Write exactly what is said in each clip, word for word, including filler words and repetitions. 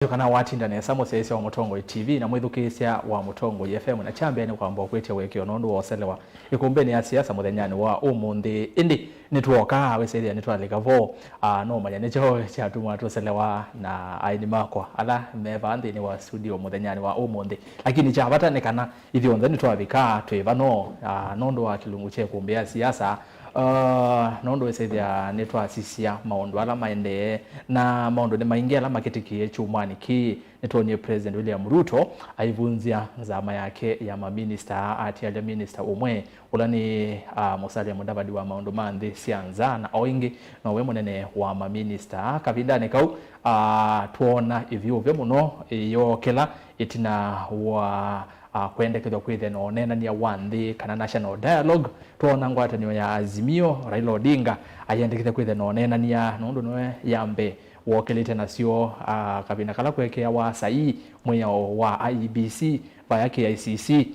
Nĩtwĩsĩ kana watinda nesa mũsyaĩĩsya wa Mũtongoi T V na mwĩthukĩĩsya wa Mũtongoi F M, na kya mbee nĩ kwamba kwĩtya ũekeo nũndũ wa ũselewa ĩkũmbĩnĩ ya siasa mũthenyanĩ wa ũmũnthĩ. Ĩndĩ nĩtwoka wĩsĩthĩa nĩtwalika vo, ah, nũmanya nĩkyo kyatuma tũselewa na aini makwa ala me vaa nthĩnĩ wa studio mũthenyanĩ wa ũmũnthĩ. Lakini kya vata nĩ kana ithyonthe nĩtwavika twĩ vano, ah, nũndũ wa kĩlungu kya ĩkũmbĩ ya siasa. Ah, nũndũ wĩsĩthĩa nĩtwasisya maũndũ ala maendee, na maũndũ nĩ maingĩ ala makĩtĩkĩe kyumwanĩ kĩĩ. Nĩtwonie President William Ruto aivunzya nzama yake ya maminista, atialya minista ũmwe ũla nĩ, ah, Musalia Mudavadi wa maũndũ ma nthĩ sya nza, na o ĩngĩ nowe mũnene wa maminista. Kavindanĩ kau, ah, twoona ĩvyũvya mũno ĩyookĩla ĩtina wa, ah, kwendekethw'a kwĩthĩa na ũneenany'a wa nthĩ kana national dialogue. Twoona ngwatanĩo ya Azimio, Raila Odinga ayendekethya kwĩthĩa na ũneenany'a nũndũ nĩwe ya mbee wookĩlĩte nasyo, ah, kavinda kala kwekeawa saii mwĩao wa I E B C vaya K I C C.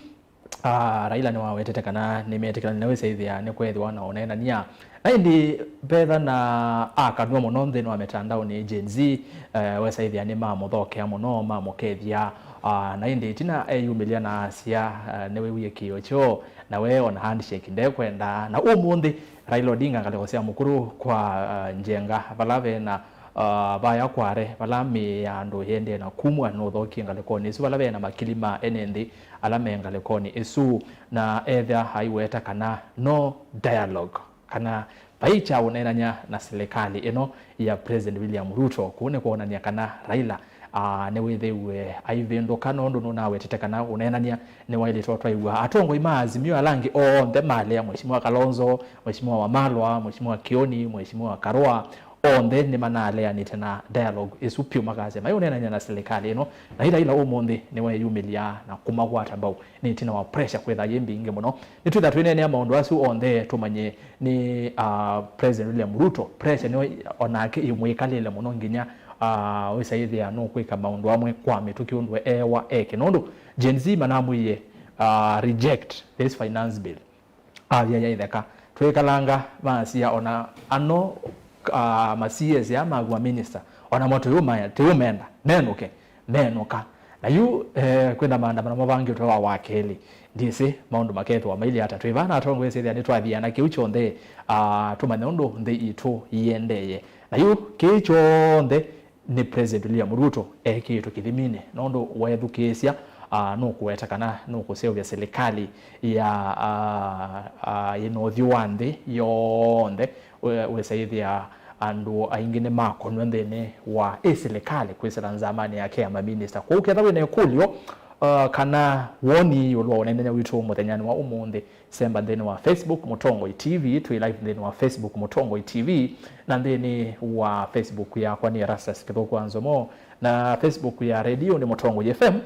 Ah, Raila nĩwawetete kana nĩmetĩkĩlana na wĩsaĩthĩa nĩkweethĩwa na ũneenany'a. Na ĩndĩ vetha na akanw'a mũno nthĩnĩ wa mĩtandaonĩ, Gen Z, eh, wesaĩthĩa nĩmamũthokea mũno, mamũkethya. Ah, na ĩndĩ ĩtina eyumĩlya na asya, ah, nĩwĩwie kĩĩo kyoo, na we ona handshake ndekwenda. Na ũmũnthĩ, Raila Odinga ngalĩko sya Mũkuru kwa, ah, Njenga, vala ve na, ah, vaya Kware, vala mĩĩ ya andũ yĩendee na kumw'a, nũthokie ngalĩkonĩ ĩsu vala ve na makili ma ene nthĩ ala me ngalĩkonĩ ĩsu, na ethĩa aiweta kana no dialogue, kana vai kya ũneenany'a na silikalĩ ĩno ya President William Ruto. Kũu nĩ kwonany'a kana Raila, ah, nĩwĩthĩiwe aivĩndũka, nũndũ nũnawetete kana ũneenany'a nĩwaĩlĩte ũtwaĩwa. Atongoi ma Azimio ala angĩ onthe malea, Mheshimiwa Kalonzo, Mheshimiwa Wamalwa, Mheshimiwa Kioni, Mheshimiwa Karua, onthe nĩmanaleanĩte na dialogue ĩsu pyũ, makasya maiũneenany'a na silikalĩ ĩno. Na ĩla ĩla ũmũnthĩ nĩweyumĩlya na kũmakwata mbau nĩ ĩtina wa pressure kwĩtha yĩ mbingĩ mũno. Nĩtwĩtha twĩneenea maũndũ asu onthe tũmanye nĩ, ah, President William Ruto pressure nĩyo onake ĩmwĩkalĩle mũno nginya, ah, wĩsaĩthĩa nũkwĩka maũndũ amwe kwa mĩtũkĩ ũndũ eewa eke. Nũndũ Gen Z manamwĩie, ah, reject this finance bill. Avya yaitheka. Twĩkalanga masia ona ano, ah, ma C S ya maku ma minister. Ona mo tũyũmaya, tũyũmenda. Menũke. Menũka. Na yu, eh, kwĩna maandamano mavangĩtwe wa wakelĩ. Ndyĩsĩ maũndũ makethĩwa mailye ata. Twĩ vaa na atongoi ĩsĩthĩa nĩtwathiana kĩu kyonthe, ah, tũmanye ũndũ nthĩ itũ iendeye. Na yu kĩĩ kyonthe nĩ President William Ruto ekĩĩtwe kĩthiminĩ, nũndũ weethukĩĩsya, ah, nũkũweta kana nũkũseũvya silikalĩ ya, ah, ah, yĩna ũthyũ wa nthĩ yonthe. We-, wĩsaĩthĩa andũ aingĩ nĩmakonw'a nthĩnĩ wa ĩ silikalĩ kwĩsĩla nzamanĩ yake ya maminista. Kwoou ketha wĩna ĩkũlyo, ah, kana woni ĩũlũ wa ũneenany'a witũ mũthenyanĩ wa ũmũnthĩ, semba nthĩnĩ wa Facebook Mũtongoi T V, twĩ live nthĩnĩ wa Facebook Mũtongoi T V, na nthĩnĩ wa Facebook yakwa nĩ Erastus Kĩthũku wa Nzomo, na Facebook ya redio nĩ Mũtongoi F M,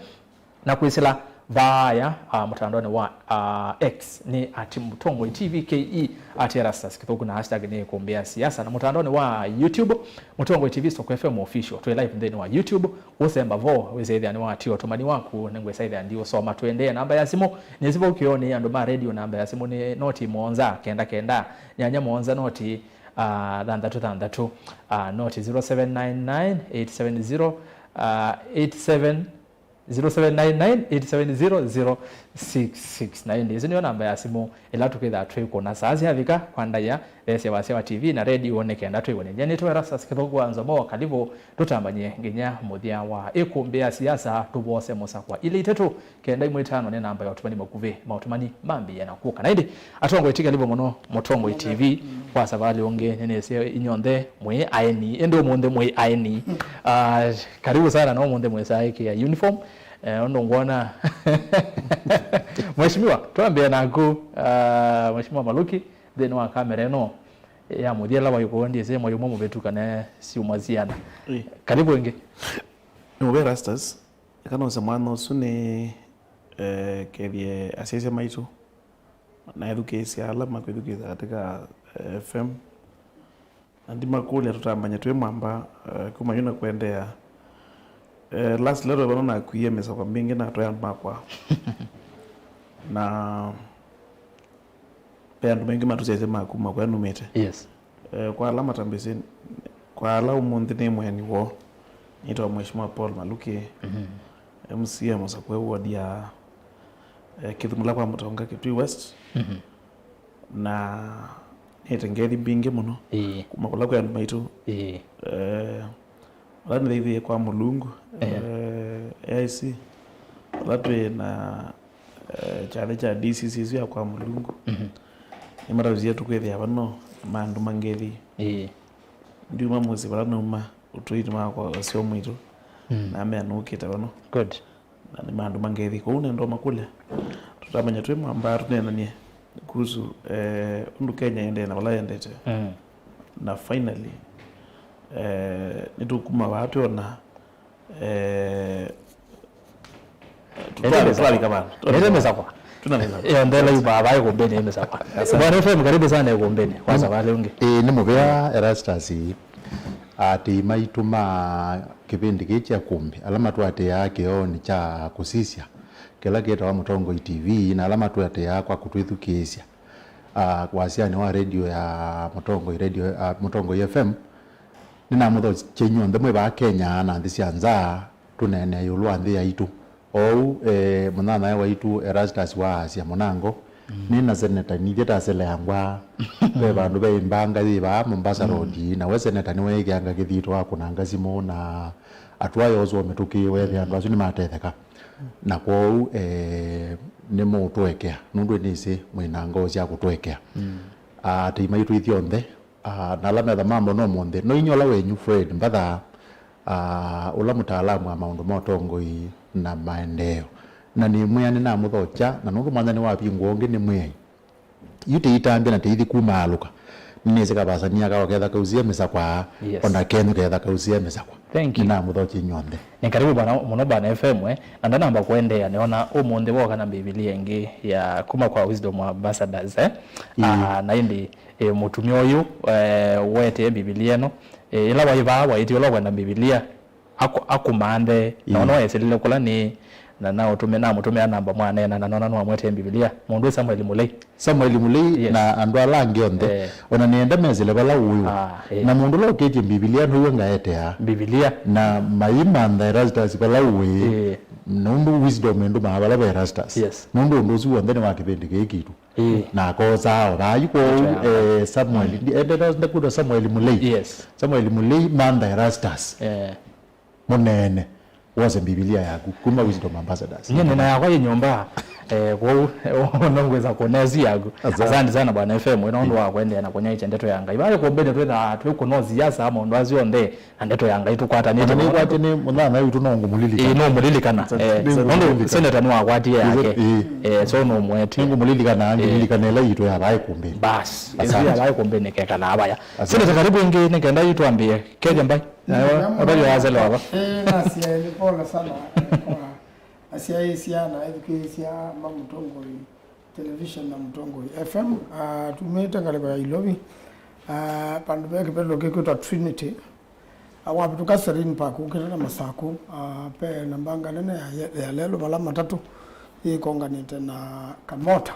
na kwĩsĩla vaaya, ah, mũtandaonĩ wa, ah, X nĩ at Mũtongoi T V K E, at Erastus Kĩthũku, na hashtag nĩ ĩkũmbĩ ya siasa, na mũtandaonĩ wa YouTube Mũtongoi T V Soko F M Official. Twĩ live nthĩnĩ wa YouTube. Ũsemba vo, wĩsĩthĩa nĩwatiwa ũtũmani waku, nĩngwĩsaĩthĩa ndiũsoma. Tũendee namba ya simũ, nĩsĩ vau kĩoonĩ andũ ma redio, namba ya simũ nĩ noti mũonza kenda kenda, nyanya mũonza noti, ah, thanthatũ thanthatũ, ah, noti zero seven nine nine eight seven zero, ah, eight seven, zero seven nine nine eight seven zero zero six six. Na ĩndĩ ĩsu nĩyo namba ya simũ ĩla tũkĩthaa twĩkũna saa syavika kwa ndaĩa. Theesya wasya wa T V na redio nĩ kenda twĩw'ane. Nyie nĩtwa Erastus Kĩthũku wa Nzomo, kalivũ tũtambany'e nginya mũthya wa ĩkũmbĩ ya siasa, tũvose mũsakwa ilĩ itatũ kenda imwe itano nĩ namba ya ũtũmani makuvĩ, maũtũmani mambĩĩa na kũka. Na ĩndĩ, atongoi, ti kalivũ mũno Mũtongoi T V kwa savalĩ ũngĩ. Nĩnĩsĩ inyonthe mwĩ aeni, ĩndĩ ũmũnthĩ mwĩ aeni. Ah, karibu sana, na ũmũnthĩ mwĩsaa ĩkĩa uniform. Eh, ũndũ ngwona Mheshimiwa, twambĩe naku, ah, Mheshimiwa Maluki, nthĩnĩ wa kamera ĩno ya mũthya ĩla waĩ kũũ, ndyĩsĩ mwai ũmwe mũvĩtu kana syumwa siana. Ĩĩ. Karibu ĩngĩ. Nĩ mũvea Erastus, eka nose mwana ũsu nĩ, eh, kethie asyaĩsya maitũ na ethukĩĩsya ala makwĩthukĩĩsya katika, eh, F M. Na ndimakũlya tũtambany'e twĩ mwamba, eh, kuma yu na kũendeea. Eh, last letter vano nakwie mĩsakwa mingĩ na atwae andũ makwa. Na ve andũ maingĩ matũsyaĩsye makuma kũya numĩte. Yes. Eh, kwa ala matambĩsĩ, kwa ala ũmũnthĩ nĩ mũeni woo. Nĩtawa Mheshimiwa Paul Maluki, M C A mũsakũe ward ya, eh, Kĩthumula kwa Mũtonga, Kitui West. Na nĩte ngethi mbingĩ mũno. Ĩĩ. Kuma kũla kwĩ andũ maitũ. Ĩĩ. Eh, vala nĩthaithĩe kwa Mũlungu, eh, A I C, vala twĩ na, eh, kyathĩ kya D C C isu ya kwa Mũlungu. Nĩmatavisye tũkwĩthĩa vano, mandũma ngethi. Ĩĩ. Ndiuma mũsyĩ vala nauma, ũtũi nĩmakwa ũseo mwitũ, na mea nũkĩte vano. Good. Na nĩmandũma ngethi kũu nenda ũmakũlya. Tũtamanya twĩ mwamba tũneenanie kuhusu, eh, ũndũ Kenya ĩendee na vala yendete. Na finally, eh, nĩtũkuma vaa twĩona, eh, tũ-, twalika vana. Nĩte mĩsakwa. Tuna mĩsakwa. Ĩyo ndela yumaa vaa ĩkũmbĩnĩ ĩ mĩsakwa. Asante. Bwana F M, karibu sana ĩkũmbĩnĩ. Kwa savalĩ ũngĩ. Ĩĩ, nĩ mũvea Erastus. Aatĩĩi maitũ ma kĩvĩndĩ kĩĩ kya Kũmbĩ, ala matũatĩĩaa kĩoonĩ kya kũsisya kĩla kĩtawa Mũtongoi T V, na ala matũatĩĩaa kwa kũtwĩthukĩĩsya, ah, wasyanĩ wa redio ya Mũtongoi, redio, ah, Mũtongoi F M, nĩnamũthokya inyw'onthe mwĩ vaa Kenya na nthĩ sya nza, tũneenea ĩũlũ wa nthĩ yaitũ. Oou, eh, mũnyanyae waitũ Erastus waasya mũnango, nĩ na seneta nithyĩ taseleangwa, ve vandũ ve mbanga yĩ vaa Mombasa Road, na we seneta nĩweekĩanga kĩthito akũnanga simũ, na atũa yoswa mĩtũkĩ, wethĩa andũ asu nĩmatetheka. Na kwoou, eh, nĩmũũtũekea, nũndũ nĩsĩ mwĩ na ngoo sya kũtũekea. Aatĩĩi maitũ ithyonthe, ah, na ala metha mamona ũmũnthĩ, no inyia ũla wenyu Fred Mbatha, ah, ũla mũtaalamu wa maũndũ ma ũtongoi na maendeeo. Na nĩmwĩa nĩnamũthokya, na nũndũ mwanya nĩwavingũa ũngĩ nĩ Mwĩai. Yu tĩitambya na tĩithi kumaalũka. Nĩnĩsĩ kavasania kao ketha kausie mĩsakwa, yes, o na kenyu ketha kausie mĩsakwa. Thank you. Nĩnamũthokya inyw'onthe. Nĩ karibu bwana, mũno bwana F M, eh. Na ndanamba kũendeea, nĩona ũmũnthĩ woka na Mbivilia ĩngĩ ya kuma kwa Wisdom Ambassadors, eh. Ĩĩ. Ah, na ĩndĩ, eh, mũtumĩa ũyũ, eh, wetee Mbivilia ĩno, eh, ĩla waĩ vaa waĩtye ũla ũkwenda Mbivilia akũ-, akũmanthe, na, ĩĩ, ona waesilile kũla nĩ, na naũtũmĩ-, namũtũmĩa namba mwaneena, na nona nĩwamwetee Mbivilia. Mũndũ wĩ Samuel Mũlei. Samuel Mũlei, yes, na andũ ala angĩ onthe, eh, ona nĩenda mesĩle vala ũĩ. Ah, eh. Na mũndũ ũla ũkĩtye Mbivilia nĩwe ngaetea. Mbivilia. Na maimantha Erastus vala ũĩ. Eh. Nũndũ wisdom ĩndũmaa vala ve Erastus. Yes. Nũndũ ũndũ ũsu w'onthe nĩ wa kĩvĩndĩ kĩĩ kitũ. Eh. Na akosaa o vaa yu kwoou, eh, Samuel, ndi-, ende na, ndakwĩtwa Samuel Mũlei. Yes. Samuel Mũlei, mantha Erastus. Eh. Mũneene wose Mbivilia yaku kuma Wisdom Ambassadors. Nyie nĩna yakwa yĩ nyũmba, eh, kwoou no ngwĩsa kũnesi yaku. Asante. Asante sana bwana F M, ĩno ũndũ wa kũendeea na kũnyaĩĩkya ndeto ya Ngai. Vaa ĩkũmbĩnĩ twĩthaa twĩkũnoo siasa, maũndũ asu onthe, na ndeto ya Ngai tũkwatanĩte. Ona nĩkwatĩ nĩ mũnyanyae witũ no ngũmũlilikana. Ĩĩ, no mũlilikana. Asante. Eh, nĩ nũndũ ngũmũlilikana. Seneta nĩwakwatĩe yake. Ĩĩ. Eh, so no mwete. Nĩ ngũmũlilikana, eh, ngĩlilikana ĩla yitũ ya vaa ĩkũmbĩnĩ. Bas. Asante. Ĩsu ya vaa ĩkũmbĩnĩ kekalaa vaya. Asante. Seneta, karibu ĩngĩ nĩ kenda yu twambĩe. Kethya mbai. Nayo, habari ya wazee wako? Eh, nasya nĩ pole sana, eh, kwa asyaĩĩsya na ethukĩĩsya ma Mũtongoi Television na Mũtongoi F M. Ah, tumĩte ngalĩko ya Ilovi. Ah, vandũ ve kĩvĩndũkĩ kĩkwĩtwa Trinity. Ah, wavĩtũka Serene Park, ũkĩte na Masaku. Ah, ve na mbanga nene ya, ya lelũ vala matatũ yĩkonganĩte na Kamota.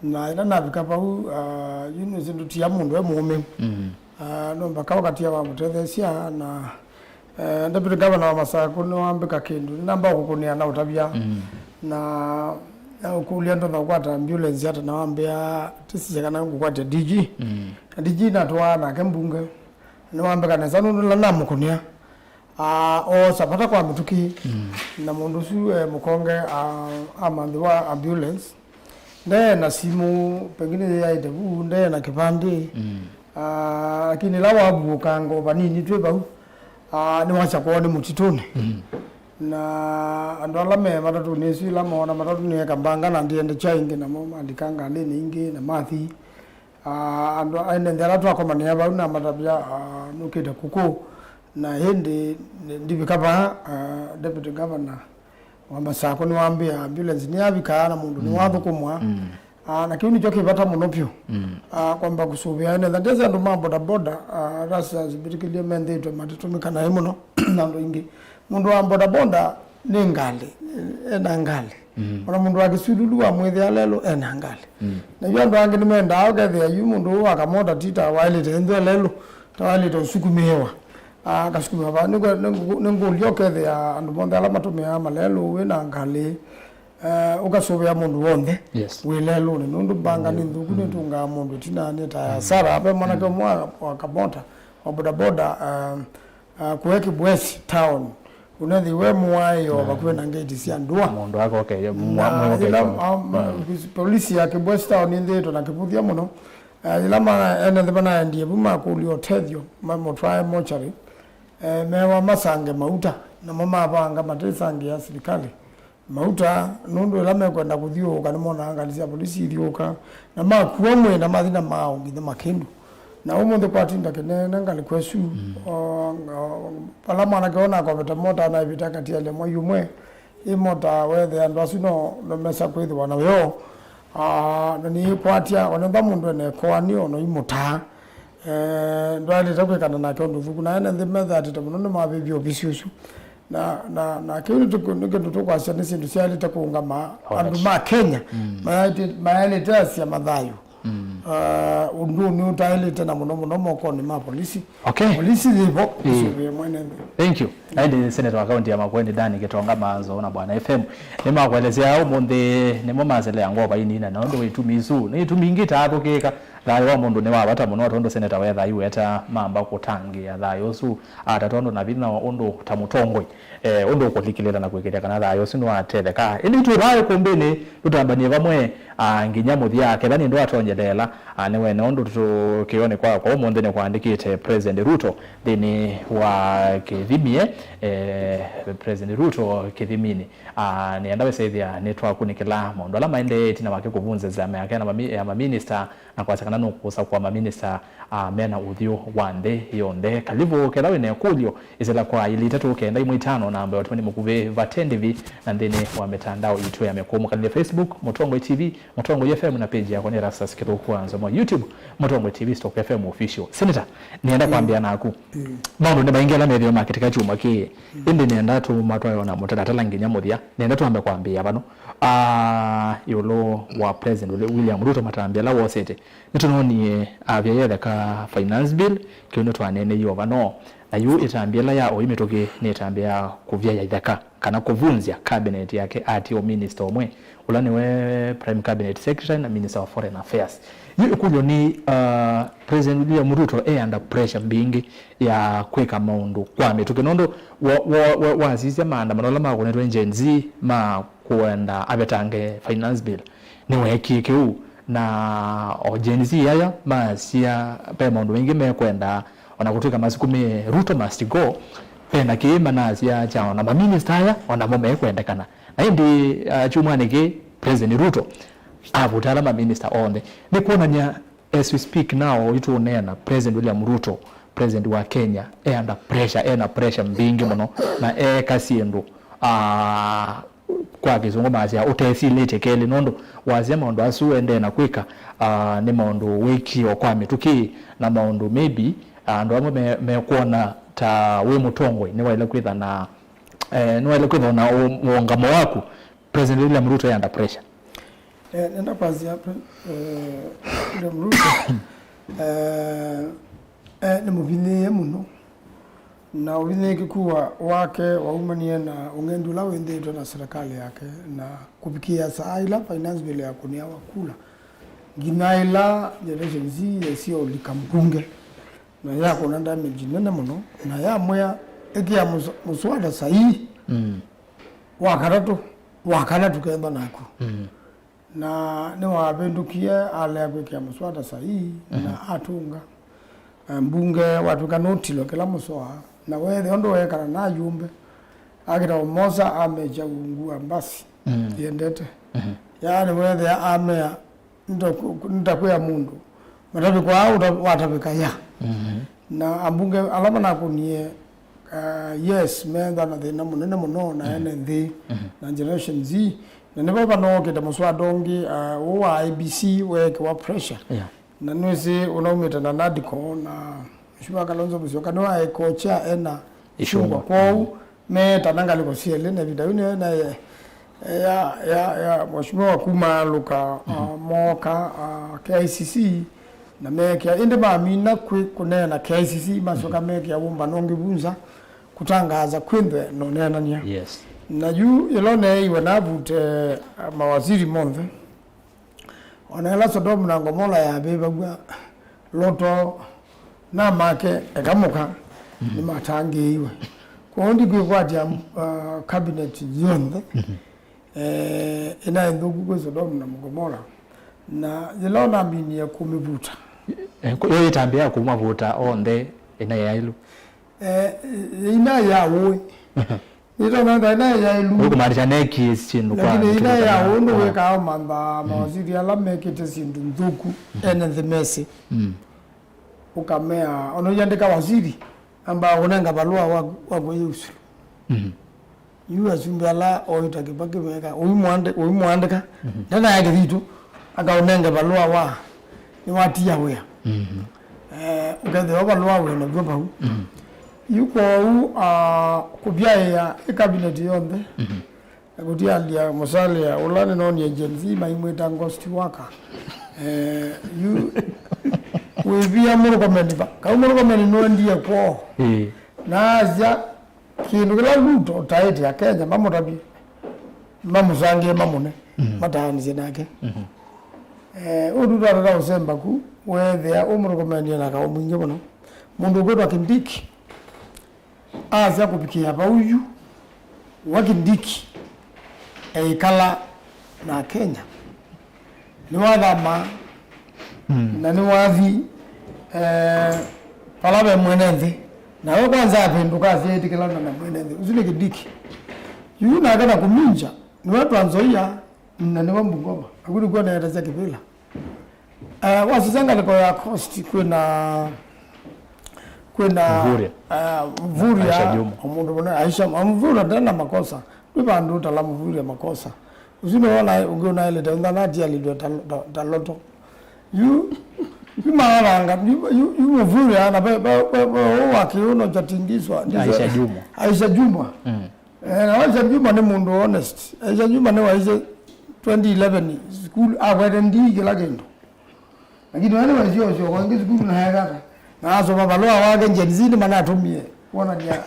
Na ĩla navika vau, ah, yu nĩsĩ ndũtia mũndũ e mũũme. Mm. Ah, no mbaka ũkatia wa mũtetheesya na, eh, Deputy Governor wa Masaku nĩwambĩka kĩndũ. Nĩnamba kũkũnĩa na ũtavya. Mm. Na, na ũkũlya ndonya kũkwata ambulance ata na wambĩa tĩsisya kana ngũkwatya D G. Mm. Na D G natwaa nake mbunge. Nĩwambĩka nesa nũndũ nĩla namũkũnĩa. Ah, oosa vata kwa mĩtũkĩ. Mm. Na mũndũ ũsu, eh, mũkonge, ah, amanthĩwa ambulance. Ndee na simũ, pengine yĩyaĩte vu, ndee na kĩvandĩ. Mm. Ah, lakini ĩla wavuũkanga o vanini twĩ vau, ah, nĩwasya kwoo nĩ mũtitũnĩ. Mm. Na andũ ala me matatũnĩ ĩsu, ĩla moona matatũ nĩeka mbanga na ndiende kya ingĩ, namo malika ngalĩnĩ ingĩ na mathi. Ah, andũ ene nthĩ ala twakomanĩa vau namatavya, ah, nũkĩte kũkũ, na ĩndĩ ndivika vaa, ah, Deputy Governor wa Masakũ nĩwambĩa ambulance nĩyavikaa na mũndũ nĩwathũkũmwa. Mm. Ah, na kĩu nĩkyo kĩ vata mũno vyũ. Mm. Ah, kwamba kũsũvĩa ene nthĩ. Ndesĩ andũ ma bodaboda, ah, rasa mbĩtĩkĩlye menthĩtwe matĩtũmĩka naĩ mũno na andũ aingĩ. Mũndũ wa bodaboda nĩ ngalĩ, ena ngalĩ. Mm. Ona mũndũ wa kĩsululu wamwĩthĩa lelũ ena ngalĩ. Mm. Na yu andũ angĩ nĩmendaa ũkethĩa yu mũndũ ũũ wa kamota ti ta waĩlĩte ĩnthwe lelũ, ta waĩlĩte ũsukumĩĩwa. Ah, kasukumĩwa vaa. Nĩngũ-, nĩngũ-, nĩngũlya ũkethĩa andũ monthe ala matũmĩaa malelũ wĩ na ngalĩ, eh, ũkasũvĩa mũndũ w'onthe Yes. wĩ lelũnĩ, nũndũ mbanga nĩ nthũku, nĩtũngaa mũndũ ĩtina, nĩ ta ya Sara. Ve mwanake ũmwe wa, wa kamota, wa bodaboda, ah, ah, kũe Kibwezi town, ũnethĩiwe mũaĩo vakuvĩ na ngeti sya ndũa. Mũndũ akokeie Na mwa- ĩla, mwĩũkeie. Ah, ma-, polisi ya Kibwezi town nĩnthĩĩtwe na kĩvũthya mũno. Ah, yĩla ma-, ene nthĩ manaendie vu makũlya ũtethyo, mamũtwae mochari, eh, mewa masange mauta, namo mavanga matĩsangĩa silikalĩ mauta, nũndũ ĩla mekwenda kũthyũũka nĩmonaa ngalĩ sya polisi ithyũũka, na makua mwĩĩ na mathi na maaũ nginya Makĩndũ. Na ũmũnthĩ kwatinda kĩneena ngalĩko ĩsu, o, o, vala mwanake ũnakovete mota anaĩvĩte akatialya mwai ũmwe, ĩ mota wethĩa andũ asu no, no mesa kwĩthĩwa na wĩoo. Ah, na nĩkwatya, ona ethĩwa mũndũ ene ĩkoani, ona imũtaa, eh, ndwaĩlĩte kwĩkana nake ũndũ ũthũku. Na ene nthĩ methatĩte mũno nĩmavĩvye ovisi ũsu. Na, na, na kĩu nĩ tũkũ-, nĩ kĩndũ tũkwasya nĩ syĩndũ syaĩlĩte kũũngama Alright. andũ ma Kenya mayaĩte-, mayaĩlĩte asya mathayũ. Ah, ũndũ nĩ ũtaĩlĩte na mũno mũno mokonĩ ma polisi. Okay. Polisi yĩvo Ĩĩ. ĩsũvĩe mwene nthĩ. Thank you. Na ĩndĩ seneta wa kaunti ya Makueni, Dani Gitonga Maanzo na Bwana F M nĩmakwelesya ũmũnthĩ nĩmo maselea ngova inina na ũndũ wa itumi isu. Nĩ itumi ingĩ itaathũkĩĩka. Thayũ wa mũndũ nĩ wa vata mũno, tondũ seneta wetha aiweta mamba kũtangĩĩa thayũ ũsu, ata tondũ na vinya ũndũ ta mũtongoi, eh, ũndũ ũkũlikĩlĩla na kwĩkĩthya kana thayũ ũsu nĩwatetheka. Ĩndĩ twĩ vaa ĩkũmbĩnĩ, tũtambanie vamwe, ah, nginya mũthya, ketha nĩ ndũ atonyeleela, ah, nĩwene ũndũ tũkĩonĩ kwakwa ũmũnthĩ nĩkwaandĩkĩte President Ruto nthĩnĩ wa kĩthimie, eh, President Ruto kĩthiminĩ. Ah, nĩenda wĩsethĩa nĩtwakunĩkĩla maũndũ ala maendee ĩtina wake kũvunza nzama yake na mami-, ya maminista na kwasya kana nũkũsakũa maminista, ah, mena ũthyũ wa nthĩ yonthe. Kalivu, ketha wĩna ĩkũlyo, ĩsĩla kwa ilĩ itatũ kenda imwe itano namba ya ũtũmani mũkuvĩ vate ndĩvi na nthĩnĩ wa mĩtandao itũ ya mĩkũũ. Mũkalĩle Facebook, Mũtongoi T V, Mũtongoi F M na page yakwa nĩ Erastus Kĩthũku wa Nzomo. YouTube, Mũtongoi T V stroke F M Official. Senator, nĩenda kwambĩa naku. Maũndũ nĩ maingĩ ala methĩwa makĩtĩka kyumwa kĩĩ, ĩndĩ nĩenda tũmatwae ona mũtalatala nginya mũthya. Nĩenda twambe kwambĩĩa vano, ah, ĩũlũ wa President William Ruto matambya ala wosete. Nĩtũnonie avya yetheka finance bill, kĩu nĩtwaneeneie o vano. Na yu ĩtambya ĩla ya oĩ mĩtũkĩ nĩ ĩtambya ya kũvya ya itheka, kana kũvunzya cabinet yake atie o minister ũmwe, ũla nĩwe Prime Cabinet Secretary na Minister wa Foreign Affairs. Yu ĩkũlyo nĩ, uh, President William Ruto e under pressure mbingĩ ya kwĩka maũndũ kwa mĩtũkĩ, nũndũ wa, wa, wa, wasisya maandamano ala makonetwe Gen Z ma kũenda avetange finance bill, nĩweekie kĩu, na o Gen Z aya masya ve maũndũ maingĩ mekwenda, ona kũtw'ĩka masukumĩe Ruto must go, ve na kĩĩ manasya kya ona maminista aya onamo mekwendekana. Na ĩndĩ, uh, kyumwanĩ kĩĩ, President Ruto avuta ala maminista onthe. Nĩ kwonany'a, as we speak now, oyu tũũneena, President William Ruto, President wa Kenya, e under pressure, e na pressure mbingĩ mũno, na eeka syĩndũ, ah, kwa kĩsũngũ masya ũtesilĩtye kelĩ, nũndũ wasya maũndũ asu ũendee na kwĩka, ah, nĩ maũndũ wĩkie o kwa mĩtũkĩ, na maũndũ maybe, ah, andũ amwe me-, mekwona ta wĩ mũtongoi nĩwaĩle kwĩtha na, eh, nĩwaĩle kwĩtha na ũ-, ũũngamo waku. President William Ruto e under pressure. Eh, nenda kwasya, pre-, eh, William Ruto, eh, eh, nĩ mũvinyĩĩe mũno, na ũvinyĩĩkĩku wa-, wake waumanie na ũng'endu ũla wĩnthĩĩtwe na serikali yake, na kũvikĩĩa saa ĩla finance bill yakũnĩawa kula, nginya ĩla Generation Z yesie ũlika mbunge, na yakũna damage nene mũno, na yamwĩa, "Ĩkĩa mũs-, mũswada sahihi." Mm. Wa katatũ, wa kana tũkethwa naku. Mm. Na nĩwavĩndũkie alea kwĩkĩa mũswada sahihi, na atũnga, eh, mbunge watw'ĩka nũtilwe kĩla mũsoa, na weethĩa ũndũ weekana na ayumbe, akĩta ũmosa amekya ungu wa mbasi yendete. Yaani weethĩa amea, nĩtakwĩa mũndũ, matavĩko aa ũta-, watavĩka ya. Na ambunge ala manakũnie, uh, yes, meenda na thĩna mũnene mũno na ene nthĩ na Generation Z. Na nĩvo vanookĩte mũswada ũngĩ, uh, ũũ wa I E B C weekĩwa pressure. Yeah. Na nĩwĩsĩ ũnaumĩte na NADCO na Mheshimiwa Kalonzo Musyoka nĩwaekocha ena ĩsyũngwa. Kwoou, me tana ngalĩko syelĩ, na ĩvinda yĩu nĩyo na, ya, ya, ya mheshimiwa kumaalũka, ah, mooka, ah, K I C C, Na meekĩa, ĩndĩ mamina kwĩ kũneena K I C C, masyoka meekĩa wũmbano ũngĩ vu nza, kũtangaasa kwĩ nthĩ na ũneenany'a. Yes. Na yu yĩla ũneeiwe navute mawasiri monthe, o na ĩla Sodomu na Ngomola yavĩvaw'a, Loto na make eka mũka nĩmatangĩĩiwe. Kwoou ndikwĩkwatya, uh, cabinet yonthe, eh, ĩnaĩ nthũku kwĩ Sodomu na Ngomola, na yĩla ũnaminie kũmĩvuta. Eh, kũ-, yo ĩtambĩa kũmavuta onthe ĩnaĩ yaĩlu. Eh, ĩnaĩ ya ũĩ. Nĩtona ĩnaĩ yaĩlu. Ũkũmaanisha neekie syĩndũ kwa lakini mĩtũkĩ ĩnaĩ ya kana ũĩ nĩ wĩkaa ũmantha mawasiri ala mekĩte syĩndũ nthũku, ene nthĩ mesĩ. Mm. Ũkamea, ona ũyandĩka wasiri, ambaa kũnenga valũa wa, wa kũya ũsuru. Mm. Yu asumbĩ ala oĩta Kĩbakĩ meka, ũimũandĩka, ndanaya kĩthitũ, akaũnenge valũa wa, nĩwatia wĩa. Eh, ũkethĩwa valũa wĩ naw'o vau. Yu kwoou, ah, kũvyaĩa ĩ cabinet yonthe, na kũtialya Musalia, ũla nĩnonie Gen Z maimwĩta ghost worker. Eh, yu wĩvia Murkomen va. Kau Murkomen nũendie kwoo. Ĩĩ. Na asya, kĩndũ kĩla Ruto ũtaĩte Akenya mamũtavye, mamũsangĩe, mamũne, mataanĩsye nake. Eh, ũndũ twatata ũsemba ku, weethĩa ũmũrekomendie na kaũ mwingĩ mũno. Mũndũ ũkwĩtwa Kindiki asya kũvikĩa vau yu, wa Kindiki eĩkala na Kenya. Nĩwathama, na nĩwathi, eh, vala ve mwene nthĩ. Na we kwanza avĩndũka asya ĩtĩkĩlana na mwene nthĩ. Ũsu nĩ Kindiki. Yu nake na Kuminja, nĩwe Trans Nzoia, na nĩwe Bungoma. Aku nĩkw'o neetasya kĩvĩla. Eh, wasisya ngalĩko ya coast kwĩna, kwĩna Mvurya. Eh, Mvurya, Aisha Jumwa. O mũndũ mũna Aisha, o Mvurya ndena makosa. Ndwĩ vandũ ũtala Mvurya makosa. Ũsu nĩwona ũngĩ ũnaĩlĩte ũntha natialĩlw'e ta, ta, ta Loto. Yu, yu maaranga, yu, yu, yu Mvurya na ve, ve, ve, ve, ũũ wa kĩũno kyatingiswa. Aisha Jumwa. Aisha Jumwa. Mm. Eh, na Aisha Jumwa nĩ mũndũ honest. Aisha Jumwa nĩwaisye twenty eleven school, akwete ndii kĩla kĩndũ. Lakini wale waisye ũsyoka ĩngĩ sukulu na ekata. Na asoma valũa wake Gen Z nĩmanatũmie kwonania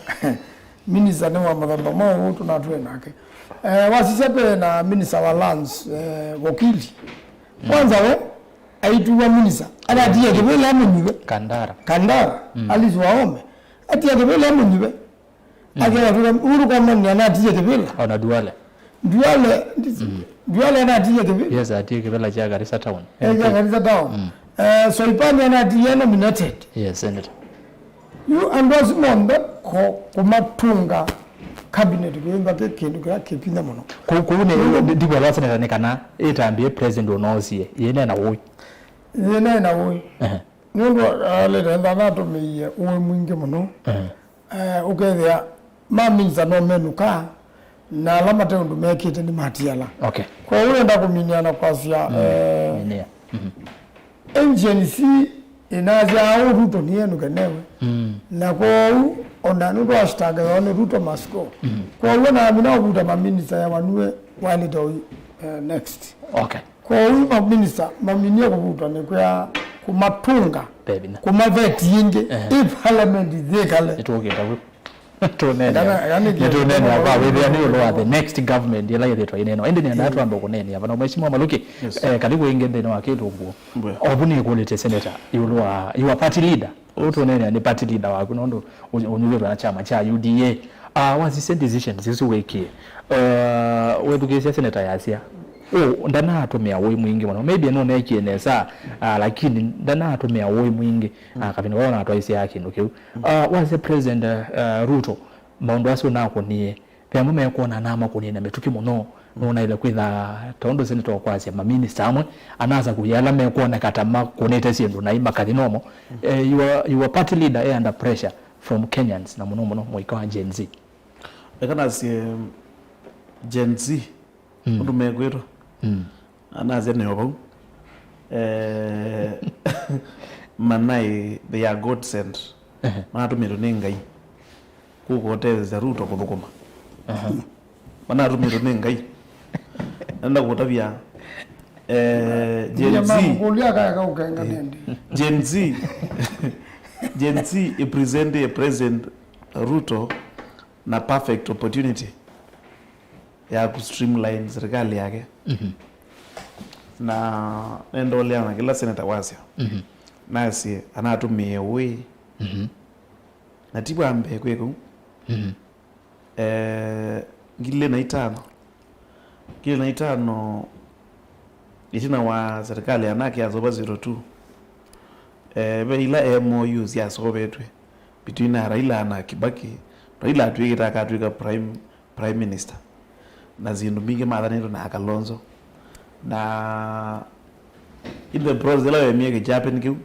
minister nĩ wa mũthemba mwaũ tũnatwĩ nake. Eh, wasisya twĩ na minister wa lands, eh, Wakili. Kwanza we, aituwa minister. Anatia kĩvĩla amũnyuve. Kandara. Kandara. Alice Wahome. Atia kĩvĩla amũnyuve. Akĩatwĩka Uhuru Komani anatiie kĩvĩla. Ona Duale. Duale, Duale anatiie kĩvĩla. Yes, atie kĩvĩla kya Garissa Town. Eh, kya Garissa Town. Eh, Soipani anatiie nominated. Yes, senator. Yu andũ asu monthe ko kũmatũnga cabinet kĩyĩmba kĩ kĩndũ kĩla kĩvinya mũno. Kũu, kũu nĩ, ndi-, ndivyo lwa senator nĩ kana ĩtambie president ũnoosie. Yĩneena ũĩ. Yĩneena ũĩ. Ehe. Nũndũ alĩte ndanatũmĩie ũĩ mwingĩ mũno. Ehe. Eh, ũkethĩa ma minister no menũka, na ala mate ũndũ mekĩte nĩmatiala. Okay. Kwoou nenda kũminia na kwasya, eh, minia. Mhm. N G N C ĩnasya ũũ Ruto nĩenũke newe. Mm. Na kwoou ona nũndũ ashitagawa nĩ Ruto must go. Mhm. Kwoou namina ũvuta maminista ya wanue walĩte ũyu, eh, next. Okay. Kwoou maminista maminie kũvutwa nĩ kwĩa kũmatũnga, kũmaveti ĩngĩ, ĩ parliament yĩkale. Nĩtũkĩta vu. Tũneenea. Kana, yani, nĩtũneenea kwa wĩthĩa nĩ ũndũ wa the next government ĩla yĩthĩtwa ĩneenwa. Ĩndĩ nĩendaa twambe kũneenea vana Mheshimiwa Maluki, eh, karibu ĩngĩ nthĩnĩ wa Kĩlungu. Ovu nĩkũlĩte senator ĩũlũ wa your party leader. Ũũ tũneenea nĩ party leader waku nũndũ ũ-, ũnyuvĩtwe na kyama kya U D A. Ah, wasisya decisions isu wĩkie. Eh, wethukĩĩsya senator yasya ũũ ndanatũmĩa ũĩ mwingĩ mũno. Maybe nũneekie nesa, ah, lakini ndanatũmĩa ũĩ mwingĩ. Ah, kavinda kau natwaisyaa kĩndũ kĩu. Ah, wasya President, ah, Ruto, maũndũ asu nakũnie, ve amwe mekwona namakũnie na mĩtũkĩ mũno. Nũnaĩle kwĩtha, ta ũndũ senator ũkwasya, maminista amwe anasakũie ala mekwoneka ta makũnĩte syĩndũ naĩ makathi nomo. Eh, your, your party leader e under pressure from Kenyans, na mũno mũno mũika wa Gen Z. Eka nasye Gen Z, ũndũ mekwĩtwa. Anasya nĩo vau. Eh, manaĩ, they are God sent. Ehe. Manatũmĩtwe nĩ Ngai kũka ũtetheesya Ruto kũthũkũma. Ehe. Manatũmĩtwe nĩ Ngai. Nenda kũtavya Eh, Gen Z. Mamũkũlya akaeka ũkenga nĩndĩ. Gen Z. Gen Z ĩpresentĩe President Ruto na perfect opportunity ya ku streamline serikali yake. Mhm. Na nenda ũleana na kĩla seneta wasya. Mhm. Nasye anatũmĩe ũĩ. Mhm. Na ti wa mbee kwĩka ũu. Mhm. Eh, ngili na itano. Ngili na itano ĩtina wa serikali ya Anake ya Zoba zero two, eh, ve ila M O U syasovetwe between Raila na Kibaki. Raila atw'ĩkĩte akatw'ĩka prime, prime minister, na syĩndũ mbingĩ mathanĩtwe na Kalonzo. Na in the process ĩla wemie kĩkyapeni kĩu,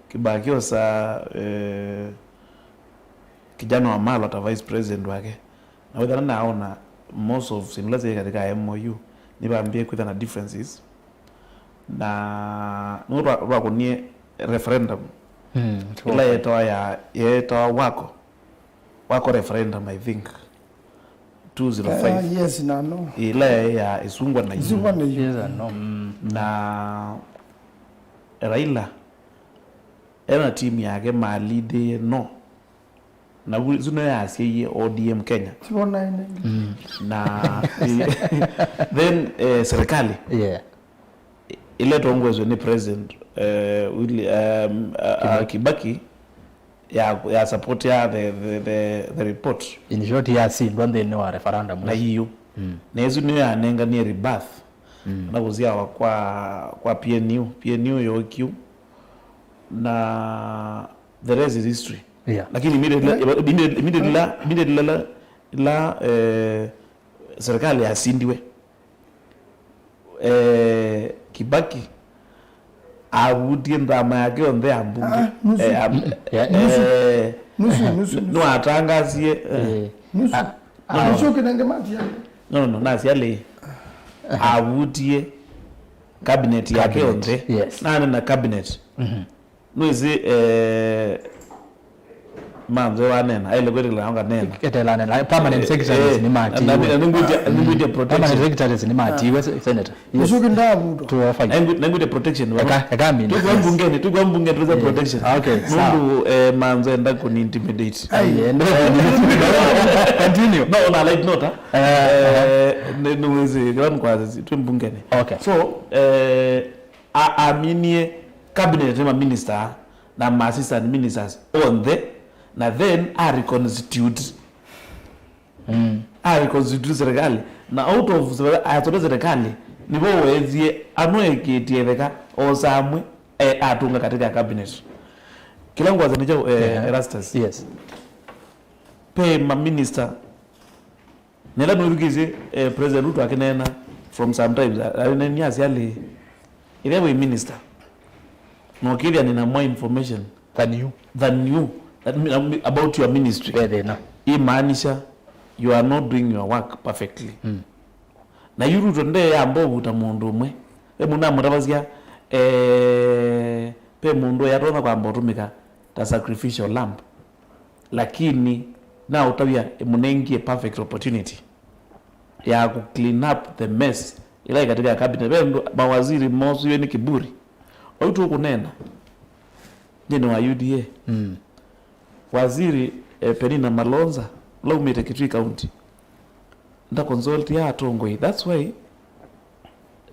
Kibaki osa, eh, kijana wa Malwa ta vice president wake. Na wĩthana naona most of syĩndũ ila syĩ katika M O U nĩvambie kwĩtha na differences. Na nĩw'o twa- twakunie referendum. Mm, ĩla yetawa ya, yetawa wako. Wako referendum, I think. Two zero five. Ah, yes na no. Ĩla ya ĩsungwa na yu. Ĩsungwa na yu. Yes and no. Mm. Na Raila ena team yake malidie no. Na vu- isu nĩyo yasyaie O D M Kenya. Sivona ene. Mm. Na then, eh, serikali. Yeah. Ĩla ĩtongoeswe nĩ President, eh, Willi- um, uh, uh, Kibaki, ya, ya support ya the, the, the, the report. In short, yasindwa nthĩnĩ wa referendum. Na iyo. Mm. Na ĩsu nĩyo yanenganie rebirth. Mm. Na kũsyawa kwa, kwa P N U. P N U yokiu. Na the rest is history. Yeah. Lakini immediately la- immediately- immediately la- immediately la- la, eh, serikali yasindiwe, eh, Kibaki avutie nthama yake yonthe ya mbunge. Ah, nusu. Eh, am- Yeah, nusu. Eh, nusu, nusu, nusu. Nĩwatangasie, eh, Eh. Nusu. Ah, ah, nusu kinenge mati yake. No, no, no, nasiali avutie cabinet yake yonthe. Yes. Nane na cabinet. Mhm. Nwĩsĩ, eh, Manze wanena, aile kwĩtĩkĩla nganena. Etelanena, permanent secretaries nĩmatiwe. Nĩngwĩtya, nĩngwĩtya protection. Permanent secretaries nĩmatiwe, se- senator. Yes. Mũsuki ndavutwa. Tuofanya. Nĩngwĩtya protection. Eka, eka mimi. Tukwa mbungeni, tukwa mbungeni, tukwa protection. Okay, sawa. Nũndũ, eh, Manze enda kũni intimidate. Ai, enda. Continue. No, on a light note, ah. Eh, nĩ- nĩwĩsĩ, kĩla mkwazi, twĩ mbungeni. Okay. So, eh, a- aminie cabinet nĩ maminista na ma assistant ministers onthe, na then a reconstitute. Mm. A reconstitute serikali. Na out of serikali, atongoesye serikali, nĩvo weethie anoekĩtie ĩtheka, osa amwe, eh, atũnga katika cabinet. Kĩla ngwasya nĩ kyaũ, eh, yeah. Erastus. Yes. Pe maminista Na ĩla nĩwĩthukĩĩsye, eh, President Ruto akĩneena from sometimes, a- aneenanie asya alĩ, ĩthĩa wĩ minister, na ũkĩthĩa nĩ na more information than you, than you, that mean, um, about your ministry. Ve thĩna. Imaanisha you are not doing your work perfectly. Mm. Na yu Ruto nde yamba ũvuta mũndũ ũmwe. Ve mũndũ namũtavasya, eh, ve mũndũ yatonya kwamba ũtũmĩka ta sacrificial lamb. Lakini naũtavya ĩmũnengie perfect opportunity ya ku clean up the mess ĩla ĩ katika ya cabinet. Ve andũ, mawaziri mosiwe nĩ kiburi. Vau tũkũneena nthĩnĩ wa U D A. Mm. Waziri, eh, Penina Malonza, ũla umĩte Kitui County, nda consult ya atongoi. That's why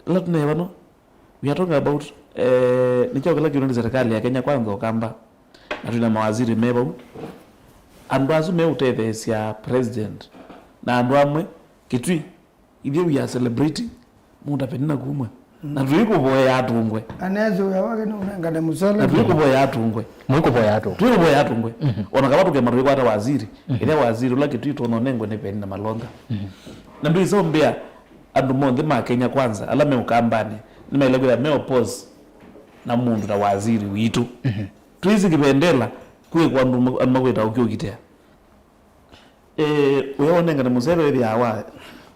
ĩla tũneeva no We are talking about, eh, nĩkyo kĩla kĩũnĩ serikali ya Kenya Kwanza Ũkamba, na twĩna mawaziri me vau. Andũ asu meũtetheesya president, na andũ amwe, Kitui, ithyĩ we are celebrating Munda Penina kumwe. Na tũikũvoya atũngwe. Aneze wĩa wake nĩ ũnengane mũsele. Na tũikũvoya atũngwe. Mwĩkũvoya atũngwe. Twĩkũvoya atũngwe. Ona kava tũkema tũikwata waziri, ĩthĩa waziri ũla Kitui tũnonengwe nĩ Penina Malonza. Na ndũisombea Andũ monthe ma Kenya Kwanza ala me Ũkambanĩ nĩmaĩle kwĩthĩwa me oppose na mũndũ ta waziri witũ. Twĩsĩ kĩvendela kwĩkwa andũ ma- andũ makwĩta ũkĩũkitea. Eh, wĩa ũnengane mũseve wĩthĩawa wa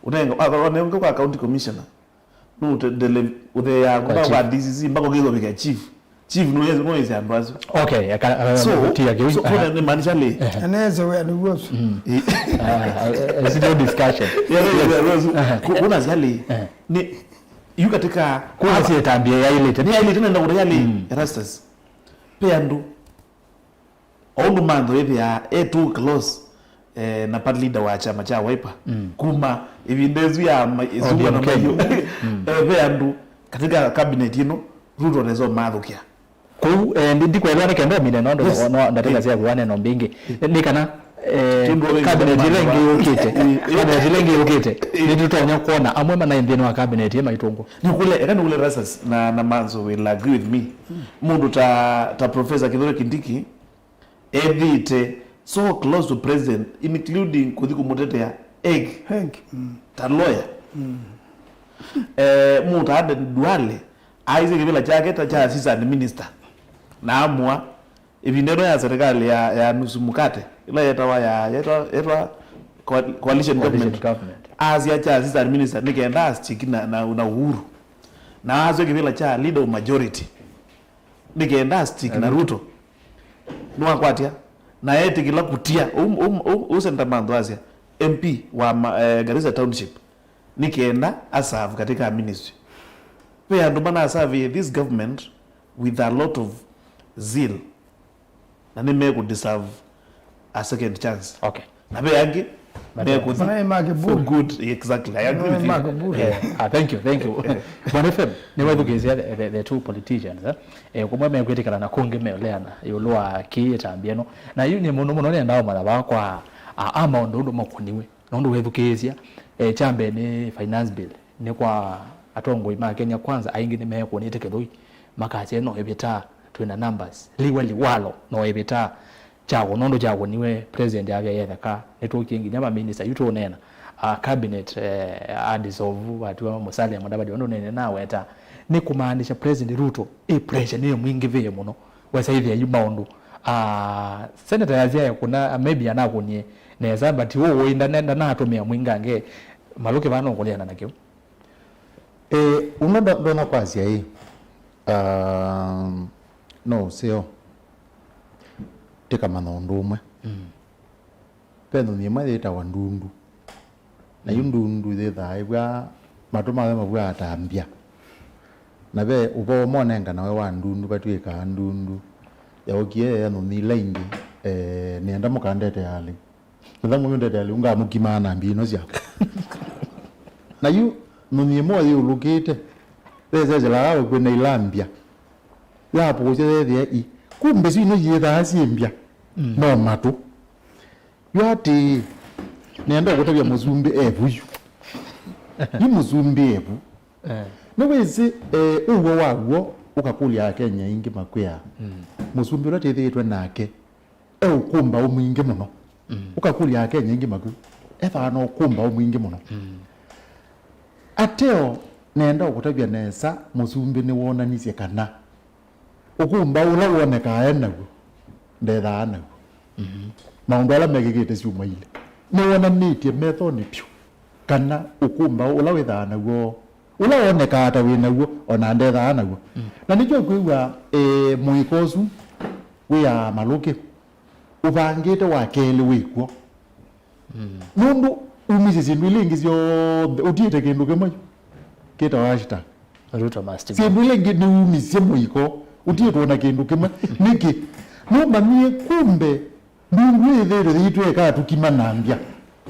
ũnenga wa- wa- ũnenga kwa county commissioner. Nũtendele ũtheea kwa chief. Kwa D C C mpaka ũkĩthomĩka chief. Chief nũwĩsĩ nũwĩsĩ andũ asu. Okay, aka- aka- So, tia kĩu. So, aha. Kuna nĩ maanisha lĩ. Aneze wĩa nĩguo ũsu. Eh. Ah, ah, it's no discussion. Yeah, yeah, yeah, yeah, so, ku- kuna cia lĩ. Eh. Nĩ Yu katika kũna syĩtambia yaĩlĩte. Nĩ yaĩlĩte nenda kũta yalĩ Erastus. Pe andũ, o ũndũ mantho ĩthĩaa e too close, eh, na party leader wa kyama kya Wiper. Kuma ĩvinda ĩsu ya ma- ĩsu O D M na Kenya. Maiũ. Eh, ve andũ katika cabinet ĩno, Ruto nesa ũmathũkĩa. Kũu, eh, ndi- ndikwelewa nĩ kenda ũmine nondũ Yes. no- no- ndatĩka Eh. sya kuwa neno mbingĩ. Nĩ kana, eh, Tũndũ wĩ cabinet ĩla ĩngĩ yũkĩte. Eh, eh. Cabinet ĩla ĩngĩ yũkĩte. Eh. Nĩtũtonya kuona amwe manaĩ nthĩnĩ wa cabinet ĩ maitũngũ. Nĩkũle, eka nĩkũle Erastus na, na Manzo will agree with me. Mũndũ ta, ta Professor Kithure Kindiki, ethĩte so close to president, including kũthi kũmũtetea Hague. Hague. Mm. Ta lawyer. Mm. Eh, mũndũ ta Aden Duale, aisye kĩvĩla kyake ta kya assistant minister. Na amũa, ĩvinda ĩno ya serikali ya, ya nusu mkate, ĩla yetawa ya, yetawa, yetawa coal- coalition Coalition government. Government. Asya kya assistant minister, nĩ kenda a stick na, na, na Uhuru. Na asya kĩvĩla kya leader of majority, nĩ kenda a stick na Ruto. Nĩwakwatya, na etĩkĩla kũtia, ũ, ũ, ũ, ũ Senator Manzo asya, M P wa ma, eh, Garissa Township, nĩ kenda aserve katika ministry. Ve andũ manaserve this government with a lot of zeal, na nĩmekũ deserve a second chance. Okay. Na ve angĩ, mekũthi Manaĩ ma kĩburi. for good. Exactly, I agree Manaĩ with ma you. kĩburi. Yeah. Ah, thank you, thank you. Bwana F M, nĩwethukĩĩsya the, the, the two politicians, eh? Eh, kũmwe mekwĩtĩkana na kũngĩ meũleana ĩũlũ wa kĩĩ ĩtambya ĩno. Na yu nĩ mũno mũno nĩendaa ũmanya vaa kwa, a, a maũndũ ũndũ makũniwe. Nũndũ wethukĩĩsya, eh, kya mbee nĩ finance bill. Nĩ kwa atongoi ma Kenya Kwanza, aingĩ nĩmeekũnĩte kĩthũi, makasya ĩno ĩvĩtaa, twĩna numbers, liwe liwalo, no ĩvĩtaa. Kyakũ, nũndũ kyakũniwe, president avya yetheka, nĩtũkie nginya maminista, yu tũũneena, a cabinet, eh, a dissolve, vatiwa Musalia Mudavadi, ũndũ nene naweta, nĩ kũmaanisha President Ruto, ĩ pressure nĩyo mwingĩvĩe mũno, wesa ĩthĩa yu maũndũ. Ah, senator yasya ekũna, maybe anakũnie nesa, but ũũ ĩ ndana- ndanatũmĩa mwingange, malũke vaa no kũleana na kĩu. Eh, ũna ndo- ndona kwasya ĩ, ah, no ũseo, tĩkamanya ũndũ ũmwe. Mm. Ve nthũni ĩmwe yĩtawa ndundu. Na yu ndundu yĩthaa ĩvw'a matũ mayo mavw'aa ta mbya. Na ve ũvoo monenganawe wa ndundu, vatw'ĩkaa ndundu yookie ya nthũni ila ingĩ, eh, nĩenda mũkandete alĩ. Nĩtha mũyũndete alĩ, ũngamũkimaa na mbya ino syakwa. Na yu nthũni ĩmwe yĩũlũkĩte, yeseselaga kwĩna ila mbya. Yapũũsya yethĩa i. Kumbe syĩ ino yĩthaa syĩ mbya. Mm. No matũ. Yu atĩĩ, nenda ũkũtavya mũsumbĩ evu yu. Yu mũsumbĩ evu. Eh. Nĩwĩsĩ, eh, ũw'o wa w'o ũkakũlya Akenya aingĩ makwĩa. Mm. Mũsumbĩ ũla twĩthĩĩtwe nake, e ũkũmbaũ mwingĩ mũno. Mm. Ũkakũlya Akenya aingĩ makwĩa, ethaa na ũkũmbaũ mwingĩ mũno. Mm. Ateo, nenda ũkũtavya nesa, mũsumbĩ nĩwonanisye kana Ũkũmbaũ ũla wonekaa e naw'o, ndethaa naw'o. Mhm. Maũndũ ala mekĩkĩte syumwa ilĩ, nĩwonanĩtye methonĩ vyũ kana ũkũmbaũ ũla wĩthaa naw'o, ũla wonekaa ta wĩ naw'o, o na ndethaa naw'o. Mm. Na nĩkyo ũkwĩw'a, e, mũĩko ũsu wĩaa malũkĩ ũvangĩte wa kelĩ wĩ kw'o. Mm. Nũndũ umisye syĩndũ ila ingĩ syonthe, ũtiĩte kĩndũ kĩmwe kĩtawa hashtag. Ruto must go. Syĩndũ ila ingĩ nĩumisye mũiko, ũtiĩtwe na kĩndũ kĩmwe. Nĩkĩ? Nũmanyie kumbe ndundu ĩthĩĩtwe yĩitwe ĩkatũkima na mbya.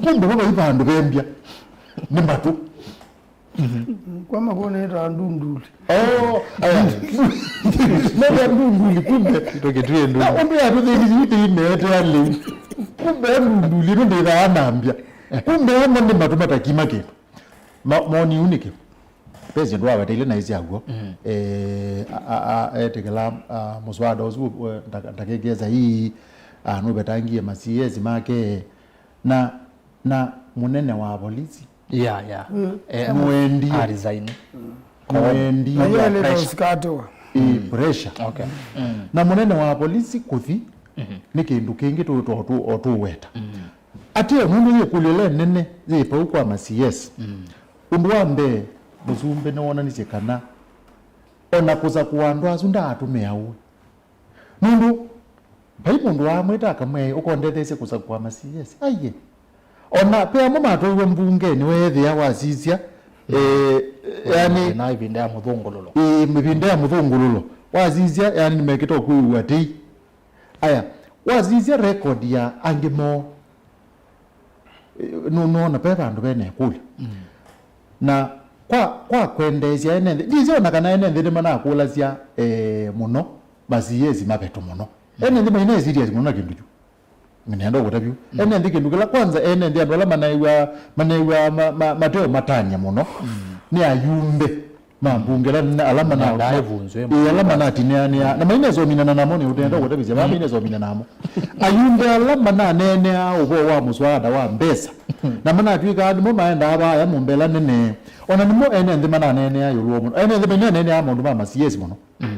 Kumbe vavai vandũ ve mbya. Nĩ matũ. Mhm. Kwa makũnĩtaa ndunduli. Oh, aya. Nenda ndunduli kumbe. Tũkĩtwie ndu. Na ũndũ yatũthĩnĩsye yu tĩimeetea lĩu. Kumbe ndunduli ĩno ndĩthaa na mbya. Kumbe amo nĩ matũ matakima kĩndũ. Ma- moni yu nĩkĩ? Pesi ndũ aweteile na isi aw'o. Mhm. Eh, a- a- a- etĩkĩla, ah, mũswada ũsu, eh, ndaka- ndakekesa ii, ah, nũvetangie ma C S make. Na Na mũnene wa volisi Yeah, yeah. Mm. Eh, nũendie. A resign. Nũendie. Na yeye ndio pressure. Usikatiwa. Ĩ, pressure. Okay. Mm. Na mũnene wa polisi kũthi, mhm, nĩ kĩndũ kĩngĩ tũ- tũ- tũ- o tũweta. Mm. Atĩ o nũndũ yĩkũlyo ĩla nene yĩ pau kwa ma C S. Mm. Ũndũ wa mbee, mũsumbĩ nĩwonanisye kana ona kũsakũa andũ asu ndaatũmĩa ũĩ. Nũndũ vai mũndũ waamwĩta akamwĩa, "Ũkondetheesye kũsakũa ma C S." Aiye. O na ve amwe matwaiwe mbungenĩ, weethĩa wasisya, eh, Yani, na ĩvinda ya mũthũngũlũlo. Ĩĩ, ĩvinda ya mũthũngũlũlo. Wasisya, yani, nĩmekĩte kwĩw'a tei. Aya, wasisya record ya angĩ moo. Ĩ, nũ-, nũona ve vandũ vene kũlya. Mm. Na kwa, kwa kwendeesya ene nthĩ, ndisĩ ona kana ene nthĩ nĩmanakũlasya, eh, mũno, ma C S mavetũ mũno. Mm. Ene nthĩ maina serious mũno na kĩndũ kyu. Nenda ũkũtavya. Mm. Ene nthĩ kĩndũ kĩla, kwanza, ene nthĩ andũ ala manew'a, manew'a ma, ma, mateo matanya mũno. Mm. Nĩ ayumbe ma mbunge ala, ala mana-, Mendaa ĩvunzwe ĩĩ, ala manatineanĩa. Na mainesominana namo, nĩ ũtenda kũtavĩsya, vaa mainesominana namo. Ayumbe ala mananeenea ũvoo wa mũswaada wa mbesa. Na manatw'ĩkaa nĩmo maendaa vaya mũmbela nene. Ona nĩmo ene nthĩ mananeenea ĩũlũ wa mũno. Ene nthĩ mainaneenea maũndũ ma ma C S mũno. Mm.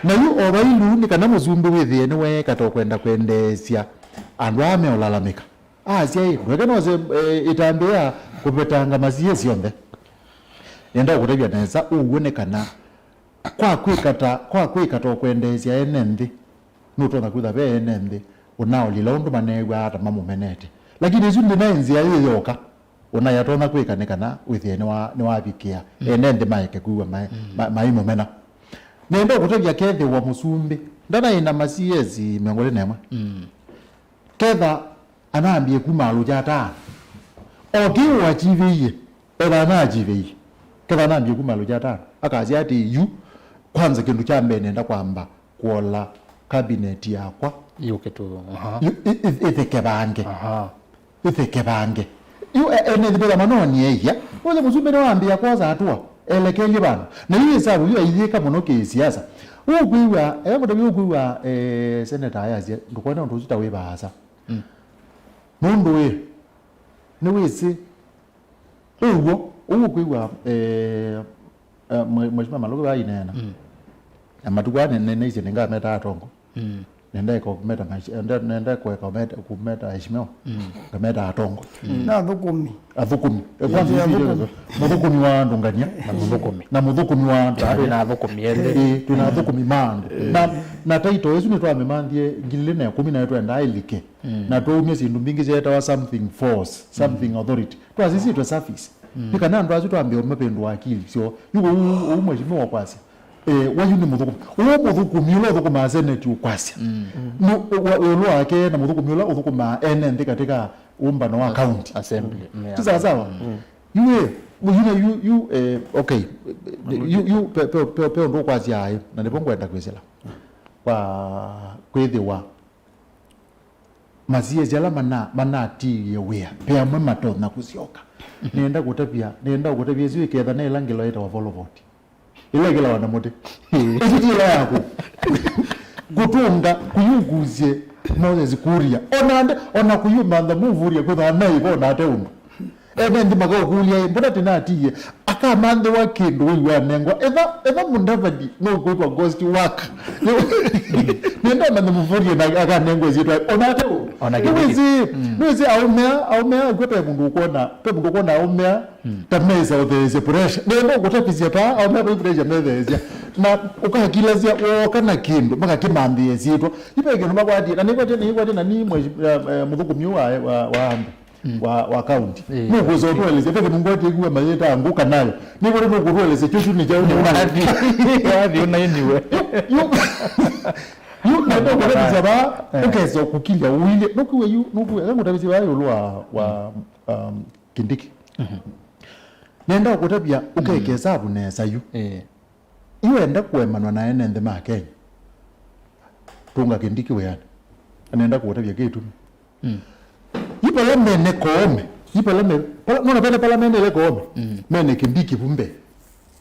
Na yu o vailu nĩ kana mũsumbĩ wĩthĩe nĩweekata ũkwenda kwendeesya andũ aa meũlalamĩka. Asya ĩ, ndweke nose, eh, ĩtambĩ ya kũvetanga ma C S syonthe. Nenda ũkũtavya nesa ũw'o nĩ kana kwa kwĩkata, kwa kwĩkata ũkwendeesya ene nthĩ, nũtonya kwĩtha ve ene nthĩ ũnaolila ũndũ maneew'aa ta mamũmenete. Lakini ĩsu ndĩnaĩ nzĩa yĩ yoka. Ũna yatonya kwĩka nĩ kana wĩthĩe nĩwa-, nĩwavikĩa, mm, ene nthĩ maeke kwĩw'a mai-, mm, ma-, maimũmena. Nenda ũkũtavya kethĩwa mũsumbĩ ndanaĩ na ma C S mĩongo ĩlĩ na ĩmwe. Mm. Ketha anambie kuma alũkya atano. O kĩ ũachivĩie, etha anachivĩie. Ketha anambie kuma alũkya atano. Akasya atĩ, yu, kwanza kĩndũ kya mbee nenda kwamba kwola cabinet yakwa. Yũke tu, aha. Yu-, ĩ-, ĩ-, ĩtheke vange. Aha. Ĩtheke vange. Yu, e-, ene nthĩ manonie ĩya. Ũthe mũsumbĩ nĩwambĩa kwosa hatua. Elekelye vandũ. Na yu ĩsavu yu aiyĩka mũno kĩsiasa. Ũkwĩw'a, eka kũtavya ũkwĩw'a, eh, senator ayasya, ndũkone ũndũ ũsu ta wĩ vaasa. Mm. Nũndũ ĩ, nĩwĩsĩ, ũw'o, ũu ũkwĩw'a, eh, eh, mwe-, Mheshimiwa Malũkũ aineena. Mm. Na matukũ aa nĩ-, nĩ-, nĩnaisye nĩngameta atongo. Mm. Nenda eka kũmeta mash-, nenda, nenda kũeka kũmeta, kũmeta aheshimiwa. Mm. Ngameta atongo. Mm. Na athũkũmi. Athũkũmi. Eh, kwanza ĩĩ, isu athũkũmi. Mũthũkũmi wa andũ ngania. Na mũthũkũmi. Na mũthũkũmi wa andũ. Twĩ na athũkũmi elĩ. Ĩĩ, twĩ na athũkũmi ma andũ. Mm. Na, na title ĩsu nĩtwamĩmanthie ngili ilĩ na ĩkũmi nayo twendaa ĩlike. Mm. Na twaumya syĩndũ mbingĩ syeetawa something force, something, mm, authority. Twasisitwe service. Mm. Nĩ kana andũ asu twambe ũmavĩndũa akili syoo. Yu ũu, ũu mheshimiwa ũkwasya. Eh, wayu nĩ mũthũkũmi. Ũũ mũthũkũmi ũla ũthũkũmaa senate ũkwasya. Mm. Nĩ wa-, ĩũlũ wake na mũthũkũmi ũla ũthũkũmaa ene nthĩ katika ũmbano wa county. Assembly. Mm. Ti sawa sawa? Mm. Yu, eh, yu, yu, yu, eh, okay. Yu, yu, pe, pe, pe, pe ũndũ ũkwasya aĩ, na nĩvo ngwenda kwĩsĩla. Kwa kwĩthĩwa ma C S ala mana-, manatiie wĩa, ve amwe matonya kũsyoka. Mhm. Nĩenda kũtavya, nĩenda kũtavya ĩsu ĩketha na ĩla ngĩlo ĩtawa volovoti. Ĩla ĩkĩlawa na mũtĩ. Ĩsu ti ĩla yaku. Kũtũnga, kũyũkusye Moses Kuria. Ona nde, ona kũyũmantha Muvuria kwĩthaa naĩ vonate ũndũ. Ene nthĩ makaũkũlya, "Ĩ, mbona tĩnatiie?" Akamanthĩwa kĩndũ wĩw'a anengwa. Etha, etha Mudavadi nũkwĩtwa ghost work. Nĩenda manye Muvuria na akanengwa ĩsyĩtwa. Onate ũ? Ona kĩndũ kĩ- Nĩwĩsĩ, mm, nĩwĩsĩ aũmea, aũmea akw'a pe mũndũ ũkwona, pe mũndũ ũkwona aũmea, mm, ta mesa ũtheesya pressure. Nenda ũkũtavĩsya paa, aũmea vai pressure metheesya. Na ũkakilasya wooka na kĩndũ, makakĩmanthĩa ĩsyĩtwa. Yu ve kĩndũ makwatie, na nĩkwatie, nĩkwatie na ni mweshi-, eh, eh, mũthũkũmi ũyũ wa, wa, wa andũ. Mm. Wa, wa county. Eh. Nũkwĩsa ũtũelesya, ve kĩndũ ngwatĩĩkua mayĩtaa ngũka nayo. Nĩkwatĩ nũkũtũelesya kyo kyu nĩ kyaũ nĩ wathi. Wathi ũnainiwe. Yu, yu, nenda ũkũtavĩsya vaa, eh, ũkesa kũkilya ũilye. Nũkuwe yu, nũkuwe, eka ngũtavĩsya vaa ĩũlũ wa, wa, um, Kindiki. Mhm. Nenda ũkũtavya, ũkeke, mm, esavu nesa yu. Eh. Yu enda kũemanwa na ene nthĩ ma Kenya. Tũnga Kindiki wĩanĩ. Nenda kũũtavya kĩtumi. Mm. Yu vala mene Koome. Yu vala me-, vala, nona vene vala menele Koome. Mm. Mene Kindiki vu mbee.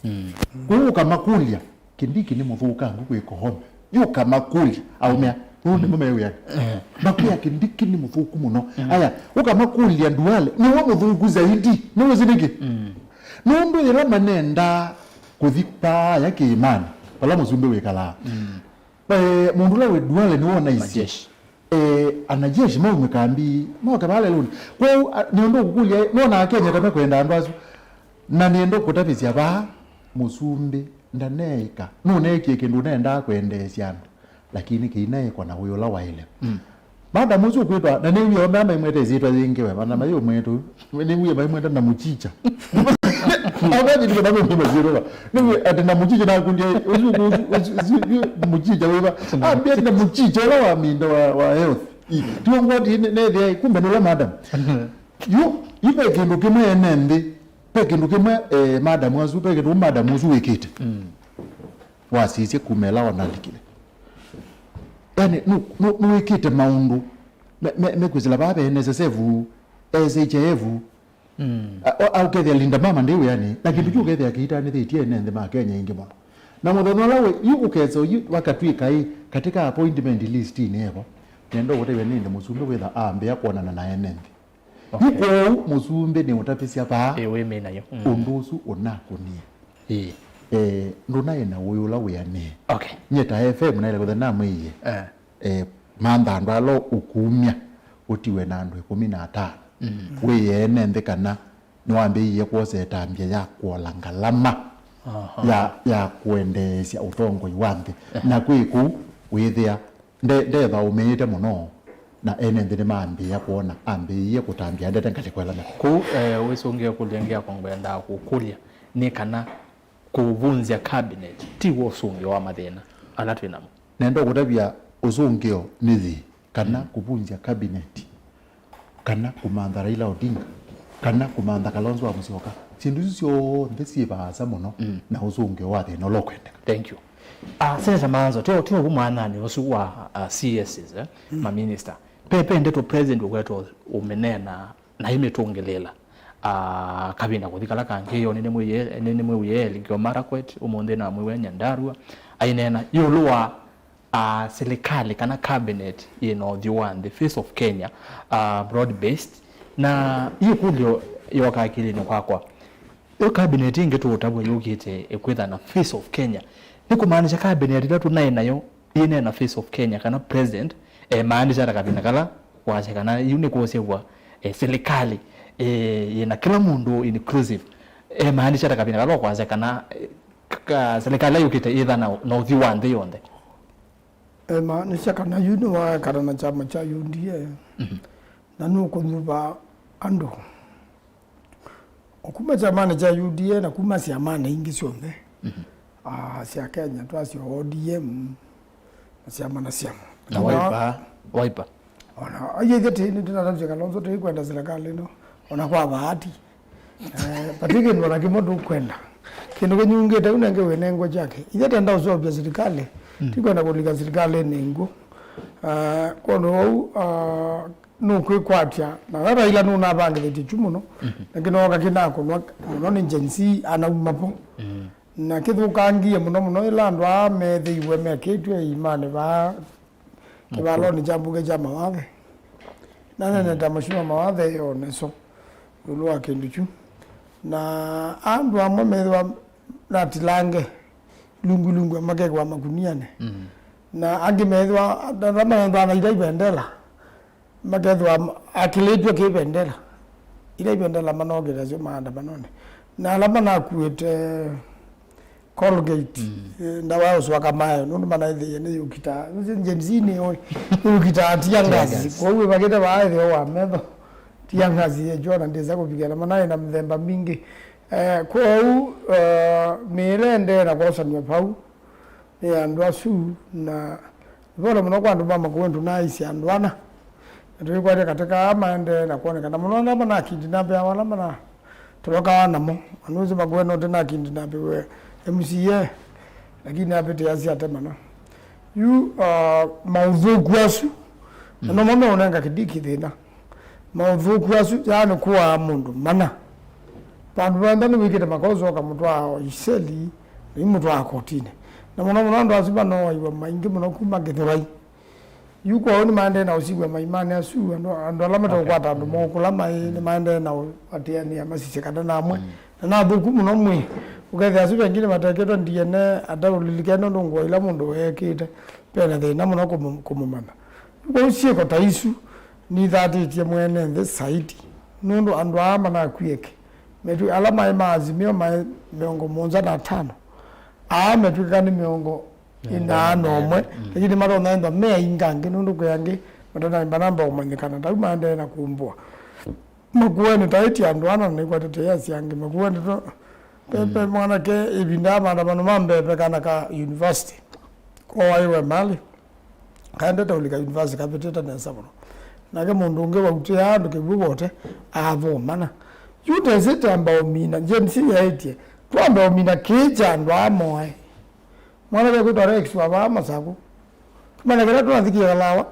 Mm. Kũu ũkamakũlya, Kindiki nĩ mũthũkangu kwĩ Koome. Yu ũkamakũlya, aũmea. Nũndũ nĩmo me wĩanĩ. Eh. Makwĩa Kindiki nĩ mũthũku mũno. Mm. Aya, ũkamakũlya Duale, nĩwe mũthũku zaidi. Nĩwĩsĩ nĩkĩ? Mm. Nũndũ yĩla manendaa kũthi paaya kĩĩmanĩ, vala mũsumbĩ wĩkalaa. Mm. Eh, mũndũ ũla wĩ Duale nĩwe ũnaisye. Majeshi. Eh, anajeshi maume kambi, moke vaa lelũnĩ. Kwoou, a, nĩ ũndũ ũkũkũlya, nona Akenya ta mekwenda andũ asu. Na nĩenda ũkũtavĩsya vaa, mũsumbĩ ndaneeka. Nũneekie kĩndũ nendaa kwendeesya andũ. Lakini kĩinaĩkwa na wĩa ũla waĩle. Mm. Madam ũsu ũkwĩtwa, na nĩwie omea maimweta ĩsyĩtwa yĩngĩ we, vana mayĩ ũmwĩtũ, nĩwie maimweta na mũchicha. Abathi nĩ kana mĩmba zĩrũva. Nĩwe atĩ na mũchicha nakundie, ũsu, ũsu, ũsu, ũsu, yu mũchicha wĩva. Ambia atĩ na mũchicha ũla wa minda wa, wa health. I, tiwo ngwati nethĩa, kumbe nĩ ũla madam. Yu, yu ve kĩndũ kĩmwe ene nthĩ, ve kĩndũ kĩmwe, eh, madam asu, ve kĩndũ madam ũsu wĩkĩte. Wasisye kuma ĩla wanalikile. Yani, nũ, nũ, nũwĩkĩte maũndũ me, me, mekwĩsĩla vaa ve N S S F, S H I F, Mm. A- a- ũkethĩa Linda Mama ndĩ wĩanĩ, na kĩndũ kyu ũkethĩa kĩitanĩthĩtye ene nthĩ ma Kenya ingĩ mũno. Na mũthenya ũla wĩ, yu ũkesa yu wakatw'ĩka ĩ katika appointment list-inĩ evo, nenda ũkũtavya nĩndĩ mũsumbĩ wĩtha ambĩa kwonana na ene nthĩ. Yu Okay. Kwoou mũsumbĩ nĩ ũtavĩsya vaa Ĩ, wĩ mĩ nayo. Mm. Ũndũ ũsu ũnakũnie. Ĩ. Eh, ndũnaĩ na ũĩ ũla wĩanĩe. Okay. Nyie ta F M naĩle kũtha namwĩie. Eh. Eh, mantha andũ ala ũkumya ũtiwe na andũ ĩkũmi na atano. Mm. Wĩe ene nthĩ kana nĩwambĩĩie kwosa ĩtambya ya kũola ngalama Aha. ya, ya kũendeesya ũtongoi wa nthĩ. Ehe. Na kwĩ kũu wĩthĩa nde- ndetha ũmĩĩte mũno, na ene nthĩ nĩmambĩĩa kwona ambĩĩie kũtambya endete ngalĩko ĩla me. Kũu, eh, wĩsũngĩe kũlya ngĩa kwa ngwendaa kũkũlya nĩ kana kũvunzya cabinet ti w'o ũsũngĩo wa mathĩna ala twĩ namo. Nenda ũkũtavya ũsũngĩo nĩ yĩ, kana kũvunzya cabinet, kana kũmantha Raila Odinga, kana kũmantha Kalonzo wa Musyoka. Syĩndũ isu syonthe syĩ vaasa mũno Mm. na ũsũngĩo wa thĩna ũla ũkwendeka. Thank you. Uh, Senator Maanzo, teo teo vu mwanani ũsu wa uh, C Ss, eh, maminista. Pe pe ndeto president ũkwetwa ũmĩneena na imĩtũngĩlĩĩla. Ah, kavinda kũthi kala kangĩ yo nĩnĩmwĩie Elikio Marakwet, ũmũnthĩ namwĩw'a Nyandarua aineena ĩũlũ wa ah, silikalĩ kana cabinet yĩ na ũthyũ wa nthĩ, Face of Kenya, ah, broad based. Na ĩkũlyo yoka akilini kwakwa, yo cabinet ĩngĩ tũũtavw'a yũkĩte ĩkwĩtha na Face of Kenya, nĩ kũmaanisya cabinet ĩla tũnaĩ nayo yĩneena Face of Kenya kana president emaanisya ta kavinda kala kwasya kana yu nĩkũũsĩvwa eh, silikalĩ eh, yĩna kĩla mũndũ inclusive, emaanisya ta kavinda kala kwasya kana eh, ka, silikalĩ ĩla yũkĩte ĩtha na, na ũthyũ wa nthĩ yonthe. Emaanisya kana yu nĩwaekana na kyama kya U D A na nũkũnyuva andũ o kuma kyamanĩ kya U D A na kuma syamanĩ ingĩ syonthe ah, sya Kenya, twasya O D M na syama na syama. Na Wiper, Wiper. Ona aiyaithe tĩ nĩtũnatavya Kalonzo tũikwenda silikalĩ ĩno ona kwa vaati. Eh, vati kĩndũ ona kĩmwe tũkwenda. Kĩndũ kĩnyungĩte u nenge wĩnengwe kyake. Ithe tenda ũseũvya silikalĩ, ti kwenda kũlika silikalĩnĩ ngũ. Ah, kwondũ wau ah, nũkwĩkwatya na we Raila nũnavangĩthĩtye kyu mũno, na kĩnooka kĩnakũnwa mũno nĩ Gen Z anauma vo. Na kĩthũkangie mũno mũno ĩla andũ aa methĩiwe mekĩtw'e iimanĩ vaa kĩvalonĩ kya mbunge kya mawathe. Naneneta Mheshimiwa mawathe yoneso ĩũlũ wa kĩndũ kyu. Na andũ amwe methĩwa natilange lungu lungu makekwa makunianĩ. Na angĩ methĩwa ala methĩwa na ila ivendela makethĩwa akĩlĩtw'e kĩ ivendela. Ila ivendela manokĩte nasyo maandamanonĩ. Na ala manakuĩte Colgate, eh, ndawa ya ũswaka mayo, nũndũ manaĩthĩie nĩ yũkitaa. Nũsĩ Gen Z nĩ yũĩ, yũkitaa tear gas. Kwoou wĩvakĩte vaa ĩtheo wa metho, tear gas yĩkyo na ndĩsa kũvikĩa na manaĩ na mĩthemba mingĩ. Eh, kwoou, eh, mĩĩle ĩendee na kwosanw'a vau nĩ andũ asu, na nĩ pole mũno kwa andũ ma Makueni tũnaaisye andũ ana, na tũikwatya katĩ kaa maendee na kwonekana mũno ala manakindinapeawa ala manatolokawa namo. Andũ asu Makueni ũte nakindinapewe M C A, lakini apĩtĩasya ate mana. Yu, ah, maũthũku asu, na nomo meũnenga Kindiki thĩna. Maũthũku asu, yaani kũaa mũndũ mana. Vandũ vanthe nĩwĩkĩte makosa ũkamũtwaa o iseli, na imũtwaa kotinĩ. Na mũno mũno andũ asu manoaiwa maingĩ mũno kuma Gĩthũrai. Yu kwoou nĩmaendee na ũsiw'a maimanĩ asu, andũ, andũ ala mateũkwata andũ moo kũla maĩ, nĩmaendee na ũ-, atĩanĩa masisye kana namwe. Na nathũku mũno mwĩ, ũkethĩa asu vengĩ nĩmatekĩtwe D N A ataũlilikene ũndũ ngũa ila mũndũ weekĩte. Vena thĩna mũno kũmũ-, kũmũmanya. Kwoou syĩko ta isu nithatĩtye mwene nthĩ saiti, nũndũ andũ aa manakw'ĩke metw'ĩ ala maĩ ma Azimio maĩ mĩongo mũonza na atano, aa metw'ĩka nĩ mĩongo ĩna na ũmwe, lakini matonya ĩthwa me aingangĩ nũndũ kwĩ angĩ matana-, manamba kũmanyĩkana, tau maendee na kũmbũa. Makueni taĩtye andũ ana na nĩkwatĩte yasi angĩ. Makueni to-, Pepe mwanake ĩvinda ya maandamano ma mbee, kana ka university. Koaiwe malĩ. Kaendete ũlika university, kavĩtĩte nesa mũno. Nake mũndũ ũngĩ wautĩaa andũ kĩw'ũ vote, athũmana. Yu tesi twamba ũmina, Gen Z yaĩtye, twamba ũmina kĩĩ kya andũ aa moae. Mwana wekwĩtwa Rex wa vaa Masaku. Tũmanya kĩla tũnathikie Kalawa.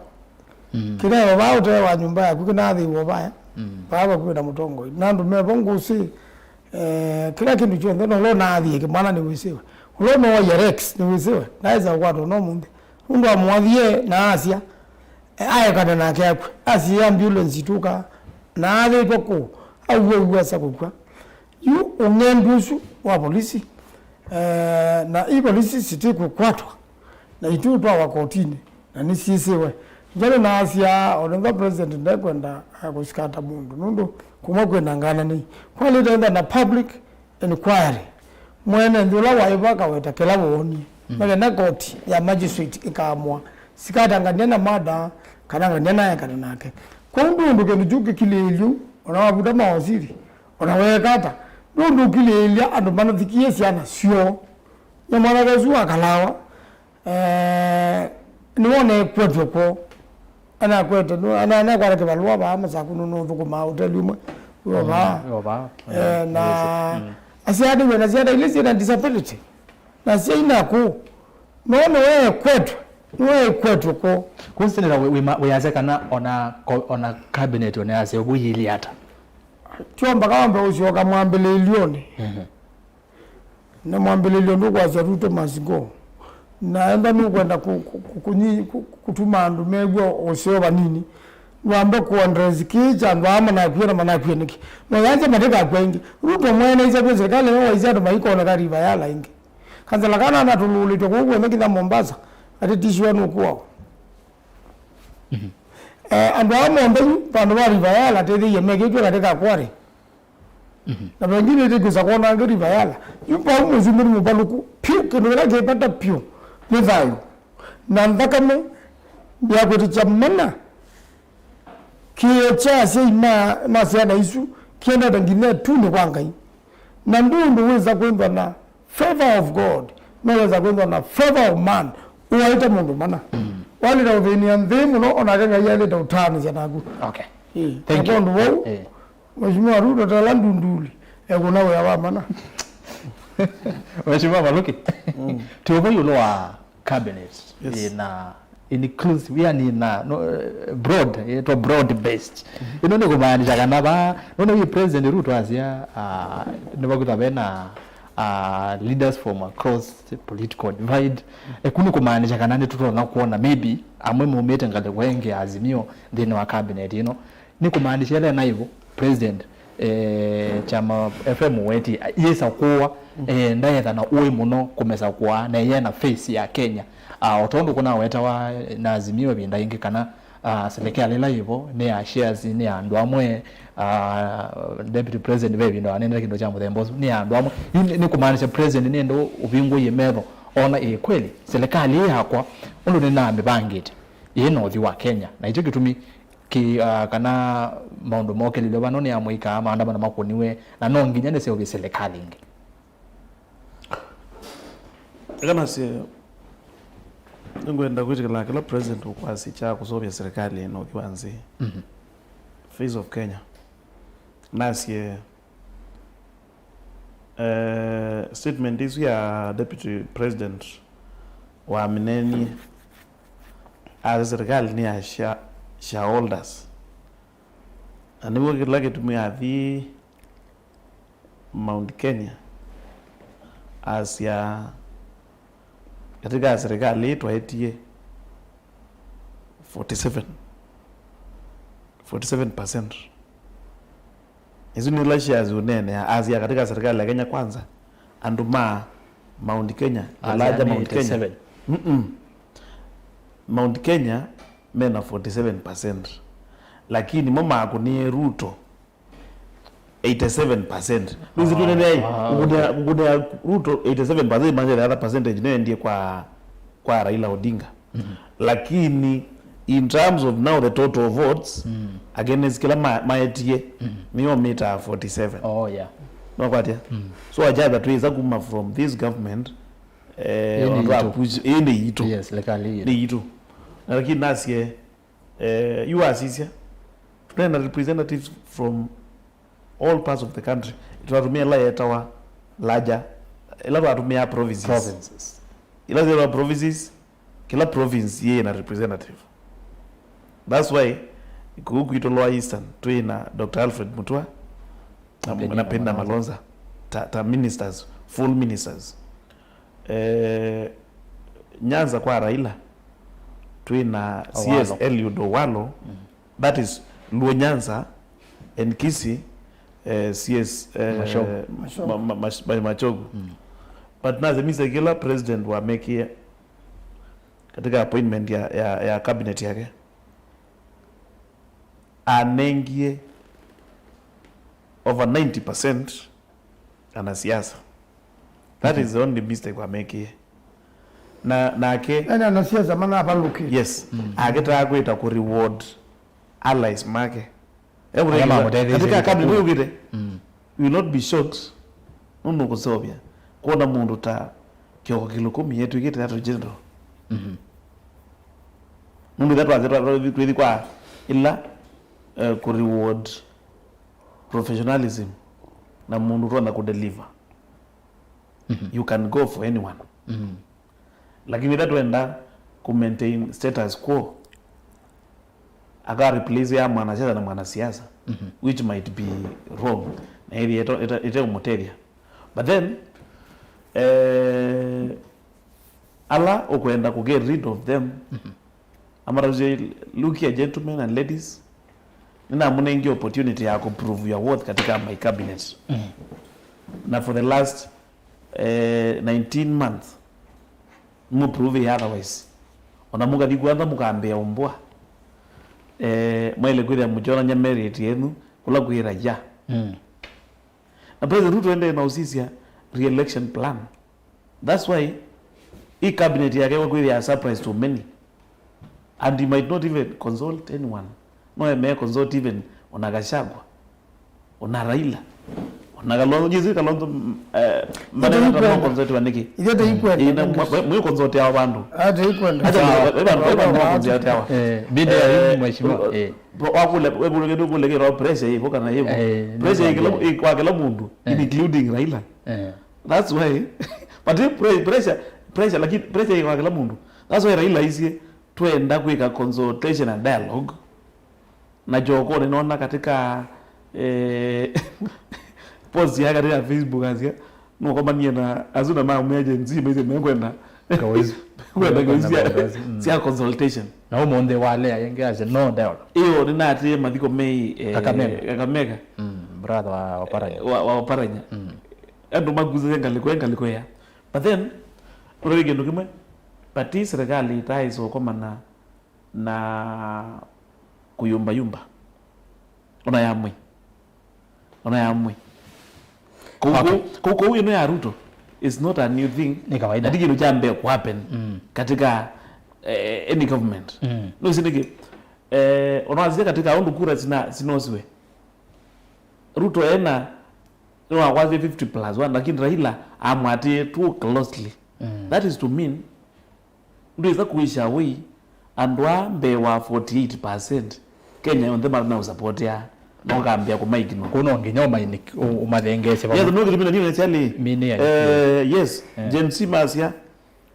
Mm. Kĩnewe vaa ũtee wa nyũmba yaku, kĩnathĩiwe vaya. Mm. Vaa vakuĩ na mũtongoi. Na andũ mevo ngũsĩ, eh, kĩla kĩndũ kyonthe, no ũla ũnaathie kĩmwana nĩwĩsĩwe. Ũla ũnooie Rex nĩwĩsĩwe. Ndaĩsa kũkwatwa no mũnthĩ. Nũndũ amwathie na asya, eh, aekana nake akw'e. Asie ambulance ituka, na athĩtwe kũu. Auwe uasa kũkw'a. Yu ũng'endu ũsu wa polisi, eh, na i polisi sitikũkwatwa, na itutwawa kotinĩ, na nĩsyĩsĩwe. Njalĩ naasya, onethwa president ndekwenda, eh, kũsikata mũndũ, nũndũ kumwa kwĩna ngananĩ. Kwalĩte enda na public inquiry. Mwene nthĩ ũla waĩ vo akaweta kĩla woonie. Mm. Makenda koti ya magistrate ĩkaamũa, sikatangania na mada, kana ngania naekana nake. Kwoou ndũndũ kĩndũ kyu kĩkilĩĩlyu, ona wavuta mawasili, ona weeka ata, ndũndũ ũkilĩĩlya andũ manathikie syana syoo. Nyamwanake ũsu wa Kalawa, eh, nĩwona ekwetwe kwoo. Anakwete, nũ-, ana-, anakwata kĩvalũa vaa Masaku, nũ-, nũthũkũmaa ũteli ũmwe wĩ o vaa. Mm, wĩ o vaa. Eh, na asyai nĩwĩ na syana ilĩ syĩna disability. Na syai nakũ. No nĩwekwetwe, nĩwekwetwe kwoo. Kũsinĩla wĩ, wĩ, wĩasya kana ona ko-, ona cabinet ona yasya ũvu yĩilye ata? Tyo mpaka wambe ũsyoka mwambĩlĩĩlyonĩ. Mhm. Na mwambĩlĩlyo ndũkwasya Ruto must go. Na enda nũkwenda kũ-, kũ-, kũ-, kũnyi-, kũ-, kũtuma andũ mew'a ũseo vanini. Wambe kũ-address kĩĩ kya andũ aa manakwie na manakwie nĩkĩ. No yasya matikakw'a ĩngĩ. Ruto mwene aisya kwĩ serikali ĩyo waisya andũ maikoneka River Yala ĩngĩ. Kansela kana anatũlũlĩtwe kũu kwene kinya Mombasa, atĩ tisiwa nũkuawa. Mhm. Eh, andũ aa monthe yu, vandũ va River Yala, tethĩie mekĩtwe katika quarry. Mhm. Na vengine ĩtĩkwĩsa kwonangĩ River Yala. Yu vau mũsumbĩ nĩ mũvalũku. Piũ, kĩndũ kĩla kĩ vata piũ nĩ thayũ. Na nthakame ya kwĩtĩkya mana. Kĩĩo kya asyai ma, ma syana isu kĩendete nginya ĩtunĩ kwa Ngai. Na ndũndũ wĩsa kwĩthwa na favor of God, no wĩsa kwĩthwa na favor of man, ũaĩte mũndũ mana. Mm. Walĩta ũthĩnĩa nthĩ mũno, onake Ngai alĩte ũtaanĩsya naku. Okay. Ĩĩ. Thank you. Na kwondũ vau, eh. Mheshimiwa Ruto tala ndunduli, ekũna wĩa wa mana. Mheshimiwa Maluki, mm, tũvo ĩũlũ wa cabinet, yes, ĩna inclusive, yani na, no, eh, broad, ĩtwa broad based. Mhm. Ĩno nĩ kũmaanisha kana va, none wĩ President Ruto asya, ah, nĩvakwĩtha vena, ah, leaders from across the political divide. Eku nĩ kũmaanisha kana nĩtũtonya kuona maybe amwe maumĩte ngalĩko ĩngĩ ya Azimio nthĩnĩ wa cabinet ĩno. Nĩ kũmaanisha ĩla naĩvo, President, eh, kyama F M wetie, yĩsa kũwa, mm, eh, ndaetha na ũĩ mũno kũmesa kũaa, na yena face ya Kenya. Ah, o tondũ kũnawetawa na Azimio ĩvinda ĩngĩ kana, ah, serikali ĩla yĩvo nĩ ya shares, nĩ ya andũ amwe, ah, Deputy President ve ĩvinda wanenete kĩndũ kya mũthemba ũsu, nĩ ya andũ amwe. Yu nĩ, nĩ kũmaanisha President nĩ enda ũvingũie metho, ona ĩ kweli, serikali ĩ yakwa, ũndũ nĩnamĩvangĩte, ĩ na ũthi wa Kenya. Na ikyo kĩtumi kĩ, ah, kana maũndũ mokĩlilwe vano nĩ amũika, maandamano makũniwe, na no nginya nĩseũvye silikalĩ ĩngĩ. Eka nasye, nĩngwenda kwĩtĩkĩla kĩla president ũkwasya kya kũseũvya silikalĩ na ũthi wa nzĩ. Mhm. Face of Kenya. Nasye, eh, statement ĩsu ya deputy president wamĩneenie, asya serikali nĩ ya share-, shareholders. Na nĩw'o kĩla kĩtumi athi Mount Kenya, asya katika serikali ĩĩ twaetie forty seven, forty seven percent. Isu nĩ ila shares ũneenea, asya katika serikali ya Kenya Kwanza, andũ ma Mount Kenya, the larger Mount Kenya. Asya nĩ eighty seven. Mm-mm. Mount Kenya mena forty seven percent. Lakini mo makũnie Ruto eighty seven percent. Nĩsĩ tũnenei, ah, kũkũnĩa, kũkũnĩa Ruto eighty seven percent, imagine the other percentage nĩyo endie kwa, kwa Raila Odinga. Mhm. Lakini in terms of now the total votes, mm, against kĩla ma-, maetie, mm, nĩyo mĩtaa forty seven. Oh, yeah. Nwakwatya? Mm. So Ajatha twĩsa kuma from this government, eh, Ĩĩ nĩ andũ itũ. Apush-, ĩĩ nĩ itũ. Yes, serikali hii. Nĩ itũ. Na lakini nasie, eh, yu asisya, tunaenda representatives from all parts of the country. Twatumia ĩla yetawa larger, ĩla twatumia provinces. Provinces. Ĩla yetawa provinces, kĩla province yĩ na representative. That's why kũu kwitũ Lower Eastern twĩ na Doctor Alfred Mutua na, Penina na Penina Malonza. Malonza ta, ta ministers, full ministers. Eh, Nyanza kwa Raila twĩ na Owalo. C S Eliud Owalo. Mm. That is Luo Nyanza and Kisii, eh, C S, eh, Machogu. Ma-, ma-, ma-, ma-, Machogu. Mm. But nasemisa kĩla president wamekie katika appointment ya, ya, ya cabinet yake, anengie over ninety percent anasiasa. That is the only mistake wamekie. Na, nake yani anasiasa manavalũkĩte. Yes. Mm. Akĩtaa kwĩta kũ reward allies make. Ala mamũtetheeisye katika kabla nĩwĩũkĩte. Mm. You will not be shocked. Nũndũ kũseũvya kwona mũndũ ta Kioko Kilukumi etw'ĩkĩte Attorney General. Mhm. Nũndũ ĩla twasya twa-, twa-, twĩthi kwa ĩla, eh, kũ reward professionalism na mũndũ ũtonya kũ deliver. Mhm. You can go for anyone. Mhm. Lakini ĩla twenda kũ maintain status quo, aka replace ya mwanasiasa na mwanasiasa, mhm, which might be wrong, na ĩthi ĩte-, ĩte-, ĩteũmũtethya. But then, eh, ala ũkwenda kũ get rid of them, mhm, amatavisye, "Look here, gentlemen and ladies, nĩnamũnengie opportunity ya kũ prove your worth katika my cabinet." Mhm. Na for the last, eh, nineteen months, mũ prove otherwise. Ona mũkathi kuantha mũkambĩa ũmbwa. Eh, mwaĩle kwĩthĩa mũkyonany'a merit yenyu kũla kwĩ raia. Mm. Na President Ruto endee na ũsisya re-election plan. That's why hii cabinet yake wakwĩthĩa a surprise to many. And he might not even consult anyone. No eme consult even ona Gachagua, ona Raila, ona Kalonzo. Jisi Kalonzo, mm, eh, maneno hata mwa consult wa niki? Ithe te ikwenda. Ina mwa consult ya wandu. Ate ikwenda. Acha mwa consult ya wa. Eh, bide ya, eh, hii mheshimiwa, eh, eh, wakule, wewe kule kule kiro pressure hivyo kana hivyo. Eh, pressure ikila, kwa kila mundu, eh, including Raila. Eh. That's why. But pre-, pressure, pressure, lakini pressure iko kwa kila mundu. That's why Raila aisie, "Twenda kwĩka consultation and dialogue." Na Kioko nĩnona katika, eh, post yake katika Facebook asia, "Nũkomanie na asu na mamwĩa Gen Z, maisie mekwenda." Kawezi. Kwenda kũisya, mm, sya consultation. Na ũmũnthĩ walea yĩngĩ asya, "No dialogue." Iyo nĩnatĩe mathiko mei, eh, Kakamega. Kakamega. Mm, brother wa Oparanya. Wa, wa Oparanya. Mm. Andũ makusasya ngalĩko ĩ ngalĩko ĩa. But then, ũrore kĩndũ kĩmwe, but hii serikali ĩtaĩsa ũkomana na kũyũmbayũmba. Ona ya mwĩ. Ona ya mwĩ. Kũu, okay, kũu, kũu, kũu ĩno ya Ruto is not a new thing. Nĩ kawaida. Na ti kĩndũ kya mbee kũ happen, mm, katika, eh, any government. Mm. Nũsĩ nĩkĩ? Eh, ona wasisya katika ũndũ kura sina-, sinosiwe. Ruto ena, nĩwakwasya fifty plus one, lakini Raila amwatĩe too closely. Mm. That is to mean, ndwĩsa kũisha wĩ andũ aa mbee wa forty-eight percent Kenya yonthe manaũsapotea, na ũkambĩa kũmaignore. Kũu no nginya ũmaini-, ũ-, ũmathengeesye vamwe. Yes, no kĩtumi na nini actually? Mini ya, eh, yes, eh, Gen Z masya,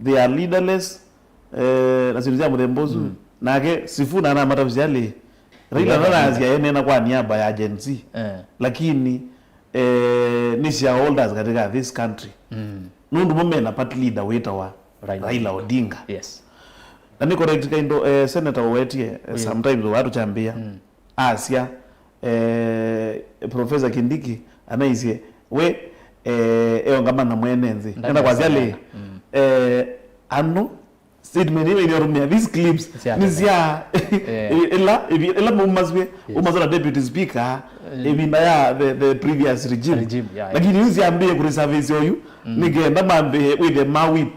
they are leaderless, eh, na syĩndũ sya mũthemba ũsu. Mm. Nake Sifuna anamatavisya alĩ, Raila, yeah, ndanasya eneena kwa niaba ya Gen Z. Eh. Lakini, eh, nĩ shareholders katika this country. Mm. Nũndũ mo mena party leader wĩtawa Raila. Raila Odinga. Yes. Na nĩ correct kaindo, eh, Senator ũwetie, eh, yeah, sometimes watũkyambĩa. Mm. Asya, eh, Professor Kindiki anaisye, we, eh, eongamana mwene nthĩ. Nenda kwasya lĩ, mm, eh, ano statement ĩyo ĩnĩũtũmĩa, these clips, sya nĩ sya, eh, ĩla, ĩla maumasw'e, yes, umasw'e na deputy speaker, eh, ĩvinda ya the, the previous regime. Regime, yeah, yeah. Lakini yu syambĩĩe kũresurface oyu, mm, nĩ kenda mambĩĩe wĩthĩe ma whip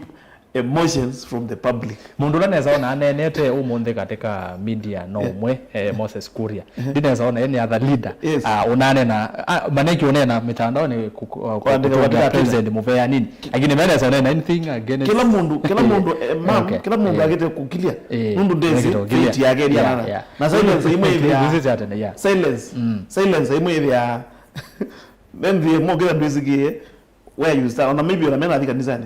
emotions from the public. Mũndũ ũla nesa ona aneenete ũmũnthĩ katika media no ũmwe, eh, Moses Kuria. Ndinesa ona ene other leader. Yes. Ah, ũnanena, ah, maneki ũneena mitandaoni ku-, ku-, uh, Kwandĩka, kũtũngĩa kwandĩka president mũvea nini. Lakini menesa ũneena anything against. Kila mũndũ, kila mũndũ, eh, ma'am, okay, kila mũndũ agĩte kũkilia. Eh, nũndũ ndesi agĩte kũkilia. Fate yake ĩlyanana. Yeah, yeah. Na silence imwe ĩthĩa. Silence. Mm. Silence imwe ĩthĩa. Then the more kila ndwĩsikie, where you stand. Ona maybe ona mena athi kanisani.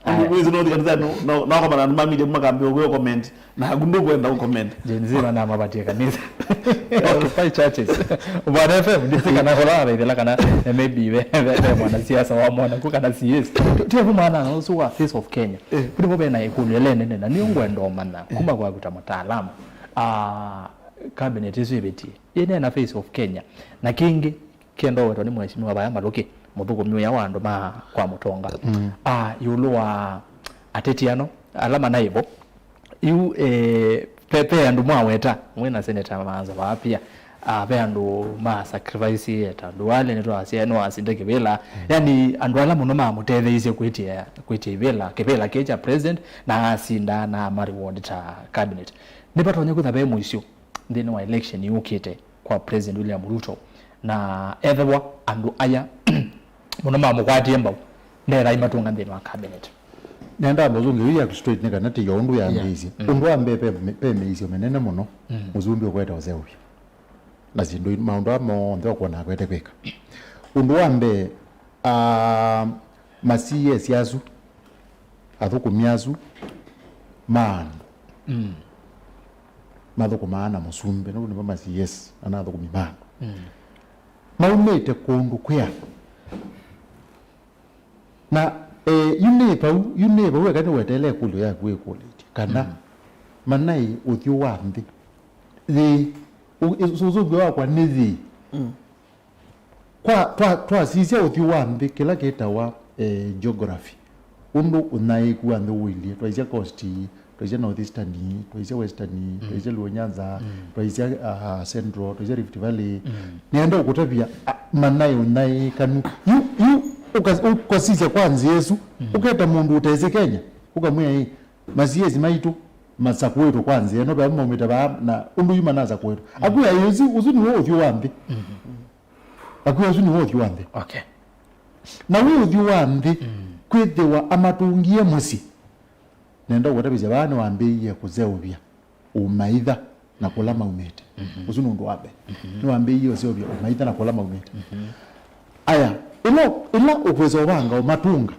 Aya. Andũ wĩsĩ no thikana no, no, no komana andũ ma media makambia ũkwĩa comment. Na aku ndũkwenda ũ comment. Gen Z manamapatie kanisa. Occupy churches. Bwana F M, ndisi kana kola araithela kana, eh, maybe ve, ve, ve mwanasiasa wa mwana ku kana C S. Tiavu mwana na ũsu wa Face of Kenya. Eh. Kuli bo bena ikulu ele nene na nĩ ngwenda ũmanya kuma kwa kuta mtaalamu. Ah, cabinet isu ibetie. Ine na Face of Kenya. Na kingi, kĩenda ũwetwa nĩ Mheshimiwa Vaya Malũki, mũthũkũmi ũya wa andũ ma kwa Mũtonga. Mm. Ah, ĩũlũ wa ateti ano, ala manaĩ vo. Yu, eh, pe, pe andũ mwaweta, mwĩ na Senator Maanza vaa pia. Ah, ve andũ ma sacrifice, ta Duale nĩtwasya nĩwasinde kĩvĩla. Mm. Yani, andũ ala mũno mamũtetheisye kwĩtĩa, kwĩtĩa ivĩla, kĩvĩla kĩ kya president, na asinda na ma reward ta cabinet. Nĩvatonya kwĩtha ve mũisyo nthĩnĩ wa election yũkĩte kwa President William Ruto, na ethĩwa andũ aya mũno mamũkwatie mbau, ndethai matũnga nthĩnĩ wa cabinet. Nenda mũsũngĩ yu yaku straight nĩ kana tiga ũndũ yambĩĩsye. Yeah. Mm. Ũndũ wa mbee pe, pe mĩisyo mĩnene mũno, mm, mũsumbĩ ũkwete ũseũvyo. Na syĩndũ, maũndũ aa monthe ũkwona akwete kwĩka. Ũndũ wa mbee, ah, ma C S asu, athũkũmi asu ma andũ, mm, mathũkũmaa na mũsumbĩ, nĩvo nĩvo ma C S, ana athũkũmi ma andũ. Mm. Maumĩte kũndũ kwĩ andũ. Na, eh, yu nĩ vau, yu nĩ vau eka nĩweteele ĩkũlyo yaku ĩkũlĩtye. Kana, mm, manaĩ ũthyũ wa nthĩ. Yĩ, ũ-, ĩ-, ũsũngĩo wakwa nĩ yĩ. Mm. Kwa, twa, twasisya ũthyũ wa nthĩ, kĩla kĩtawa, eh, geography, ũndũ ũnyaĩĩku wa nthĩ ũilyĩ, twaisya coast, twaisya north eastern, twaisya western, mm, twaisya Luo Nyanza, mm, twaisya, ah, central, twaisya Rift Valley. Mm. Nĩenda ũkũtavya, ah, manaĩ ũnyaĩĩkanu. Yu, yu, ũka-, ũkasisya kwa nzĩa ĩsu, mm, ũketa mũndũ ũtesĩ Kenya, ũkamwĩa, ĩ, ma C S maitũ masakũĩtwe kwa nzĩa ĩno, vamwe maumĩte vaa, na ũndũ yu manasakũĩtwe. Mm. Akwĩa, ĩ, ũsu, ũsu nĩw'o ũthyũ wa nthĩ. Mm. Akwĩa ũsu nĩw'o ũthyũ wa nthĩ. Okay. Na wĩ ũthyũ wa nthĩ, mm, kwĩthĩwa amatũngie mũsyĩ. Nenda ũkũtavĩsya vaa nĩwambĩĩie kũseũvya ũmaitha na kũla maumĩte. Mhm. Ũsu nĩ ũndũ wa mbee. Mhm. Nĩwambĩĩie ũseũvya ũmaitha na kũla maumĩte. Mhm. Aya, ĩla, ĩla ũkwĩsa ũvanga ũmatũnga,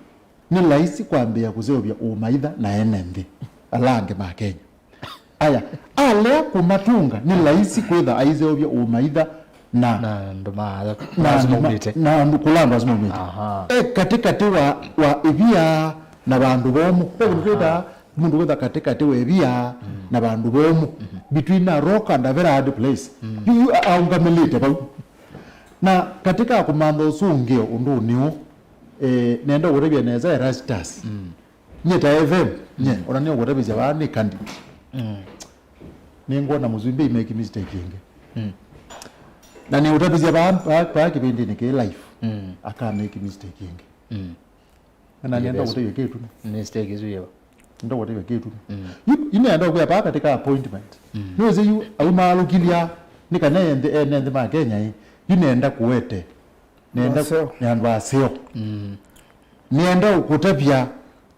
nĩ laisi kwambĩĩa kũseũvya ũmaitha na ene nthĩ ala angĩ ma Kenya. Aya, alea kũmatũnga, nĩ laisi kwĩtha aiseũvya ũmaitha na, na andũ ma, na andũ ma, maumĩte, na andũ kũla andũ asu maumĩte. Aha. E katĩkatĩ wa, wa ĩvia na vandũ vomũ. Ve kũndũ kwĩthaa mũndũ kwĩtha katĩkatĩ wa ĩvia, mm, na vandũ vomũ. Mhm. Between a rock and a very hard place. Mm. Yu, yu a-, aũngamĩlĩte vau. Na katĩ ka kũmantha ũsũngĩo ũndũnĩ ũũ, eh, nenda ũkũtavya nesa Erastus. Mm. Nye ta F M, nye, mm, ona nĩũkũtavĩsya vaa nĩ candid. Mm. Nĩngwona mũsumbĩ i make mistake ĩngĩ. Mm. Na nĩũtavĩsya vaa, vaa, vaa kĩvĩndĩnĩ kĩ live. Mm. Aka make mistake ĩngĩ. Mm. Na nĩenda kũtavya kĩtumi. Mistake ĩsu yĩva? Nĩenda kũtavya kĩtumi. Mm. Yu, yu nĩenda kwĩa vaa katĩ ka appointment. Mm. Nĩwĩsĩ yu aumaalũkilya nĩ kana ene nthĩ, ene nthĩ ma Kenya ĩ. Yu nĩenda kũete. Nĩenda, nĩ andũ aseo. Mm. Nĩenda ũkũtavya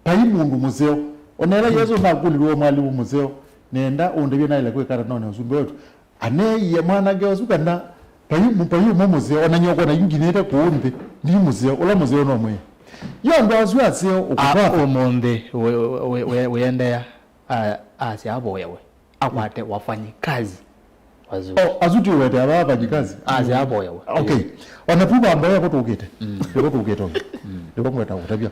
vai mũndũ mũseo. Ona ĩla Yesũ nakũlilwe mwalimũ mũseo, nĩenda ũndavye naĩle kwĩkata none ũsumbĩ wetu. Aneeie mwanake ũsu kana vai mũ-, vai ũmwe mũseo, ona nyoko na yu nginyĩte kũũ nthĩ, ndi mũseo, ũla mũseo no mwĩe. Yu andũ asu aseo ũkũtwatha. Ũmũnthĩ wĩ-, wĩ-, wĩ-, wĩendeea, a-, asya avoyewe. Akwate wafanyikazi wazuri. Oh, asu ti ũwetea vaa wafanyikazi. Asya avoyewe. Okay. Ona tu vamboya vo tũkĩte. Mm. Nĩvo tũkĩte ũyu. Mm. Nĩvo ngwenda kũtavya.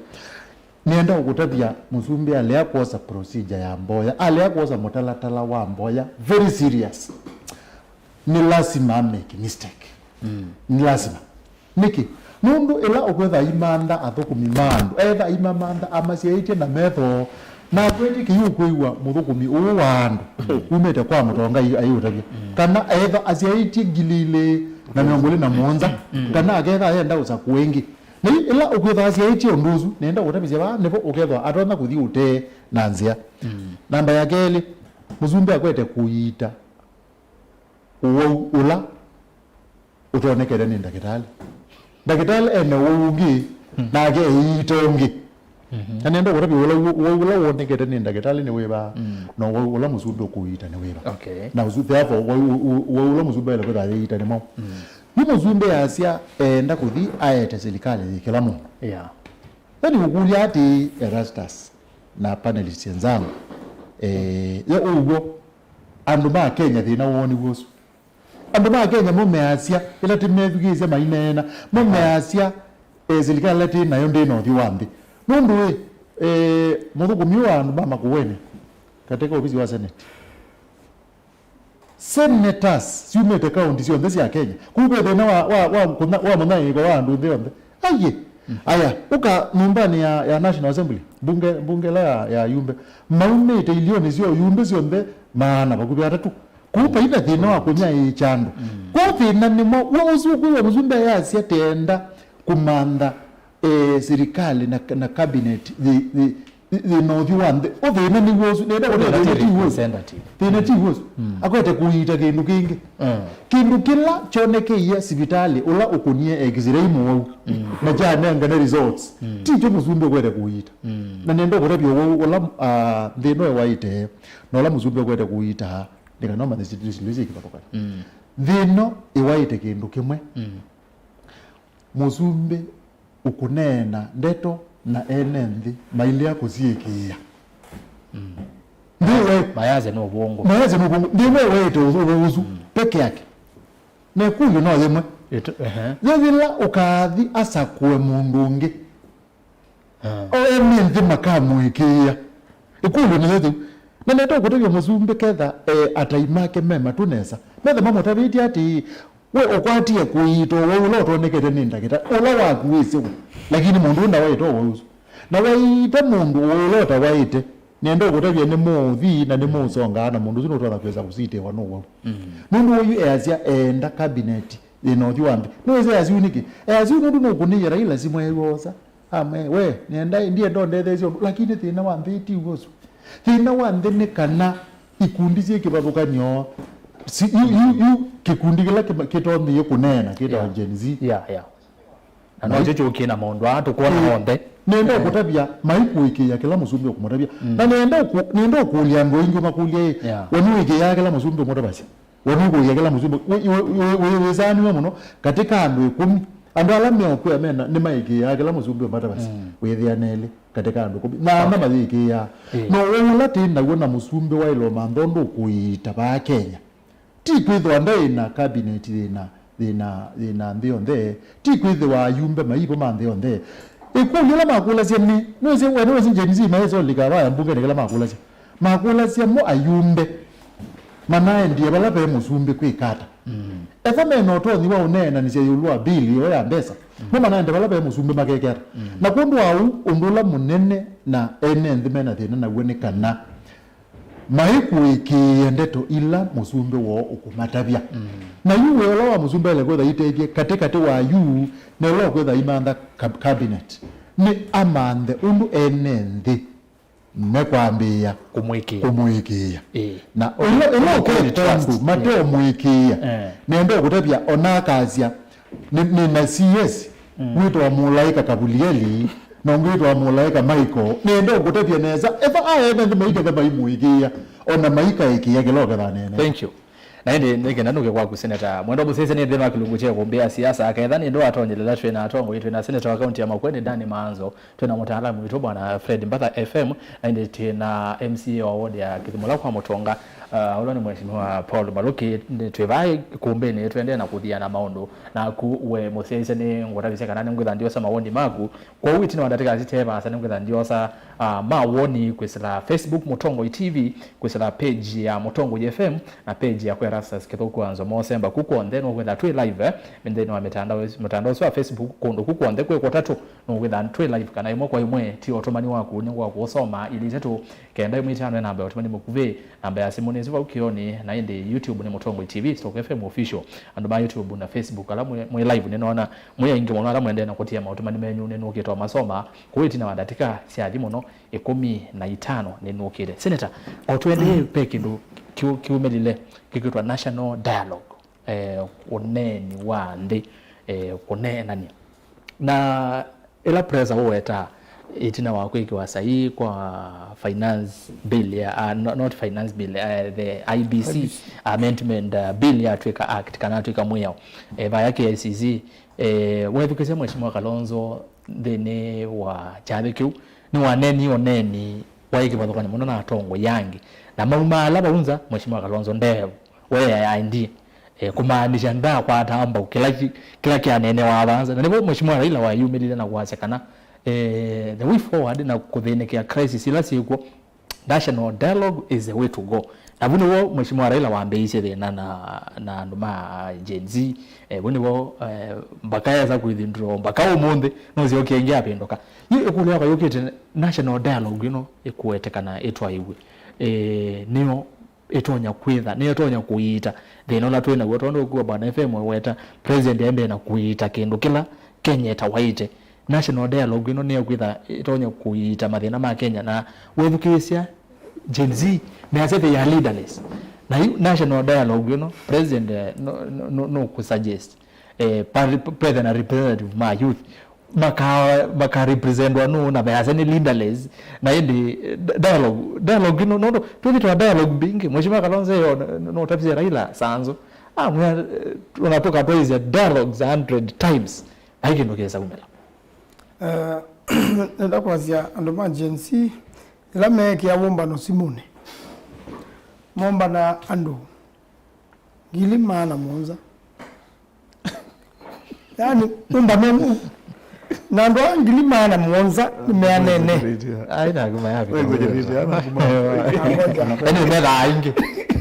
Nĩenda ũkũtavya mũsumbĩ alea kwosa procedure ya mboya, alea kwosa mũtalatala wa mboya, very serious. Nĩ lasima a make mistake. Mm. Nĩ lasima. Nĩkĩ? Nũndũ ĩla ũkwĩtha aimantha athũkũmi ma andũ, etha aimamantha amasyaĩtye na metho, na akwetye kĩu ũkwĩw'a mũthũkũmi ũũ wa andũ, mm, umĩte kwa mũtonga ai-, aiũtavya. Mm. Kana etha asyaĩtye ngili ilĩ na mĩongo ĩlĩ na mũonza, mm, kana aketha ayenda ũsakũa ĩngĩ. Na yu ĩla ũkwĩthwa asyaĩtye ũndũ ũsu, nenda ũtavĩsya vaa nĩvo ũkethwa atonya kũthi ũtee na nzĩa. Mm. Namba ya kelĩ, mũsumbĩ akwete kũiita ũwau ũla ũtonekete nĩ ndakĩtalĩ. Ndakĩtalĩ ene ũwau ũngĩ, mm, nake eiita ũngĩ. Mhm. Na nenda ũtavya ũla ũwau ũla wonekete nĩ ndakĩtalĩ nĩ wĩva, mm, na ũwau ũla mũsumbĩ ũkũiita nĩ wĩva. Okay. Na ũsu, therefore, ũwau, ũwau ũla mũsumbĩ aĩle kwĩthwa aiita nĩ mwaũ. Mm. Yu mũsumbĩ asya eenda kũthi aete silikalĩ yĩ kĩla mũndũ. Yeah. Then ũkũlya atĩĩ, Erastus na panelists wenzangu, eh, ye ũw'o, andũ ma Kenya thĩna woo nĩ w'o ũsu. Andũ ma Kenya mo measya, ĩla tĩmethukĩĩsya maineena, mo measya, eh, silikalĩ ĩla twĩ nayo ndĩ na ũthyũ wa nthĩ. Nũndũ ĩ, eh, mũthũkũmi wa andũ ma Makueni katika ofisi wa Senate, senators syumĩte kaunti syonthe sya Kenya. Kũu ve thĩna wa, wa, wa, kũna-, wa mũnyaĩĩko wa andũ nthĩ yonthe. Aiye. Aya, ũka nyũmbanĩ ya, ya National Assembly, mbunge, mbunge ĩla ya, ya ayumbe. Maumĩte ilionĩ sya ayumbe syonthe maana vakuvĩ atatũ. Kũu vaina thĩna wa kũnyaĩĩkya andũ. Mm. Kũu thĩna nĩmo, w'o ũsu ũkwĩw'a mũsumbĩ ayasya tenda kũmantha, eh, sirikali na, na cabinet yĩ, yĩ, yĩ, yĩ na ũthyũ wa nthĩ. Ũthĩna nĩ w'o ũsu, nenda kũtavya thĩna ti w'o ũsu. Representative. Thĩna ti w'o ũsu. Mm. Akwete kũiita kĩndũ kĩngĩ. Mm. Kĩndũ kĩla kyonekeie sivitalĩ ũla ũkũnie X-ray mũwau, mm, na kyanengane results, mm, ti kyo mũsumbĩ ũkwete kũiita. Mm. Na nenda kũtavya ũwau ũla, ah, thĩna ũyũ waĩte, na ũla mũsumbĩ ũkwete kũiita, nĩ kana ũmanye syĩndũ syĩ kĩvathũkany'o. Mm. Thĩna ĩwaĩte kĩndũ kĩmwe. Mm. Mũsumbĩ ũkũneena ndeto na ene nthĩ mailea kũsyĩkĩĩa. Mm. Ndĩwe mayasya nĩ ũvũngũ. Mayasya nĩ ũvũngũ. Ndĩwe weete ũvũngũ ũsu, mm, peke yake. Na ĩkũlyo no yĩmwe. Ĩtũ-, ehe. Yĩthĩla ũkaathi asakũe mũndũ ũngĩ, ah, o ene nthĩ makamũĩkĩĩa. Ĩkũlyo nĩyo yĩu. Na nenda ũkũtavya mũsumbĩ ketha, eh, atai make me matũ nesa, metha mamũtavĩtye atĩĩ, we ũkwatie kũiita ũwau ũla ũtonekete nĩ ndakĩtalĩ, ũla waku wĩsĩ we, lakini mũndũ ũũ ndawaĩte ũwau ũsu. Na waiita mũndũ ũwau ũla ũtawaĩte, nenda ũkũtavya nĩ mũũthi na nĩ mũũsongaa, na mũndũ ũsu nũtonya kwĩsa kũsitĩwa nĩ ũwau. Mm. Nũndũ ũyu easya eenda cabinet yĩ na ũthyũ wa nthĩ. Nĩwĩsĩ easya ũu nĩkĩ? Easya ũu nũndũ nũkũnĩie Raila simũ eew'a osa. Amwe, we, nenda, ndienda ũndetheesye ũndũ, lakini thĩna wa nthĩ ti ũsu. Thĩna wa nthĩ nĩ kana ikundi syĩ kĩvathũkany'o, si, yu, yu, yu, kĩkundi kĩla kĩma-, kĩtonyie kũneena, kĩtawa, yeah, Gen Z. Yeah, yeah. Na no, eh, kyo kyũkie na maũndũ aa tũkwona, eh, onthe. Nenda, eh, ũkũtavya, maikũĩkĩĩa kĩla mũsumbĩ ũkũmũtavya. Mm. Na nenda ũkũ-, nenda ũkũlya andũ aingĩ ũmakũlye, ĩ, yeah, we nĩwĩkĩĩaa kĩla mũsumbĩ ũmũtavasya? We nũkũĩkĩa kĩla mũsumbĩ, wĩ, wĩ, wĩ, wĩ, wĩsaniw'e mũno katĩ ka andũ ĩkũmi. Andũ ala meũkwĩa mena, nĩmaĩkĩĩaa kĩla mũsumbĩ ũmatavasya. Mm. Wĩthĩane elĩ katĩ ka andũ ĩkũmi. Na ana, okay, mayĩkĩĩaa. Ĩĩ. No wĩ ũla twĩ naw'o na mũsumbĩ waĩle ũmantha ũndũ ũkũiita vaa Kenya. Ti kwĩthĩwa ndaĩ na cabinet yĩ na, yĩ na, yĩ na nthĩ yonthe. Ti kwĩthĩwa ayumbe maivo ma nthĩ yonthe. Ĩkũlyo ĩla makũlasya nĩ, nĩwĩsĩ, we nĩwĩsĩ Gen Z maĩsa ũlika vaya mbungenĩ kĩla makũlasya. Makũlasya mo ayumbe manaendie vala ve mũsumbĩ kwĩka ata? Mm. Ethwa me na ũtonyi wa ũneenanĩsya ĩũlũ wa bill ĩyo ya mbesa, mm, mo manaende vala ve mũsumbĩ makeke ata? Mm. Na kwondũ wa ũu, ũndũ ũla mũnene na ene nthĩ me na thĩna naw'o nĩ kana maikũĩkĩĩa ndeto ila mũsumbĩ woo ũkũmatavya. Mm. Na yu wĩa ũla wa mũsumbĩ aĩle kwĩtha aitethye katĩ katĩ wa yu na ũla ũkwĩtha aimantha kab-, cabinet, nĩ amanthe ũndũ ene nthĩ mekwambĩĩa kũmũĩkĩĩa. Kũmũĩkĩĩa. Ĩĩ. Na ĩla, ĩla ũketa andũ, ĩĩ, mateũmũĩkĩĩa, eh, nenda ũkũtavya, ona akasya, nĩ, nĩ na C S, mm, wĩtawa Mũlaĩka Kavulieli, na ũngĩ wĩtawa Mũlaĩka Michael, nenda ũkũtavya nesa, ethwa aene nthĩ maiketha maimũĩkĩĩa, ona maikaĩkĩĩa kĩla ũketha anene. Thank you. Na ĩndĩ nĩ kenda nũke kwaku, Seneta. Mwendwa mũsyaĩĩsya nĩ nthĩnĩ wa kĩlungu kya ĩkũmbĩ ya siasa, ketha nĩ ndũ atonyelela twĩ na atongoi, twĩ na seneta wa kaunti ya Makueni, Dani Maanzo, twĩ na mũtaalamu witũ, Bwana Fred Mbatha F M, na ĩndĩ twĩ na M C A wa ward ya Kĩthimũla kwa Mũtonga, uh, ũla nĩ Mheshimiwa Paul Maluki. Nĩ twĩ vaa ĩkũmbĩnĩ, tũendee na kũthiana maũndũ. Naku we mũsyaĩĩsya, nĩ ngũtavĩsya kana nĩ ngwĩtha ndiosa mawoni maku. Kwoou, ĩtina wa ndatĩka sitee vaasa, nĩngwĩtha ndiosa, ah, mawoni kwĩsĩla Facebook Mũtongoi T V, kwĩsĩla page ya Mũtongoi F M, na page ya kwa Erastus Kĩthũku wa Nzomo Semba. Ku kw'onthe nũkwĩtha twĩ live, eh, nthĩnĩ wa mitandao, mũtandao ũsu wa Facebook, kũndũ ku kw'onthe kwĩ kũtatũ, nũkwĩtha twĩ live, kana ĩmwe kwa ĩmwe, ti ũtũmani waku, nĩngwa kũũsoma ilĩ itatũ, kenda ĩmwe itano, namba ya ũtũmani mũkuvĩ, namba ya simũ Nĩsĩ vau kĩonĩ, na ĩndĩ YouTube nĩ Mũtongoi T V, Stock F M Official. Andũ ma YouTube na Facebook, ala mwĩ, mwĩ live, nĩnona mwĩ aingĩ mũno ala mwendee na kũtia maũtũmani menyu, nĩnũkĩte o masoma kũu ĩtina wa ndatĩka sya nthĩ mũno ĩkũmi na itano nĩnũkĩte. Senator, o tũendee, ve kĩndũ kĩu-, kĩumĩlile kĩkwĩtwa National Dialogue, eh, ũneeni wa nthĩ, eh, kũneenany'a. Na ĩla pressure ũwetaa ĩtina wa kwĩkĩwa saii kwa finance bill ya, ah, no-, not finance bill, eh, the I B C, I B C. Amendment, uh, bill yatw'ĩka act kana yatw'ĩka mwĩao. Eh, vaya K I C C, eh, wethukĩsya Mheshimiwa Kalonzo nthĩnĩ wa kyathĩ kĩu, nĩwaneenie ũneeni waĩ kĩvathũkany'o mũno na atongoi angĩ. Na mauma ala vau nza, Mheshimiwa Kalonzo nde weea I D, eh, kũmaanisha ndakwataa mbau kĩla ki-, kĩla kyaneenewa vaa nza. Na nĩvo Mheshimiwa Raila wayumĩlile na kwasya kana, eh, the way forward na kũthĩnĩkĩa crisis ila syĩkw'o, national dialogue is the way to go. Na vu nĩvo Mheshimiwa Raila wambĩĩisye thĩna na, na andũ ma Gen Z. Eh, vu nĩvo, eh, mbaka esa kwĩthindũla, mbaka ũmũnthĩ nũsyokie ĩngĩ apĩndũka. Yu ĩkũlyo yakwa yũkĩte, national dialogue ĩno ĩkũete kana ĩtwaĩw'e, eh, nĩyo ĩtonya kwĩtha, nĩyo ĩtonya kũiita thĩna ũla twĩ naw'o, tondũ ũkw'a Bwana F M weta, President aendee na kũiita kĩndũ kĩla Kenya ĩtawaĩte. National dialogue ĩno nĩyo kwĩtha ĩtonya kũiita mathĩna ma Kenya, na wethukĩĩsya Gen Z measya they are leaderless. Na yu national dialogue ĩno, President, eh, no, no, no, no kũsuggest, eh, pa-, pa-, pethe na representative ma youth, maka-, makarepresentwa nũũ na measya nĩ leaderless, na ĩndĩ, eh, di-, dialogue, dialogue ĩno, nũndũ twĩthĩtwa dialogue mbingĩ, Mheshimiwa Kalonzo yo no, no, no ũtavisye Raila sanzo. Ah, mwĩa, eh, ona tũkatwaisya dialogues a hundred times, vai kĩndũ kĩsa umĩla. Eh, nenda kwasya andũ ma Gen Z, ĩla meekĩa wũmbano simũnĩ, mombana andũ ngili maana mũonza. Yaani, ũmbano ũmwe. Na andũ aa ngili maana mũonza nĩmeanene. Ai, na kuma ya vita. Wewe, Jerry, ana kuma. Yaani, methaa aingĩ.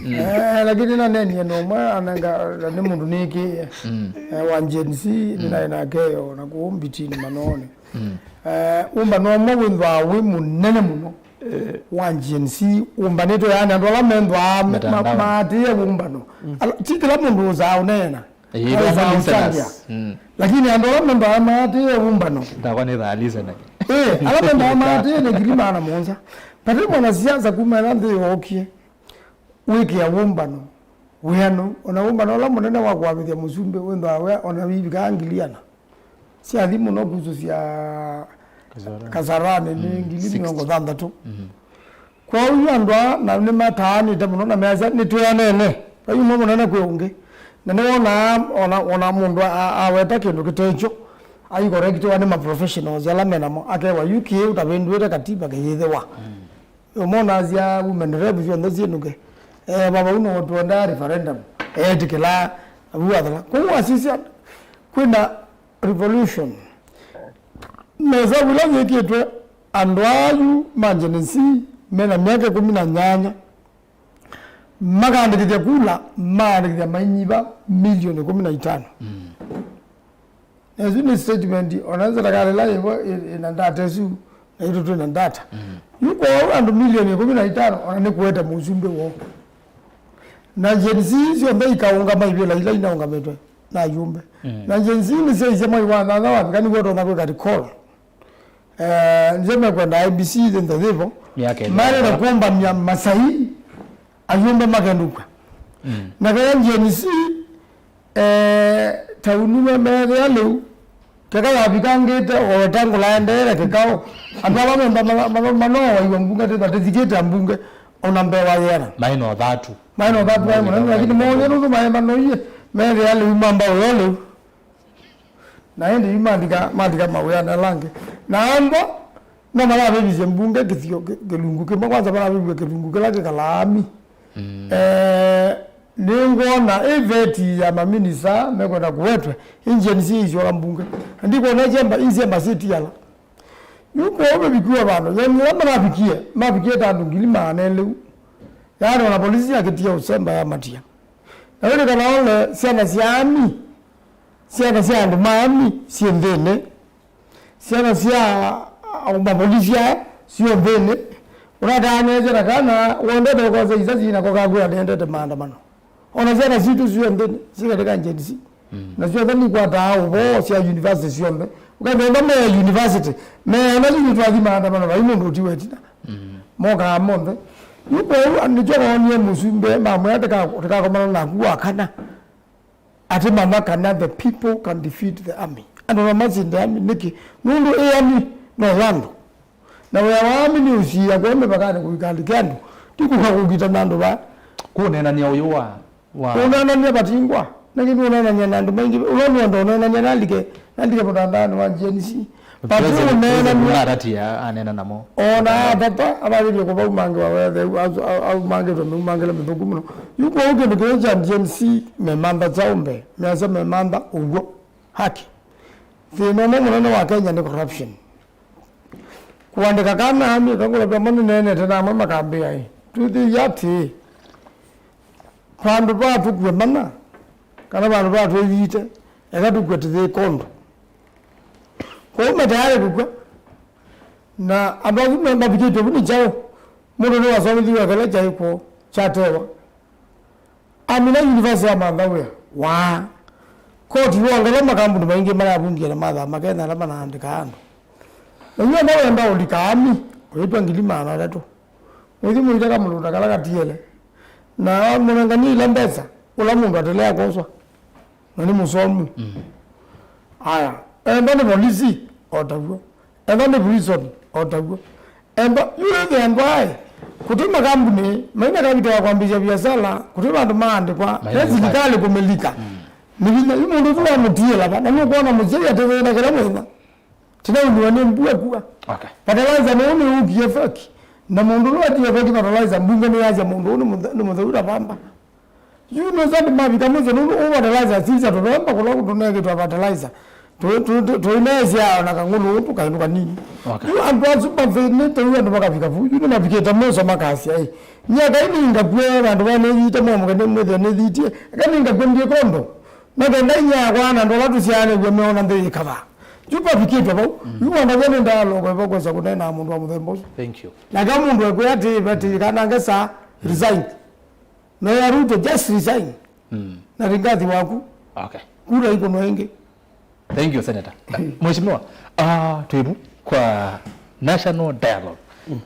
Eh, lakini nanenie na ũmwe ananga, na nĩ mũndũ nĩkĩie. Mm. Eh, wa Gen Z, nĩ naĩ nake yo, na kũu mbitini manone. Mm. Eh, ũmbano ũmwe wĩthwaa wĩ mũnene mũno. Eh. Wa Gen Z, ũmbanĩtwe, yaani, andũ ala menthwaa ma-, ma-, Mitandao. Maatĩĩe ũmbano. Mm. Ala, ti kĩla mũndũ ũsaa ũneena. Eh, ala ndio ũsaa listeners. Ũchangia. Mm. Lakini andũ ala menthwaa maatĩĩe ũmbano. Ndakwa nĩ thaa listener. Eh, ala menthwaa maatĩĩe nĩ ngili maana mũonza. Pate mwanasiasa kuma ĩla nthĩ yookie wĩkĩa wũmbano, wĩanũ, ona wũmbano ũla mũnene wa kũavĩthya mũsumbĩ wĩthwaa wĩa, ona wĩvikaa ngili ana. Syathi mũno kusũsya Kasarani. Kasarani nĩ ngili mĩongo thanthatũ. Mhm. Kwoou yu andũ aa na nĩmataanĩte mũno na measya, "Nĩtwĩanene." Vai ũmwe mũnene kwĩ ũngĩ. Na nĩwonaa ona, ona mũndũ a-, aweta kĩndũ kĩtekyo, aikorektiwa nĩ maprofessionals ala menamo, akewa, "Yu kĩĩ ũtavĩndũĩte katiba kĩyĩthĩwa?" Mm. Ũmwe ũnasya women rep syonthe syĩnũke. Eh, vava ũno twendaa referendum. Eetĩkĩlaa, avu athela. Kwoou asisya, kwĩna revolution. Na ĩsavu ĩla yĩkĩtwe, andũ aa yu ma Gen Z mena myaka ĩkũmi na nyanya, makaandĩkĩthya kula, maandĩkĩthya mainyiva milioni ĩkũmi na itano. Mm. Na ĩsu nĩ statement, ona serikali ĩla yĩvo ĩ-, ĩna data ĩsu, na itũ twĩna data. Mm. Yu kwoou andũ milioni ĩkũmi na itano, ona nĩ kũete mũsumbĩ woo. Na Gen Z syonthe ikaũngama ivĩla ila inaũngamĩtwe na ayumbe. Mm. Na Gen Z nĩsyaisye mwai wa nyanya wavika nĩw'o ũtonya kwĩka recall. Eh, nĩsyo mekwenda I B C ĩthĩnze yĩvo. Myaka ĩlĩ. Marenda kũmbany'a masai ayumbe makendũkw'a. Mm. Na kaya Gen Z, eh, ta ũnĩwe meethĩa lĩu, keka yavikangĩte o ta ngũla endeele kĩkaũ, andũ ala menda mano-, mano-, manoowaiwa mbunge tĩtha tĩthikĩte ambunge ona mbee wa yĩana. Maĩ na ũthatu. Maĩ na ũthatu waĩ mũnene, lakini moonie nũndũ maĩ manoie, meethĩa lĩu mamba ũyo lĩu. Na ĩndĩ yu maandĩka, maandĩka mawĩanĩ ala angĩ. Na andũ no maravivisye mbunge kĩsio kĩ-, kĩlungu kĩmwe, kwanza maraviviw'e kĩlungu kĩla kĩkalaa Army. Mm. Eh, nĩngwona ĩ veti ya maminisa mekwenda kũwetwe, ĩ Gen Z isyoka mbunge. Na ndikwona isyemba, isyemba syĩtiala. Yu kwoou mavikiwe vandũ, yani ĩla maravikie, mavikie ta andũ ngili maana elĩ. Yaani ona polisi yakĩtie ũsemba yamatia. Na wĩlĩkana ole syana sya Army, syana sya andũ ma Army syĩ nthĩnĩ. Syana sya, ah, mapolisi aa syĩ nthĩnĩ. Ũratanĩsya na kana wendete ũkosa isasi nako kakwĩa nendete maandamano. Ona syana sitũ syonthe syĩ katika Gen Z. Na syonthe nikwataa ũvoo sya university syonthe. Ũkethĩa me university, meana yu nĩtwathi maandamano, vai mũndũ ũtiwe ĩtina. Mokaa monthe. Yu kwoou nĩkyo noonie mũsumbĩ, mamwĩa tĩka-, tĩkakomana naku wa kana. Atĩ mama kana the people can defeat the army. Andũ no masinde army nĩkĩ? Nũndũ ĩ army no ya andũ. Na wĩa wa army nĩ ũsiĩa kwa mĩvakanĩ kũikalike andũ. Ti kũka kũkita na andũ va. Kũneenania ũyũ wa, wa kũneenania vatingwa. Nĩkĩ nũneenania na andũ maingĩ? Ũla nũenda ũneenania nalike, nalike mũtandaanĩ wa Gen Z. But president, ũneenania president atatia anena namo. Ona atata avalĩlye kũvaumangĩwa wetheu, asu-, a-, aumangĩtwe mĩumangĩle mĩthũku mũno. Yu kwoou kĩndũ kĩu kya Gen Z memantha kyaũ mbee, measya memantha ũw'o, haki. Thĩna ũmwe mũnene wa Kenya nĩ corruption. Kũandĩka kana amĩka kũla vyama nĩneenete na amwe makambĩa ĩ, twĩthĩie atĩĩ, vandũ va tũkue mana, kana vandũ va twĩyite, eka tũkue tũthĩe kondũ. Kwoou me tayarĩ kũkw'a. Na andũ asu me-, mavikĩtwe vu nĩ kyaũ? Mũndũ nĩwasomithiw'e kĩla kyaĩ kwoo, kyatewa. Amina university ya mantha wĩa. Waa. Koti wongela makambuni maingĩ malavungie na mathaa makenya ala manaandĩka andũ. Na yu enda wenda ũlika ami, ũyĩtwa ngili maana atatũ. Mũithi mũitaka mũlũnda kala katiele. Na mũnengani ila mbesa, ũla mũndũ atelea koswa. Na nĩ mũsomu. Aya, enda nĩ polisi, o taw'o. Enda nĩ prison, o taw'o. Enda, yu ĩthĩa ndwae. Kũtĩ makambuni, maina kavita ya kwambĩsya viasala, kũtĩ vandũ maandĩkwa, maina ne silikalĩ kũmĩlika. Nĩ vinya, yu mũndũ ũsu wamũtiĩla va, na nũkwona mũsyai atĩthĩna kĩla mũthenya. Tĩnaundiwa nĩ mbua kua. Okay. Fertilizer nũũ nĩũkie feki. Na mũndũ ũla watie feki fertilizer, mbunge nĩyasya mũndũ ũũ nĩ mũthe-, nĩ mũtheu ta vamba. Yu nĩsa andũ mavika mũisyo nũndũ ũũ fertilizer sisya tũvemba kũla tũnengĩtwe fertilizer. Tũ-, tũ-, tũ-, tũineesya na kang'ũlũ ũũ tũkaĩndũ kanini. Okay. Yu andũ asu mathĩnĩte yu andũ makavika vu. Yu nĩmavikĩte mũisyo makasya, ĩ, nyie kai nĩngakue vandũ va nĩthite mwamuke nĩmwĩthĩa nĩthitie. Kai nĩngakue ndiĩ kondũ. Na kenda inya yakwa na andũ ala tũsyaanĩw'e meona nthĩ yĩkava. Yu pavikĩtwe vau. Yu wandavya nĩ ndaaloko ĩvo kwesa kũneenaa mũndũ wa mũthemba ũsu. Thank you. Na kĩla mũndũ ekwĩa atĩ, veti kanange saa, resign. Na ya Ruto, just resign. Na Rigathi waku. Okay. Kura ikũnwa ĩngĩ. Thank you, Senator. Mheshimiwa, ah, twĩvu kwa national dialogue.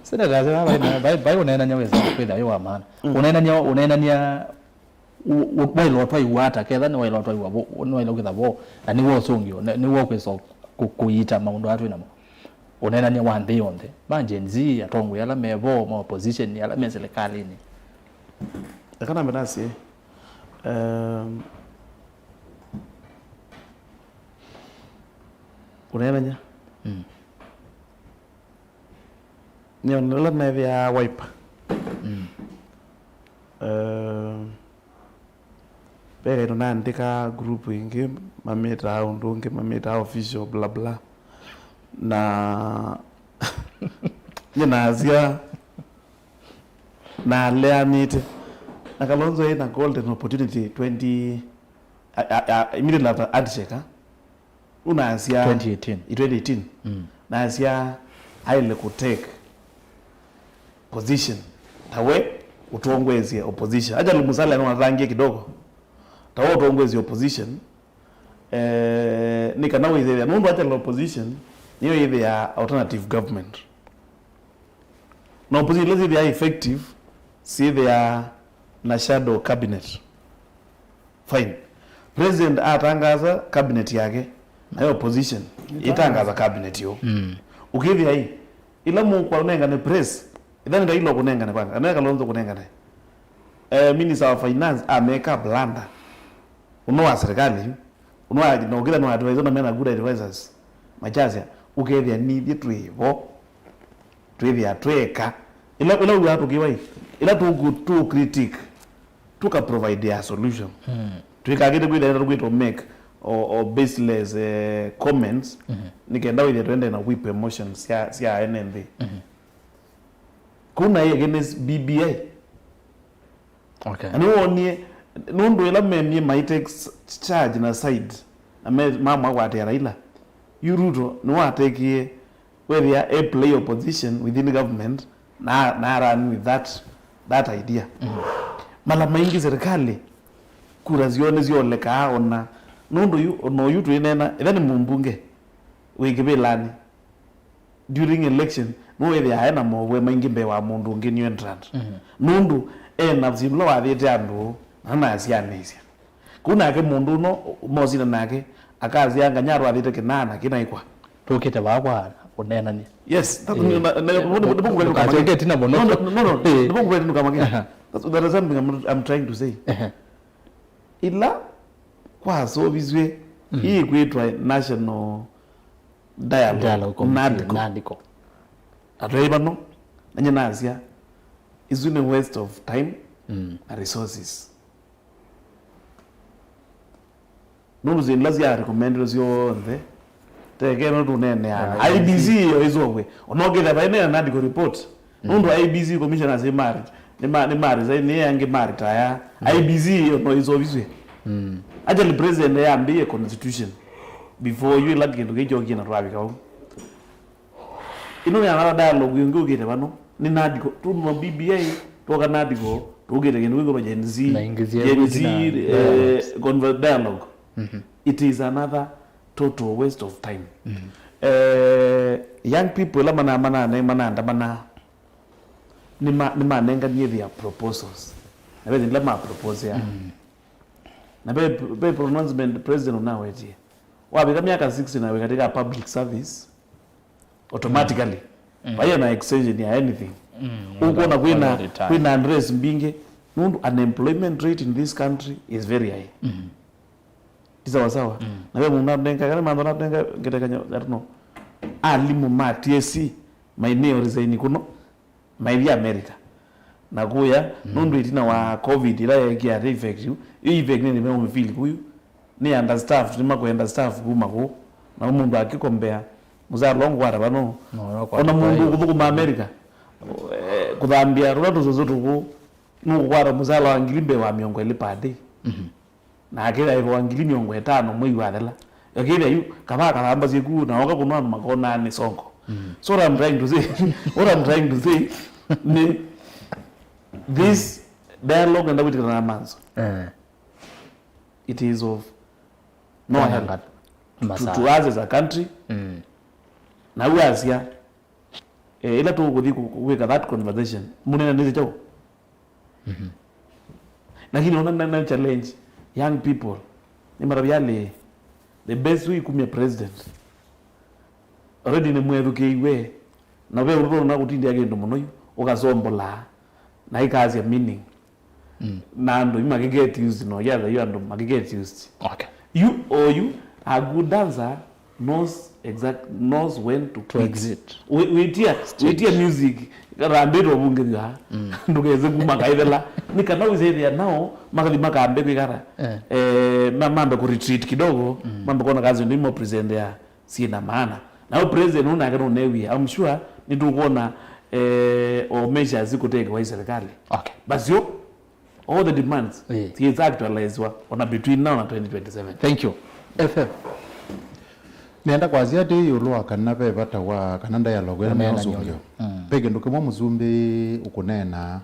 Senator, asema vai, vai, vai ũneenany'a wĩsa kwĩthĩa wĩ wa maana. Ũneenany'a, ũneenany'a waĩle ũtwaiwa ata, ketha nĩwaĩle ũtwaiwa vo, nĩwaĩle kwĩtha vo, na nĩwe ũsũngĩo, nĩ-, nĩwe ũkwĩsa kũ-, kũiita maũndũ aa twĩ namo. Ũneenany'a wa nthĩ yonthe, ma Gen Z, atongoi ala me vo, ma opposition, ala me silikalĩnĩ. Eka nambe nasye, em, ũneenany'a. Nĩona ĩla neethĩaa Wiper. Eh, ve kaĩndũ naandĩka group ĩngĩ, mamĩtaa ũndũ ũngĩ, mamĩtaa official, bla bla. Na nyie naasya, naleanĩte. Na Kalonzo ena golden opportunity twenty, a, a, a, immediately after handshake, ah. Ũnasya twenty eighteen. I twenty eighteen. Nasya aĩle kũtake position ta we ũtongoesye opposition. Acha Musalia no atangie kidogo. Ta we ũtongoesye opposition, eh, nĩ kana wĩthĩa. Nũndũ acha opposition nĩyo yĩthĩaa alternative government. Na opposition ila syĩthĩaa effective, syĩthĩaa na shadow cabinet. Fine. President atangaza cabinet yake, nayo opposition ĩtangaza cabinet yo. Ũkĩthĩa ĩ, ila mũkwa ũnengane press, ĩtha nĩ Raila ũkũnengane kwanza, kana Kalonzo ũkũnengane. Eh, minister wa finance ameka blunder. Ũno wa serikali, ũno wa, na ũkĩtha no advisor na mena good advisors. Machasya, ũkethĩa nithyĩ twĩ vo. Twĩthĩa tweka. Ila, ila wia tũkĩwa ĩ, ila tũkũ-, tũ critique, tũka provide a solution. Twĩkakĩte kwĩthĩa ĩla tũkwĩtwa make or, or baseless, eh, comments, nĩ kenda wĩthĩa twende na whip emotions sya, sya ene nthĩ. Kũu na against B B I. Okay. Na nĩwonie, nũndũ ĩla memie mai take s-, charge na side, na me, mamwakwatĩa Raila, yu Ruto nĩwatekie wethĩa e play opposition within government, Na, na run with that, that idea. Mala maingĩ serikali, kura syoo nĩsyolekaa ona. Nũndũ yu, ona oyu twĩneena, ĩtha nĩ mũmbunge wĩ kĩvĩlanĩ, during election, nũwĩthĩaa ena mow'e maingĩ mbee wa mũndũ ũngĩ new entrant. Nũndũ ena syĩndũ ila wathĩte andũ, na nasyanĩsya. Kũu nake mũndũ ũno mosina nake, akasya nganya atwathĩte kĩnaa na kĩnaĩkwa. Tũkĩte vaa kwa kũneenany'a. Yes, that, eh, na, na, eh, nĩ, nĩ, nĩ, ndũkasyoke ĩtina mũno. No, no, no, no, no. Eh. Ndũkasyoke ĩtina mũno. Aha. That's, that is something I'm, I'm trying to say. Aha. Ila kwasovisw'e, mm, ii kwĩtwa National Dialogue, Dialogue Committee, NADCO. NADCO. Atwei vano, nanye nasya, isu nĩ waste of time, mm, na resources. Nũndũ syĩndũ ila sya recommended syonthe, teke no tũneenea. Yeah, I B C. I B C yo ĩsovwe. Ona ũkĩthĩa vai na NADCO report. Mm. Nũndũ I B C commissioners nĩ mari, nĩ ma, nĩ mari, sai nĩ angĩ mari taya. Mm. I B C yo no ĩsoviswe. Mm. Actually, president yambĩie constitution before yu ĩla kĩndũ kĩu kyokie na twavika vau. Ĩno nĩ another dialogue ĩngĩ ũkĩte vano. Nĩ NADCO, tuma B B I, twoka NADCO, tũkĩte kĩndũ kĩkwĩtwa Gen Z. Na ingĩ syeũ Gen Z, itina, eh, conver-, dialogue. Mhm. It is another total waste of time. Mhm. Eh, young people ĩla mana, mana, manaandamana, nĩma-, nĩmanenganie their proposals. Na ve ĩla ma propose ya. Mhm. Na ve, ve pronouncement president ũnawetie. Wavika myaka sixty na wĩ katika public service, automatically. Mm. Vaiya na extension ya anything. Mm. Ũkwona kwĩna, kwĩna address mbingĩ. Nũndũ unemployment rate in this country is very high. Mm. Ti sawa sawa. Mm. Na ve mũndũ natenga, kana mantha natenga, ngetekanya, I don't know. Alimũ ma T S C, maineo resign kuno. Maithi America. Na kũya, mm, nũndũ ĩtina wa covid ĩla yeekie ate effect yu, yu effect nĩ nĩmeũmĩfeel kuyu, nĩ understaffed, nĩmakwenda staff kuma kũu. Na mũndũ akĩkombea, mũsala ũngũkwata vano. No, no, ona mũndũ ũkũthũkũma America, eh, kũthambia tũla tũsũsũ tũkũ, nũkũkwata mũsala wa ngili mbee wa mĩongo ĩlĩ per day. Mhm. Nake aĩvawa ngili mĩongo ĩtano mwei wathela. Akĩthĩa yu, kavaa kathambasye ku, na oka kũnwa andũ makonaa nĩ songo. Mm. So what I'm trying to say, what I'm trying to say, nĩ this dialogue nenda kwĩtĩkana na Manzo. Eh. It is of no help to, to us as a country. Mm. Na u asya, eh, ĩla tũkũthi kũ-, kwĩka that conversation, mũnene nĩsĩ kyaũ? Mhm. Lakini ona na, na challenge young people. Nĩ mara yale the best way kumia president. Already nĩ mwethukĩiwe. Na ve ũndũ na kũtindĩa kĩndũ mũno yu, ũkasombola, na ikasya meaning. Mm. Na andũ yu makĩ get used, no yatha yu andũ makĩ get used. Okay. You or you, a good dancer knows exact, knows when to quit. Exit. Wĩ-, wĩtia, wĩtia music, rambĩtwo vungĩthya. Mm. Ndũkese kuma kaithela. Nĩ kana wĩsethĩa nao, makathi makambe kwĩkara. Eh. Eh, ma-, mambe ku retreat kidogo, mm, mambe kuona kazi ndio imo present ya sina maana. Na president ũũ nake nũnewie. I'm sure nĩtũkwona, eh, o measures ikũtekewa i serikali. Okay. Basio, all the demands, eh, siĩsa actualizewa ona between now na twenty twenty-seven. Thank you. F M. Nenda kwasya atĩ ĩũlũ wa kana ve vata wa kana dialogue ĩla nĩyosũngĩo. Mm. Ve kĩndũ kĩmwe mũsumbĩ ũkũneena